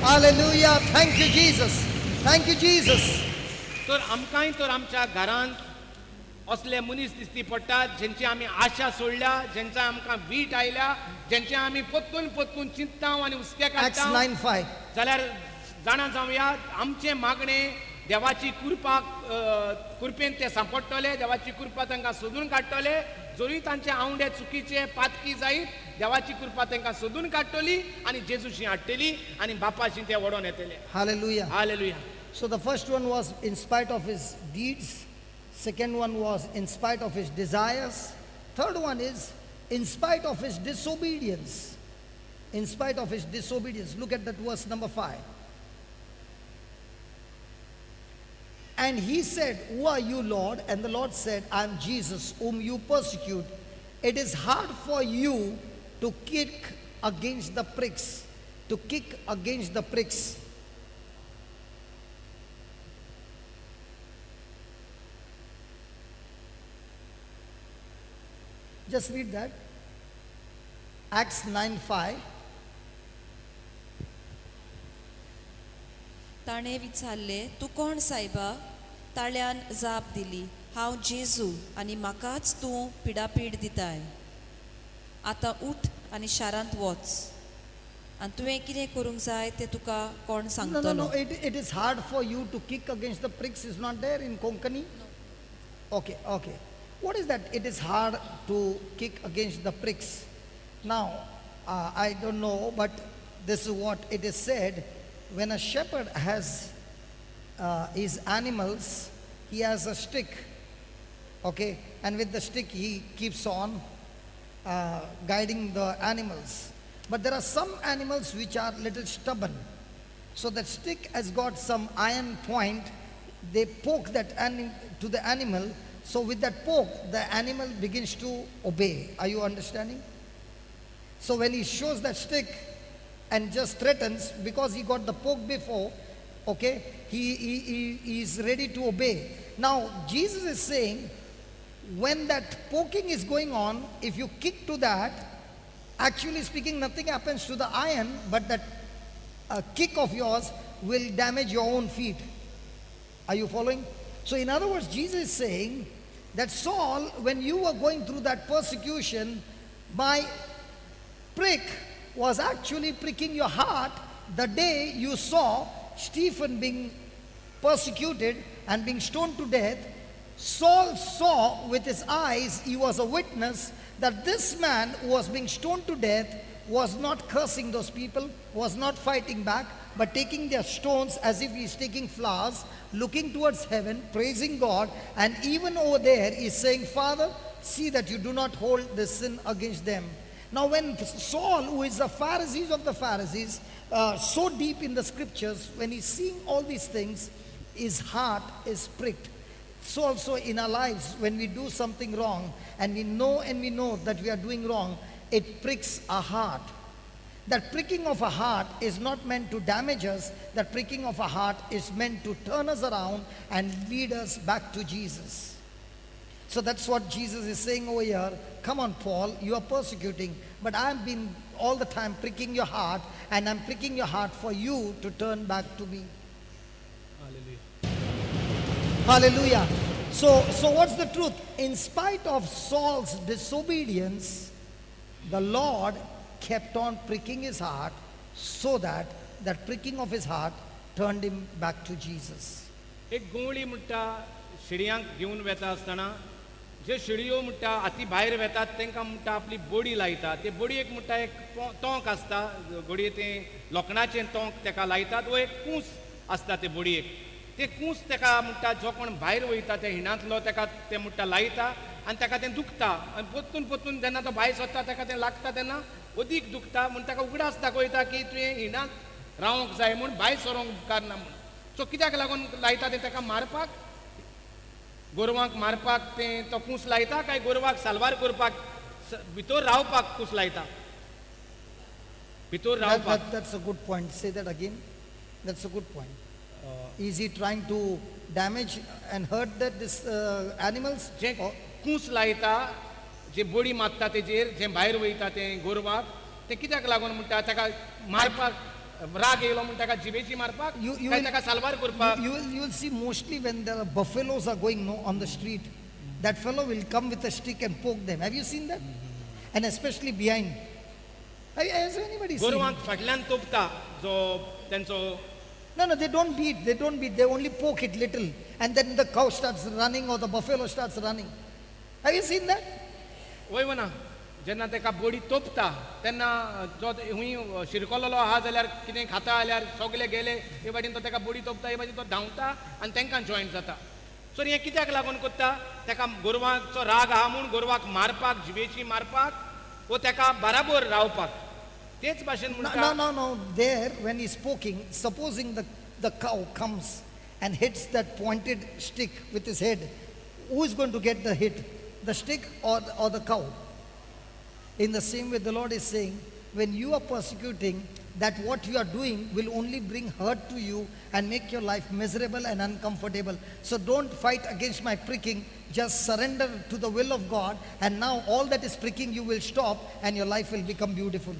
Hallelujah. Thank you, Jesus. Thank you, Jesus. तर आमकांय तर आमच्या घरांत असले मनीस दिसती पडटात जेंची आमी आशा सोडल्या, जेंचा आमकां वीट आयल्या, जेंचे आमी परतून परतून चिंतता आनी हुस्के Acts काडटा 9:5. जाल्यार जाणा जावया, आमचें मागणें देवाची कृपा कृपेन ते सांपडटले, देवाची कृपा तांकां सोदून काडटले. जरूय तांचे आंवडे चुकीचे पातकी जायत, देवाची कृपा तांकां सोदून काडटली आनी जेजूशी हाडटली आनी बापाशी ते ओडोन येतले. Hallelujah. Hallelujah. So the first one was in spite of his deeds. Second one was in spite of his desires. Third one is in spite of his disobedience. In spite of his disobedience. Look at that verse number 5. And he said, who are you, Lord? And the Lord said, I am Jesus, whom you persecute. It is hard for you to kick against the pricks. To kick against the pricks. Just read that. Acts 9:5. ताणें विचारलें, तूं कोण सायबा? ताळ्यान जाप दिली, हांव जेजू आनी म्हाकाच तूं पिडापीड दिताय. आतां उठ आनी शारांत वच आनी तुवें कितें करूंक जाय तें तुका कोण No, no, सांगतलो. no. It is hard for you to kick against the pricks. Is not there in Konkani? No. Okay, okay. What is that? It is hard to kick against the pricks. Now, I don't know, but this is what it is said. When a shepherd has his animals, he has a stick. Okay, and with the stick he keeps on guiding the animals. But there are some animals which are little stubborn. So that stick has got some iron point. They poke that to the animal. So with that poke, the animal begins to obey. Are you understanding? So when he shows that stick and just threatens, because he got the poke before, okay, he is ready to obey. Now Jesus is saying, when that poking is going on, if you kick to that, actually speaking, nothing happens to the iron, but that kick of yours will damage your own feet. Are you following? So in other words, Jesus is saying that Saul, when you were going through that persecution, my prick was actually pricking your heart the day you saw Stephen being persecuted and being stoned to death. Saul saw with his eyes, he was a witness, that this man who was being stoned to death was not cursing those people, was not fighting back, but taking their stones as if he's taking flowers, looking towards heaven, praising God, and even over there he's saying, Father, see that you do not hold this sin against them. Now when Saul, who is the Pharisees of the Pharisees, so deep in the scriptures, when he's seeing all these things, his heart is pricked. So also in our lives, when we do something wrong, and we know that we are doing wrong, it pricks our heart. That pricking of a heart is not meant to damage us. That pricking of a heart is meant to turn us around and lead us back to Jesus. So that's what Jesus is saying over here. Come on, Paul, you are persecuting, but I've been all the time pricking your heart, and I'm pricking your heart for you to turn back to me. Hallelujah. So what's the truth? In spite of Saul's disobedience, the Lord kept on pricking his heart so that that pricking of his heart turned him back to Jesus. एक गवळी म्हणटा शेडयांक घेवन वेता आसतना जे शेडयो म्हणटा हाती भायर वेतात तांकां म्हणटा आपली बडी लायता. ते बडयेक म्हणटा एक तोंक आसता, घडये तें लोखणाचें तोंक ताका लायतात वो एक कूस आसता ते बडयेक. ते कूस ताका म्हणटा जो कोण भायर वयता त्या हिणांतलो ताका तें म्हणटा लायता आनी ताका तें दुखता आनी परतून परतून जेन्ना तो भायर सरता ताका तें लागता तेन्ना अदीक दुखता म्हूण ताका उगडास दाखयता की तुवें हिणांत रावंक जाय म्हूण, भायर सरोंक उपकारना म्हूण. सो कित्याक लागून लायता तें? ताका मारपाक, गोरवांक मारपाक तें तो कूस लायता काय गोरवाक साल्वार करपाक भितर रावपाक कूस लायता? भितर रावपाक. That's a good point. Say that again. That's a good point. Is he trying to damage and hurt that this animals? जे कूस लायता, जे बडी मारता तेजेर, जे भायर वयता तें गोरवाक, तें कित्याक लागून म्हणटा? ताका मारपाक राग येयलो म्हूण ताका जिबेची मारपाक काय ताका साल्वार करपाक? You will see mostly when the buffaloes are going on the street, that fellow will come with a stick and poke them. Have you seen that? And especially behind. Has anybody seen? गोरवांक फाटल्यान तोपता जो तेंचो. No, no, they don't beat. They don't beat. They only poke it little. And then the cow starts running or the buffalo starts running. Have you seen that? वय वना जेन्ना ताका बडी तोपता तेन्ना जो हुंय शिरकलोलो आहा जाल्यार कितें खाता जाल्यार सगले गेले हे वाटेन तो ताका बडी तोपता, हे वाटेन तो धांवता आनी तांकां जॉयन जाता. सो हें कित्याक लागून करता? ताका गोरवांचो राग आहा म्हूण गोरवाक मारपाक, जिबेची मारपाक वो ताका बराबर रावपाक. तेच भाशेन म्हणटा. No, no, no. There when he's poking, supposing the cow comes and hits that pointed stick with his head, who is going to get the hit? The stick or the cow? In the same way, the Lord is saying, when you are persecuting, that what you are doing will only bring hurt to you and make your life miserable and uncomfortable. So don't fight against my pricking. Just surrender to the will of God, and now all that is pricking you will stop and your life will become beautiful.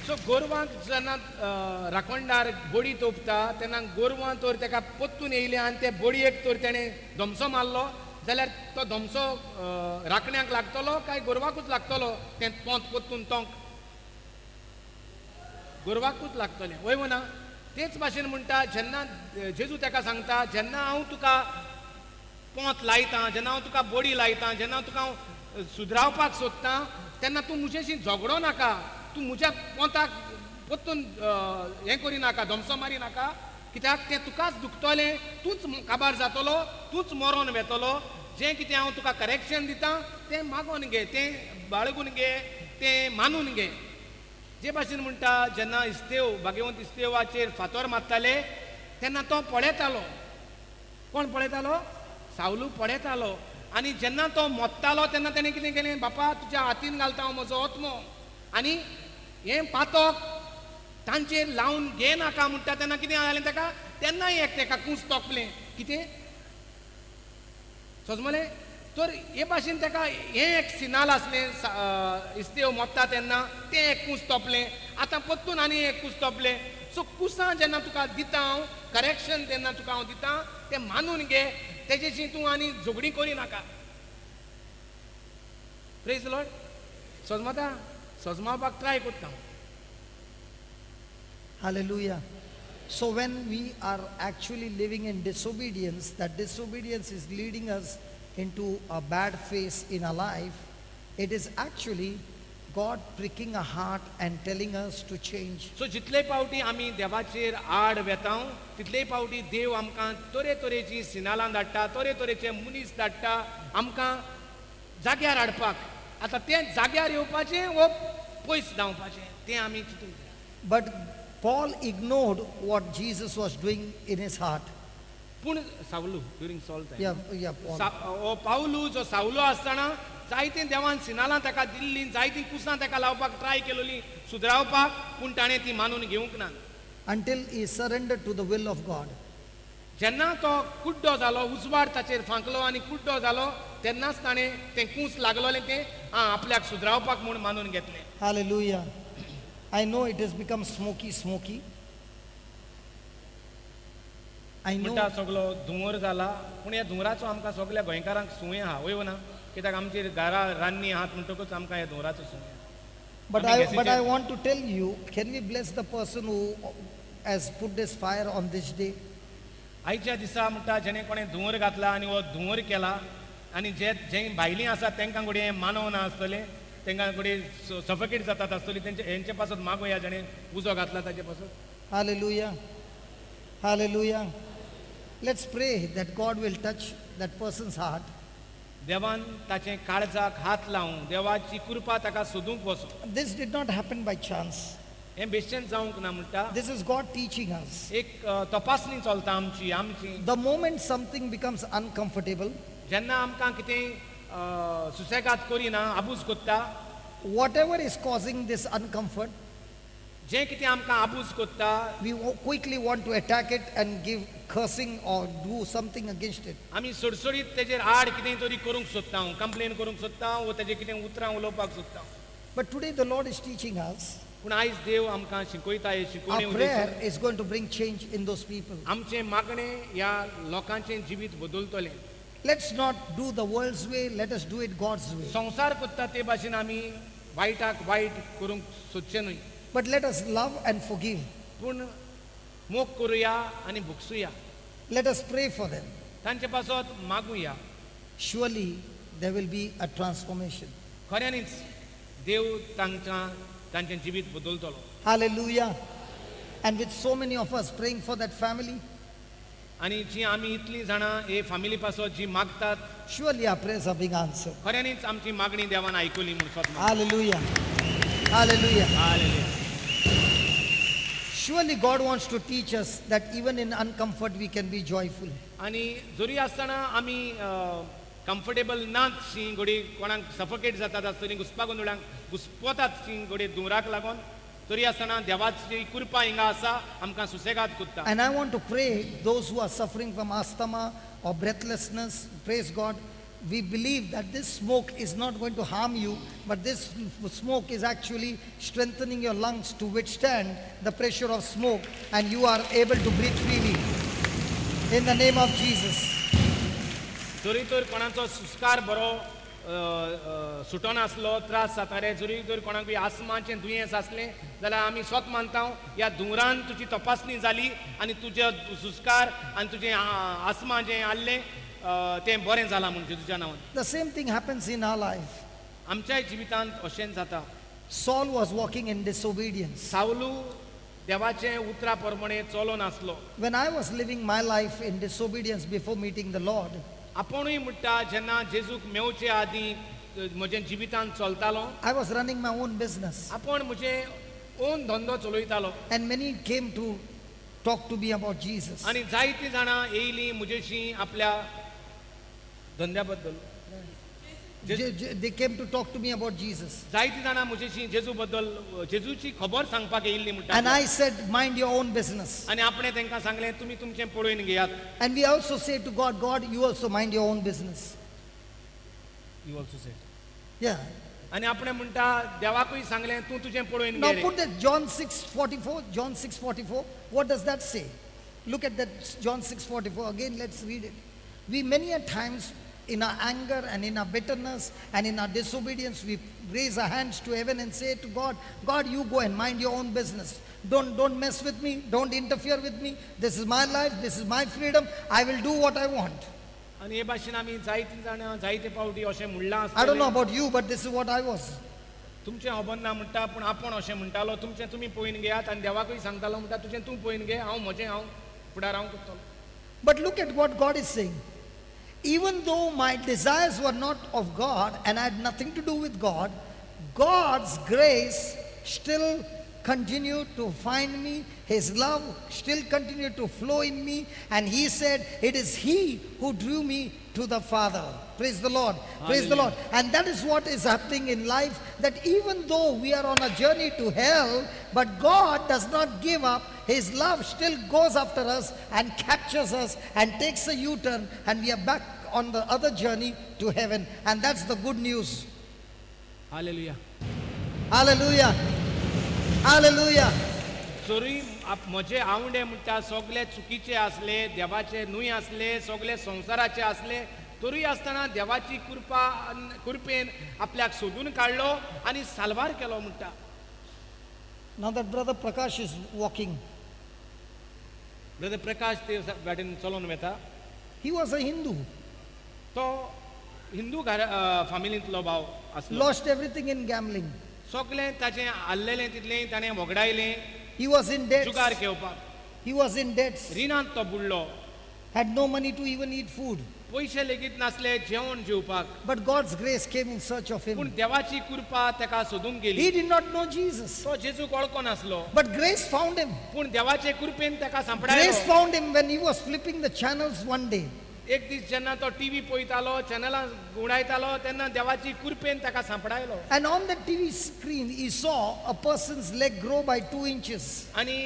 So गोरवांक जेन्ना राखणदार बडी तोपता तेन्ना गोरवां तर ताका परतून येयलें आनी ते बडयेक तर तेणें धोमसो मारलो जाल्यार तो धोमसो राखण्याक लागतलो काय गोरवाकूच लागतलो? तें पोंत परतून तोंक गोरवाकूच लागतलें. वय ना? तेच भाशेन म्हणटा जेन्ना जेजू ताका सांगता जेन्ना हांव तुका पोंत लायता, जेन्ना हांव तुका बडी लायता, जेन्ना तुका हांव सुदरावपाक सोदता तेन्ना तूं म्हजेशी झगडो नाका, तूं म्हज्या पोंताक परतून हें करी नाका, धोमसो मारी नाका, कित्याक तें तुकाच दुखतलें, तूंच काबार जातलो, तूंच मरोन वेतलो. जें कितें हांव तुका करेक्शन दिता तें मागोन घे, तें बाळगून घे, तें मानून घे. जे भाशेन म्हणटा जेन्ना इस्तेव भाग्यवंत इस्तेवाचेर फातोर मारताले तेन्ना तो पळयतालो. कोण पळयतालो? सावलू पळयतालो. आनी जेन्ना तो मोत्तालो तेन्ना तेणें कितें केलें? बापा तुज्या हातीन घालता हांव म्हजो आत्मो आनी हें पातक तांचेर लावन घे नाका म्हणटा. तेन्ना कितें जालें ताका? तेन्नाय एक ताका कूस तोपलें. कितें सजमलें? तर हे भाशेन ताका हें एक सिनाल आसलें, इस्तेव मोत्ता तेन्ना तें एक कूस तोपलें, आतां परतून आनी एक कूस तोपलें. सो कुसां जेन्ना तुका दिता हांव, करेक्शन जेन्ना तुका हांव दिता तें मानून घे, तेजेशी तूं आनी झगडीं करी नाका. प्रेज लॉर्ड. सजमता? सजमावपाक ट्राय करता. Hallelujah. So when we are actually living in disobedience, that disobedience is leading us into a bad phase in our life. It is actually God pricking our heart and telling us to change. So जितले पावटी आमी देवाचेर आड वेता तितले पावटी देव आमकां तरेतरेची सिनालां धाडटा, तरेतरेचे मनीस धाडटा आमकां जाग्यार हाडपाक. आतां तें जाग्यार येवपाचें वो पयस धांवपाचें तें आमी चिंतूंक जाय. But Paul ignored what Jesus was doing in his heart. पूण सावलू during Saul time. Yeah, yeah, Paul. हो पावलू जो सावलो आसतना जायतीं देवान सिनालां ताका दिल्लीं, जायतीं कुसां ताका लावपाक ट्राय केलोलीं सुदरावपाक, पूण ताणें ती मानून घेवंक ना. Until he surrendered to the will of God. जेन्ना तो कुड्डो जालो, उजवाड ताचेर फांकलो आनी कुड्डो जालो, तेन्नाच ताणें तें कूस लागलोलें तें आं आपल्याक सुदरावपाक म्हूण मानून घेतलें. Hallelujah. I know it has become smoky, smoky. I know. म्हणटा सगलो धुंवर जाला, पूण ह्या धुंवराचो आमकां सगल्या गोंयकारांक सुंवें आहा, वय ना? कित्याक आमचेर घरा रान्नी आहात म्हणटकूच आमकां ह्या धुंवराचो सुंवें आहा. But आमी I, but I गॅसीचेर- want to tell you, can we bless the person who has put this fire on this day? आयच्या दिसा म्हणटा जेणे कोणें धुंवर घातला आनी हो धुंवर केला आनी जे जे भायलीं आसात तांकां घडये मानवना आसतलें, तांकां घडये सफोकेट जातात आसतली, तेंचे हेंचे पासत मागोया जेणे उजो घातला ताचे पासत. Hallelujah. Hallelujah. Let's pray that God will touch that person's heart. देवान ताचें काळजाक हात लावूं, देवाची कृपा ताका सोदूंक वचूं. This did not happen by chance. हें बेश्टेंच जावंक ना म्हणटा. This is God teaching us. एक तपासणी चलता आमची आमची. The moment something becomes uncomfortable, जेन्ना आमकां कितें सुसेगाद करिना, आबूज कोत्ता, whatever is causing this uncomfort, जें कितें आमकां आबूज कोत्ता, we quickly want to attack it and give cursing or do something against it. आमी सोडसोडीत तेजेर आड कितें तरी करूंक सोदता, कंप्लेन करूंक सोदता वो तेजेर कितें उतरां उलोवपाक सोदता. But today the Lord is teaching us, पूण आयज देव आमकां शिकयता हे शिकवणे our उद्देशान. Prayer is going to bring change in those people. आमचें मागणें ह्या लोकांचें जिवीत बदलतलें. Let's not do the world's way, let us do it God's way. संवसार कोत्ता ते भाशेन आमी वायटाक वायट करूंक सोदचें न्हय. But let us love and forgive. पूण मोग करुया आनी भोगसुया. Let us pray for them. तांचे पासत मागुया. Surely there will be a transformation. खऱ्यांनीच देव तांकां तांचें जिवीत बदलतलो. Hallelujah. And with so many of us praying for that family, आनी जी आमी इतलीं जाणां हे फामिली पासत जी मागतात, surely our prayers are being answered. खऱ्यांनीच आमची मागणी देवान आयकली म्हूण सोद. Hallelujah. Hallelujah. Hallelujah. Surely God wants to teach us that even in uncomfort we can be joyful. आनी जरी आसतना आमी कम्फर्टेबल नात शी, घडये कोणाक सफोकेट जातात आसतली, घुसपा गोंदळांक घुसपतात शी घडये धुंवराक लागून, तरी आसतना देवाची कृपा हिंगा आसा, आमकां सुसेगाद कोत्ता. And I want to pray those who are suffering from asthma or breathlessness, praise God. We believe that this smoke is not going to harm you, but this smoke is actually strengthening your lungs to withstand the pressure of smoke, and you are able to breathe freely. In the name of Jesus. जरी तर कोणाचो सुस्कार बरो सुटोनासलो, त्रास जाताले, जरी तर कोणाकूय आसमाचें दुयेंस आसलें जाल्यार आमी स्वत मानता ह्या धुंवरान तुजी तपासणी जाली आनी तुजे सुस्कार आनी तुजें आसमा जें आहलें तें बरें जालां म्हणजे तुज्या नांवान. The same thing happens in our life. आमच्याय जिवितांत अशेंच जाता. Saul was walking in disobedience. सावलू देवाचे उतरा प्रमाणे चलो नासलो. When I was living my life in disobedience before meeting the Lord, आपुणूय म्हणटा जेन्ना जेजूक मेवचे आदीं म्हज्या जिवितांत चलतालो, I was running my own business. आपूण म्हजे ओन धंदो चलयतालो. And many came to talk to me about Jesus. आनी जायतीं जाणां येयलीं म्हजेशी आपल्या धंद्या बद्दल. They came to talk to me about Jesus. जायतीं जाणां म्हजेशी जेजू बद्दल, जेजूची खबर सांगपाक येयल्ली म्हणटा. And I said, "Mind your own business." आनी आपणें तांकां सांगलें, तुमी तुमचें पळोवन घेयात. And we also say to God, "God, you also mind your own business." You also say. Yeah. आनी आपणें म्हणटा देवाकूय सांगलें, तूं तुजें पळोवन Now घे रे. Put that John 6:44, John 6:44. What does that say? Look at that John 6:44 again. Let's read it. We many a times in our anger and in our bitterness and in our disobedience, we raise our hands to heaven and say to God, "God, you go and mind your own business. Don't mess with me. Don't interfere with me. This is my life. This is my freedom. I will do what I want." आनी हे भाशेन आमी जायतीं जाणां जायते पावटी अशें म्हणलां I don't know आसतलें. About you, but this is what I was. तुमचें खबर ना म्हणटा, पूण आपूण अशें म्हणटालो, तुमचें तुमी पळोवन घेयात, आनी देवाकूय सांगतालो म्हणटा, तुजें तूं पळोवन घे, हांव म्हजें हांव फुडार हांव करतलो. But look at what God is saying. Even though my desires were not of God and I had nothing to do with God, God's grace still continued to find me. His love still continued to flow in me. And He said, "It is He who drew me to the Father. Praise the Lord. Praise the Lord. And that is what is happening in life, that even though we are on a journey to hell, but God does not give up. His love still goes after us and captures us and takes a U-turn, and we are back on the other journey to heaven. And that's the good news. Hallelujah. Hallelujah. Hallelujah. जरूय म्हजे आवंडे म्हणटा सगळे चुकीचे आसले, देवाचे न्हय आसले, सगळे संवसाराचे आसले, तरूय आसतना देवाची कृपा कृपेन आपल्याक सोदून काडलो आनी साल्वार केलो म्हणटा. Now that Brother Prakash is walking, brother Prakash ते वाटेन चलोवन वता. He was a Hindu, तो हिंदू घर फामिलींतलो भाव आसलो. Lost everything in gambling. सगळें ताचें आहलेलें तितलें ताणें वगडायलें He was in debts. जुगार घेवपाक. He was in debts. रिणांत तो बुडलो. Had no money to even eat food. पयशे लेगीत नासले जेवण जेवपाक. But God's grace came in search of पूण him. देवाची कृपा ताका सोदूंक He गेली. did not know Jesus. तो जेजूक वळखो नासलो. But grace found him. पूण देवाचे कृपेन ताका Grace सांपडायलो. found him when he was flipping the channels one day. एक दीस जेन्ना तो टीव्ही पळयतालो, चॅनलां घुंवडायतालो, तेन्ना देवाची कृपेन ताका सांपडायलो. And on the TV screen, he saw a person's leg grow by 2 inches. आनी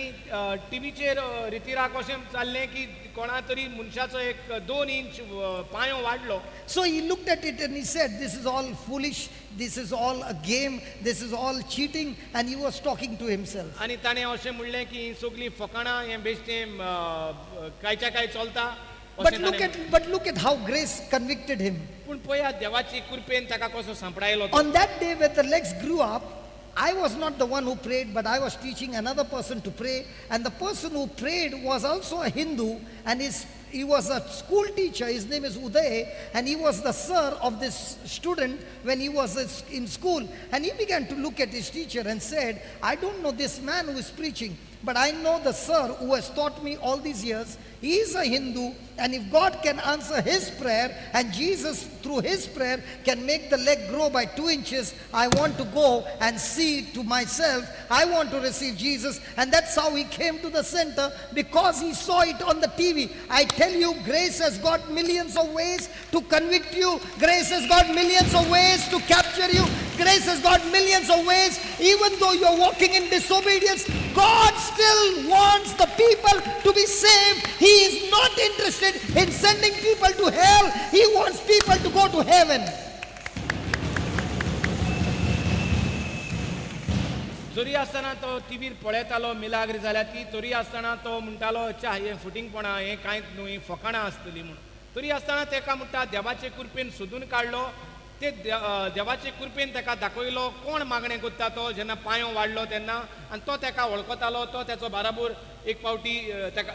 टिवीचेर रितिराक अशें चल्लें की कोणा तरी मनशाचो एक 2 इंच पांयो वाडलो. So he looked at it and he said, "This is all foolish, this is all a game, this is all cheating." And he was talking to himself. आनी ताणें अशें म्हणलें की ही सगळीं फकाणां, हें बेश्टें कांयच्या कांय चलता. But look at, but look at how grace convicted him. पूण पळयात देवाची कृपेन ताका कसो सांपडायलो तो. On that day when the legs grew up, I was not the one who prayed, but I was teaching another person to pray. And the person who prayed was also a Hindu, and he was a school teacher. His name is Uday, and he was the sir of this student when he was in school. And he began to look at his teacher and said, "I don't know this man who is preaching, but I know the sir who has taught me all these years. He is a Hindu, and if God can answer his prayer, and Jesus through his prayer can make the leg grow by 2 inches, I want to go and see to myself. I want to receive Jesus." And that's how he came to the center, because he saw it on the TV. I tell you, grace has got millions of ways to convict you. Grace has got millions of ways to capture you. Grace has got millions of ways. Even though you're walking in disobedience, God still wants the people to be saved. He is not interested in sending people to hell. He wants people to go to heaven. जरी आसतना तो टिवीर पळयतालो मिलाग्र जाल्या ती, तरी आसतना तो म्हणटालो, च्या, हें फुटिंगपणां, हें कांयच न्हय, फकाणां आसतलीं म्हूण. तरी आसतना ताका म्हणटा देवाचे कृपेन सोदून काडलो. ते देवाचे कृपेन ताका दाखयलो कोण मागणें करता तो, जेन्ना पांयो वाडलो तेन्ना. आनी तो ताका वळखतालो, तो तेचो बाराबोर एक फावटी ताका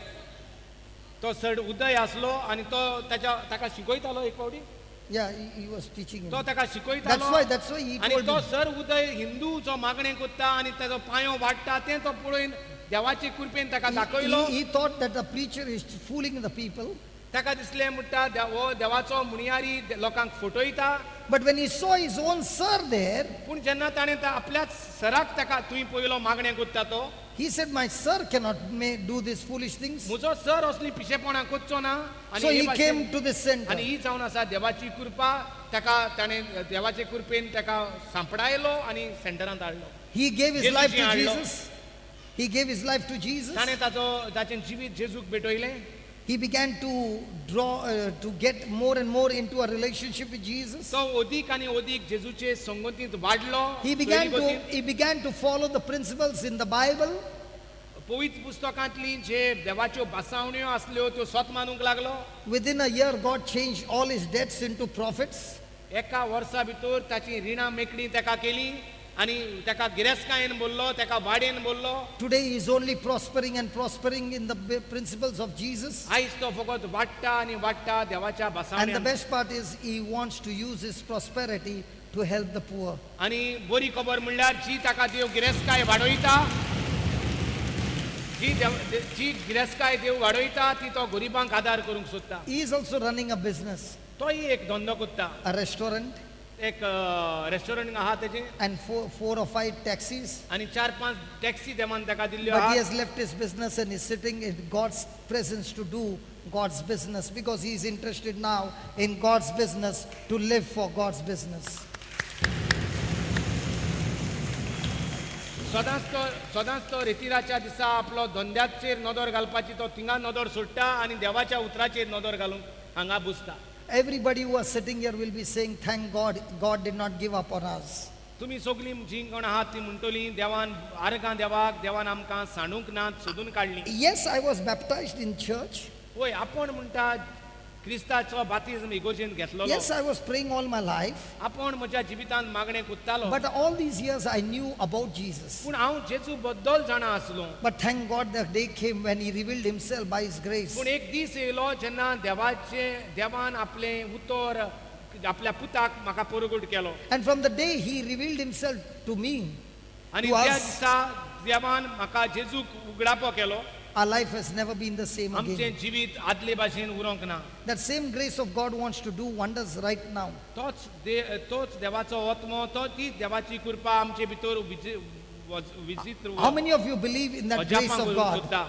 तो सर उदय आसलो आनी तो ताच्या ताका शिकयतालो एक फावटी. Yeah, he was teaching him. तो ताका शिकयतालो. That's why he आनी told तो him. Sir उदय हिंदू जो मागणें करता आनी ताजो पांयो वाडटा तें तो पळोवन देवाचे कृपेन ताका दाखयलो. He thought that the preacher is fooling the people. ताका दिसलें म्हणटा हो देवाचो मुणयारी लोकांक फटयता. But when he saw his own sir there, पूण जेन्ना ताणें आपल्याच सराक ताका तुवें पळयलो मागणें करता तो, he said, "My sir cannot may do these foolish things." म्हजो सर असली पिशेपणां करचो ना. आनी So हे he came to this center. आनी ही जावन आसा देवाची कृपा. ताका ताणें देवाचे कृपेन ताका सांपडायलो आनी सेंटरांत हाडलो. He gave his life to जेजूची हाडलो. Jesus. He gave his life to Jesus. ताणें ताचो ताचें जिवीत जेजूक भेटयलें. He began to draw, to get more and more into a relationship with Jesus. तो अदीक आनी अदीक जेजूचे संगतींत वाडलो. He began to, सोयरीगतींत. he began to follow the principles in the Bible. पवित्र पुस्तकांतली जे देवाच्यो भासावण्यो आसल्यो त्यो स्वत मानूंक लागलो. Within a year, God changed all his debts into profits. एका वर्सा भितर ताची रिणां मेकळी ताका केली आनी ताका गिरेस्तकायेन बोल्लो, ताका वाडेन बोल्लो. Today, he is only prospering and prospering in the principles of Jesus. आयज तो फकत वाडटा आनी वाडटा देवाच्या And the भासावण्यांत. Best part is, he wants to use his prosperity to help the poor. आनी बरी खबर म्हणल्यार जी ताका देव गिरेस्तकाय वाडयता, जी गिरेस्तकाय देव वाडयता ती तो गरिबांक आदार करूंक सोदता. He is also running a business, तोय एक धंदो करता. A restaurant. एक रेस्टॉरंट आहा तेजें and four or five taxis. आनी चार पांच टॅक्सी देवान ताका दिल्ल्यो But he आहा has left his business and is sitting in God's presence to do God's business because he is interested now in God's business, to live for God's business. सदांच तो रेतिराच्या दिसा आपलो धंद्याचेर नदर घालपाची तो थिंगा नदर सोडटा आनी देवाच्या उतराचेर नदर घालूंक हांगा बसता. Everybody who are sitting here will be saying, "Thank God, God did not give up on us." तुमी सगळीं जीं कोण आहात ती म्हणटली देवान आर्गां देवाक देवान आमकां सांडूंक ना सोदून काडली. Yes, I was baptized in church. वय आपूण म्हणटा क्रिस्ताचो बातिज्म इगोजेन घेतलो. Yes, I was praying all my life. आपूण म्हज्या जिवितांत मागणें कुत्तालो. But all these years I knew about Jesus. पूण हांव जेजू बद्दल जाणा आसलो. But thank God the day came when he revealed himself by his grace. पूण एक दीस येयलो जेन्ना देवाचे देवान आपलें उतर आपल्या पुताक म्हाका परगट केलो. And from the day he revealed himself to me, आनी to त्या us, दिसा देवान म्हाका जेजूक उगडापो केलो. our life has never been the same again. आमचें जिवीत आदले भाशेन उरोंक ना. That same grace of God wants to do wonders right now. तोच देवाचो आत्मो तो तीच देवाची कृपा आमचे भितर विचित्र How many of you believe in that grace अजापां of करूंक God? सोदता.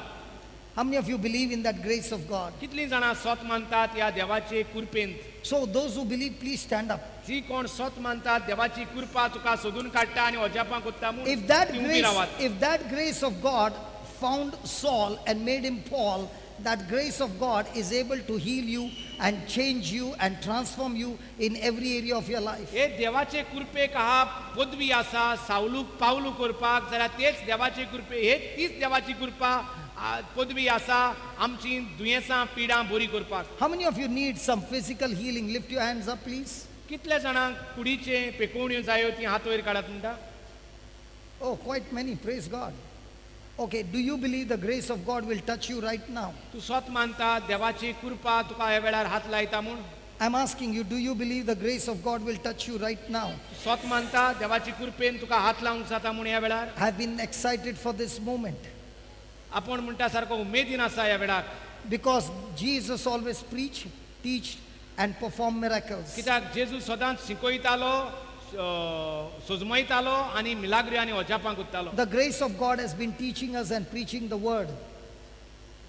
How many of you believe in that grace of God? कितलीं जाणां सोत मानतात ह्या देवाचे कृपेंत? So those who believe, please stand up. जी कोण सोत मानतात देवाची कृपा तुका सोदून काडटा आनी अजापां करता म्हूण If that ती उबी grace, रावात. if that grace of God found Saul and made him Paul, that grace of God is able to heal you and change you and transform you in every area of your life. हे देवाचे कृपेक आहा पदवी आसा सावलूक पावलू करपाक जाल्यार तेच देवाचे कृपे हे तीच देवाची कृपा पदवी आसा आमची दुयेंसां पिडां बरी करपाक. How many of you need some physical healing? Lift your hands up, please. कितल्या जाणांक कुडीचे पेकोवण्यो जायो ती हात वयर काडात म्हणटा. Oh, quite many. Praise God. Okay, do you believe the grace of God will touch you right now? तूं सोत मानता देवाची कृपा तुका ह्या वेळार हात लायता म्हूण? I'm asking you, do you believe the grace of God will touch you right now? तूं सोत मानता देवाची कृपेन तुका हात लावंक जाता म्हूण ह्या वेळार? I've been excited for this moment आपूण म्हणटा सारको उमेदीन आसा ह्या वेळाक. because Jesus always preached, teach, and perform miracles. कित्याक जेजू सदांच शिकयतालो सोजमयतालो आनी मिलाग्री आनी अजापां करतालो. The grace of God has been teaching us and preaching the word.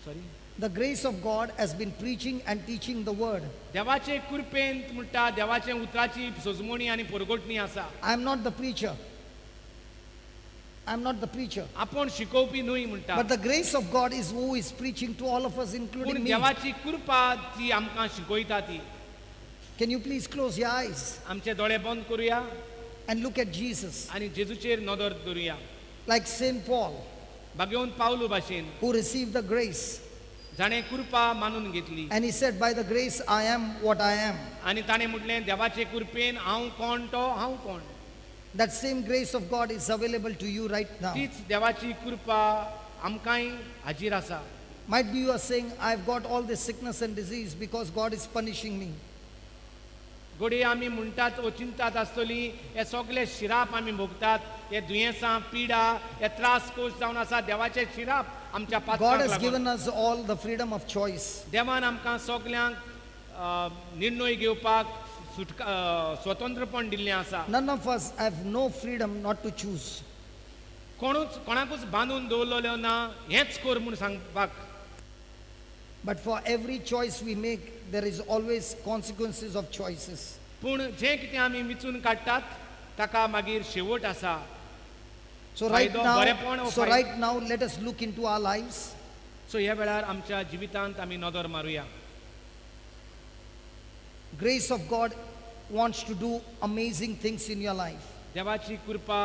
Sorry. The grace of God has been preaching and teaching the word. देवाचे कृपेन म्हणटा देवाचे उतराची सोजमणी आनी परगटणी आसा. I'm not the preacher. I'm not the preacher. आपूण शिकोवपी न्हय म्हणटा. But the grace of God is who is preaching to all of us, पूण including me. देवाची कृपा ती आमकां शिकयता ती. Can you please close your eyes आमचे दोळे बंद करुया and look at Jesus? आनी जेजूचेर नदर दवरुया. Like St. Paul, भाग्यवंत पावलू भाशेन who received the grace. जाणें कृपा मानून घेतली. And he said, "By the grace, I am what I am." आनी ताणें म्हटलें देवाचे कृपेन हांव कोण तो हांव कोण. That same grace of God is available to you right now. तीच देवाची कृपा आमकांय हाजीर आसा. Might be you are saying, "I've got all this sickness and disease because God is punishing me." घडये आमी म्हणटात ओ चिंतात आसतली हे सगळे शिराप आमी भोगतात हे दुयेंसां पिडा हे त्रास कोश जावन आसा देवाचे शिराप आमच्या God पात्राक has लागून. Given us all the freedom of choice. देवान आमकां सगल्यांक निर्णय घेवपाक सुटका स्वतंत्रपण दिल्लें आसा. None of us have no freedom not to choose. कोणूच कोणाकूच बांदून दवरलेलो ना हेंच कर म्हूण सांगपाक. But for every choice we make, there is always consequences of choices. पूण जें कितें आमी विचून काडटात ताका मागीर शेवट आसा. So right फायदो, बरेपण now, o so फायदो. right now, let us look into our lives. So ह्या वेळार आमच्या जिवितांत आमी नदर मारुया. Grace of God wants to do amazing things in your life. देवाची कृपा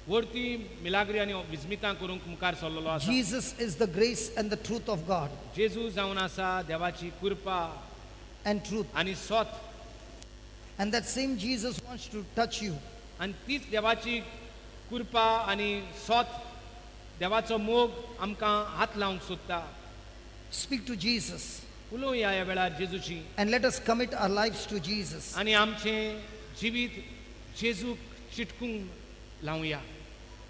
वरती मिलाग्री आनी विस्मितां करूंक मुखार सरलेलो आसा. Jesus is the grace and the truth of God जेजू जावन आसा देवाची कृपा and truth. आनी सोत. And that same Jesus wants to touch you. आनी तीच देवाची कृपा आनी सोत देवाचो मोग आमकां हात लावंक सोदता. Speak to Jesus उलोवया ह्या वेळार जेजूची and let us commit our lives to Jesus. आनी आमचें जिवीत जेजूक चिटकूंक लावया.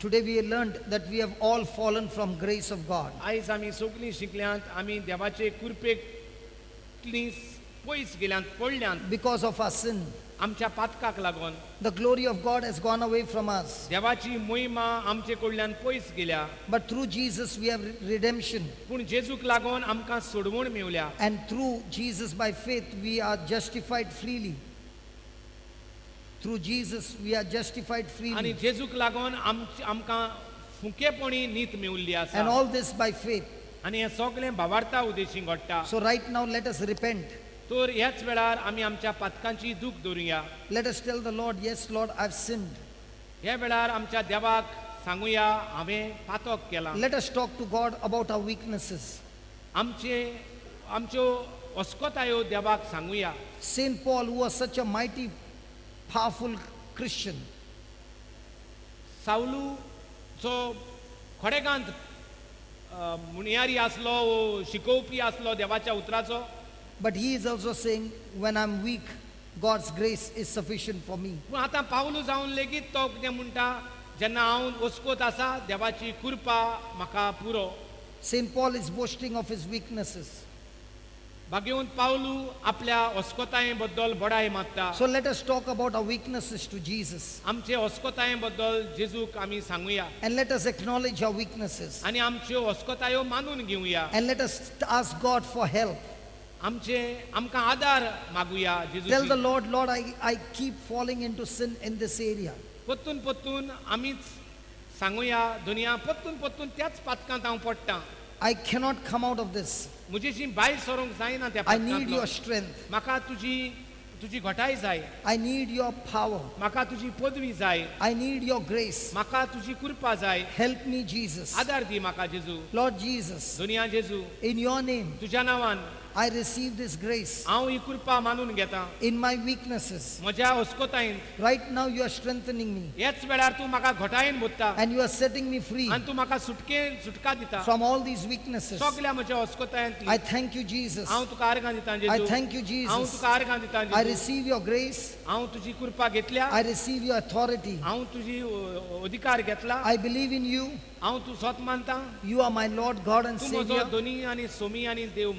Today we learned that we have all fallen from grace of God. आयज आमी सगलीं शिकल्यांत आमी देवाचे कृपेक पयस गेल्यांत पडल्यांत Because of our sin. आमच्या पातकाक लागून The glory of God has gone away from us. देवाची मोहिमा आमचे कडल्यान पयस गेल्या. But through Jesus we have redemption. पूण जेजूक लागून आमकां सोडवण मेवल्या. And through Jesus by faith we are justified freely. Through Jesus we are justified आनी freely. जेजूक लागून आमकां फुकेपणी नीत मेवल्ली आसा. And all this by faith. आनी हें सगळें भावार्था उद्देशी घडटा. So right now let us repent. तर ह्याच वेळार आमी आमच्या पातकांची दूख दवरुया. Let us tell the Lord, yes Lord, I've sinned. ह्या वेळार आमच्या देवाक सांगुया हांवें पातक केलां. Let us talk to God about our weaknesses. आमचे आमच्यो अस्कोतायो देवाक सांगुया. Saint Paul, who was such a mighty, powerful Christian, सावलू जो खडेगांत मुणयारी आसलो वो शिकोवपी आसलो देवाच्या उतराचो, but he is also saying, when I'm weak, God's grace is sufficient for me. पूण आतां पावलू जावन लेगीत तो कितें म्हणटा, जेन्ना हांव अस्कोत आसा देवाची कृपा म्हाका पुरो. Saint Paul is boasting of his weaknesses. भाग्यवंत पावलू आपल्या अस्कोताये बद्दल बडाय मारता. So let us talk about our weaknesses to Jesus. आमचे अस्कोताये बद्दल जेजूक आमी सांगुया. And let us acknowledge our weaknesses. आनी आमच्यो अस्कोतायो मानून घेवया. And let us ask God for help. आमचे आमकां आदार मागुया Tell the जेजू. Lord, Lord, I keep falling into sin in this area. परतून परतून आमीच सांगुया, दुनिया परतून परतून त्याच पातकांत हांव पडटा. I cannot come out of this. म्हजेशी भायर सरूंक जायना त्या I need पातकांतलो. Your strength. म्हाका तुजी तुजी घटाय जाय. I need your power. म्हाका तुजी पदवी जाय. I need your grace. म्हाका तुजी कृपा जाय. Help me, Jesus. आदार दी म्हाका जेजू. Lord Jesus, दुनिया जेजू, in your name, तुज्या नांवान I receive this grace हांव ही कृपा मानून घेता. In my weaknesses. म्हज्या अस्कोतायेन Right now, you are strengthening me ह्याच वेळार तूं म्हाका घटायेन भरता and you are setting me free आनी तूं म्हाका सुटके सुटका दिता from all these weaknesses. सगल्या म्हज्या अस्कोतायेंतली. I thank you, Jesus. हांव तुका आर्गां दिता I जेजू. Thank you, हांव Jesus. तुका आर्गां दिता I जेजू. Receive your grace. हांव तुजी कृपा घेतल्या. I receive your authority. हांव तुजी अधिकार घेतला. I believe in you. हांव तूं स्वत मानता. You are my Lord, God, and तूं म्हजो Savior. दोनी आनी सोमी आनी देव.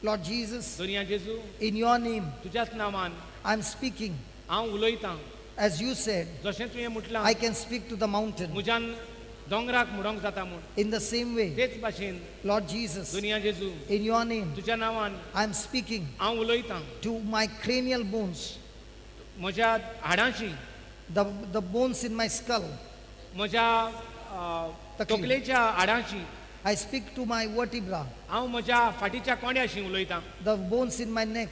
Lord Jesus, दोनया जेजू, in your name, तुज्याच नांवान I'm speaking. हांव उलयतां. As you said, जशें तुवें म्हटलां, I can speak to the mountain. म्हज्यान दोंगराक म्हणोंक जाता म्हूण. In the same way, तेच भाशेन Lord Jesus, दोनया जेजू, in your name, तुज्या नांवान I'm speaking हांव उलयतां to my cranial bones, म्हज्या हाडांशी, the bones in my skull. म्हज्या तकली. तकलेच्या हाडांशी. I speak to my vertebra, हांव म्हज्या फाटीच्या कोंड्याशी उलयतां, the bones in my neck.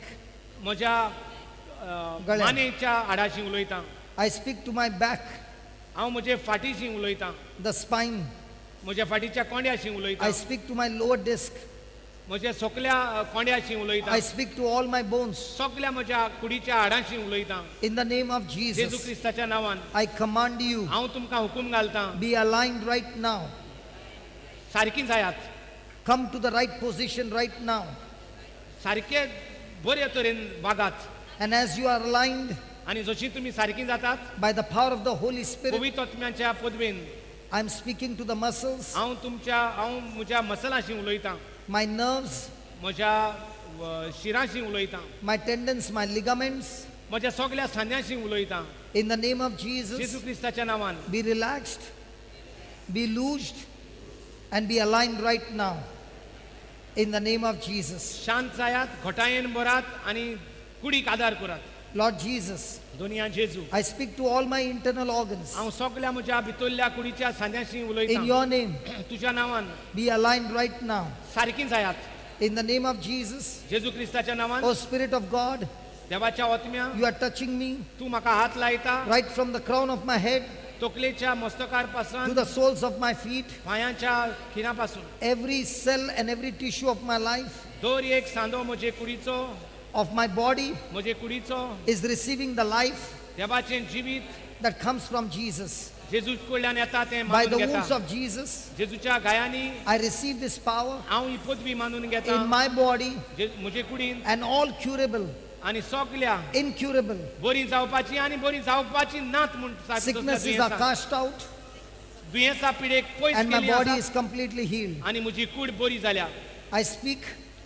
म्हज्या गळ्यात. मानेच्या हाडाशी उलयतां. I speak to my back, हांव म्हजे फाटीशी उलयतां, the spine. म्हज्या फाटीच्या कोंड्याशी उलयतां. I speak to my lower disc. म्हज्या सगल्या कोंड्याशी उलयतां. I speak to all my bones. सगल्या म्हज्या कुडीच्या हाडांशी उलयतां. In the name of जेजू Jesus, क्रिस्ताच्या नांवान I command you, हांव तुमकां हुकूम घालतां, be aligned right now. सारकी जायात. Come to the right position right now. सारके बरे तरेन वागात. And as you are aligned आनी जशी तुमी सारकी जातात, by the power of the Holy Spirit, पवित्र आत्म्याच्या पदवेन, I'm speaking to the muscles, हांव तुमच्या हांव म्हज्या मसलाशी उलयतां, my nerves, म्हज्या शिरांशी उलयतां, my tendons, my ligaments. म्हज्या सगल्या सांद्यांशी उलयतां. In the name of Jesus, जेजू क्रिस्ताच्या नांवान be relaxed, be loosed, and be aligned right now. In the name of Jesus. शांत जायात, घटायेन भरात आनी कुडीक आदार करात. Lord Jesus, दोनया जेजू, I speak to all my internal organs. हांव सगल्या म्हज्या भितरल्या कुडीच्या सांद्यांशी In उलयतां. your name, तुज्या नांवान be aligned right now. सारकी जायात. In the name of Jesus, जेजू क्रिस्ताच्या नांवान, O Spirit of God, देवाच्या आत्म्या, you are touching me तूं म्हाका हात लायता right from the crown of my head तकलेच्या मस्तकार to पासून the soles of my feet. पांयांच्या खिणा पासून. Every cell and every tissue of my life, दर एक सांदो म्हजे कुडीचो, of my body, म्हजे कुडीचो is receiving the life देवाचें जिवीत that comes from Jesus. जेजू कडल्यान येता तें By the मानून wounds घेता. of Jesus, जेजूच्या गायांनी I receive this power हांव ही पदवी मानून घेता in my body म्हजे कुडीन and all curable, आनी सगल्या incurable बरी जावपाची आनी बरी जावपाची नात म्हूण sicknesses are cast out दुयेंसा पिडेक पयस and my केली body आसा is completely healed. आनी म्हजी कूड बरी जाल्या. I speak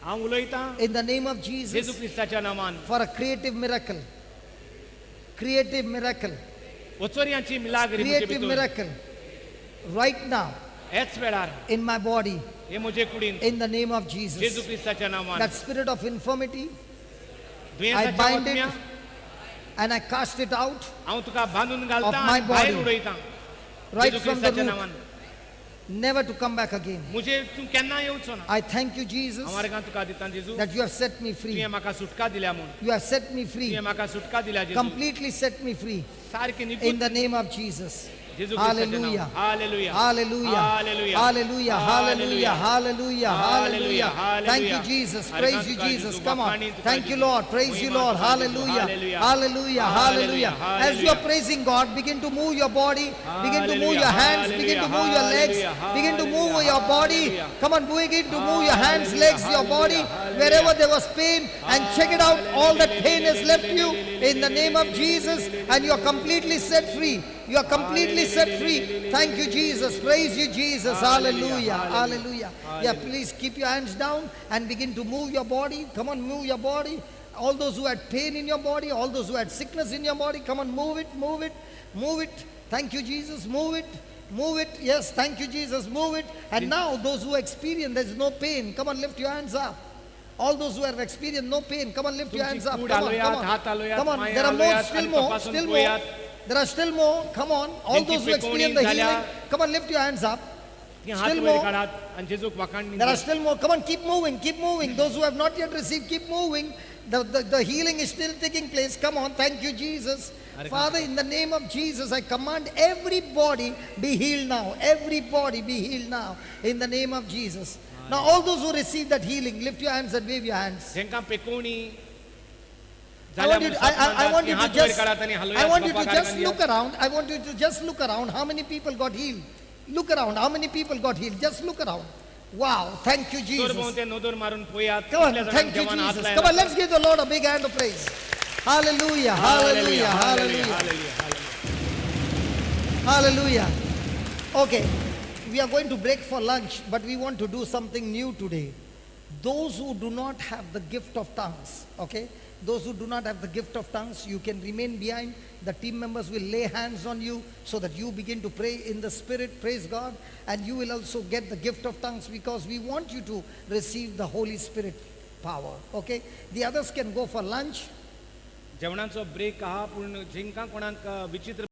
हांव उलयतां in the name of जेजू Jesus क्रिस्ताच्या नांवान for a creative miracle. Creative miracle. वचोरयांची Milagre म्हजे Creative भितर miracle. Right now हेच वेळार in my body. हे म्हजे कुडीन In the name of Jesus. जेजू क्रिस्ताच्या नांवान That spirit of infirmity, I दुयेंसाच्या bind आत्म्या it and I cast it out हांव तुका बांदून घालता of my आनी भायर body. उडयता right जेजू from the क्रिस्ताच्या root, नांवान never to come back again. म्हजेर तूं केन्ना येवचो ना I thank you, Jesus, हांव आर्गां तुका दिता जेजू that you have set me free. तुवें म्हाका सुटका दिल्या म्हूण You have set me free, तुवें म्हाका सुटका दिल्या जेजू completely set me free सारकें in निगूत the name of Jesus. जेजू क्रिस्ताच्या Hallelujah. नांवान hallelujah Hallelujah. Hallelujah Hallelujah. Hallelujah. Hallelujah. Hallelujah. Hallelujah. Thank you, Jesus. Praise you, Jesus. Come on. Thank you, Lord. Praise you, Lord. Hallelujah. Hallelujah. Hallelujah. As you are praising God, begin to move your body. Begin to move your hands. Begin to move your legs. Begin to move your body. Come on, begin to move your hands, legs, your body. Wherever there was pain, and check it out. All that pain has left you in the name of Jesus, and you are completely set free. You are completely set free. Thank you, Jesus. Praise you, Jesus. Hallelujah. Hallelujah. Yeah, please keep your hands down and begin to move your body. Come on, move your body. All those who had pain in your body, all those who had sickness in your body, come on, move it, move it, move it. Thank you, Jesus. Move it. Move it. Yes, thank you, Jesus. Move it. And now, those who experience there's no pain, come on, lift your hands up. All those who have experienced no pain, come on, lift your तुमची hands up. Could Come on, हालयात, come on. हात हालयात, Come on. पांय There are more, हालयात still आनी more, तपासून still more. पळयात. There are still more. Come on. All जेंची those who पेकोवणी experience the जाल्या, healing, come on, lift your hands up. ती हात Still वयर more. काडात आनी जेजूक वाखाण There are still more. Come on, keep moving, keep moving. Those who have not yet received, keep moving. The healing is still taking place. Come on, thank you, Jesus. Father, in the name of Jesus, I command everybody be healed now. Everybody be healed now. In the name of Jesus. Now, all those who receive that healing, lift your hands and wave your hands. जेंकां पेकोवणी I जाल्या want you म्हूण to, I, I, I सपनांत want ती you to हात वयर just, काडात आनी I हालयात want you to बापाक just आर्गां look दियात. around. I want you to just look around. How many people got healed? Look around. How many people got healed? Just look around. Wow. Thank you, चोर Jesus. भोंवते नदर मारून पळयात Come on, कितल्या जाणांक thank you, देवान हात Jesus. लायला. Come on, let's give the Lord a big hand of praise. Hallelujah, hallelujah, hallelujah, hallelujah hallelujah. Okay, we are going to break for lunch, but we want to do something new today. Those who do not have the gift of tongues, okay? Those who do not have the gift of tongues, you can remain behind. The team members will lay hands on you so that you begin to pray in the Spirit, praise God, and you will also get the gift of tongues because we want you to receive the Holy Spirit power, okay? The others can go for lunch. जेवणाचो break आहा पूण जेंकां कोणाक विचित्र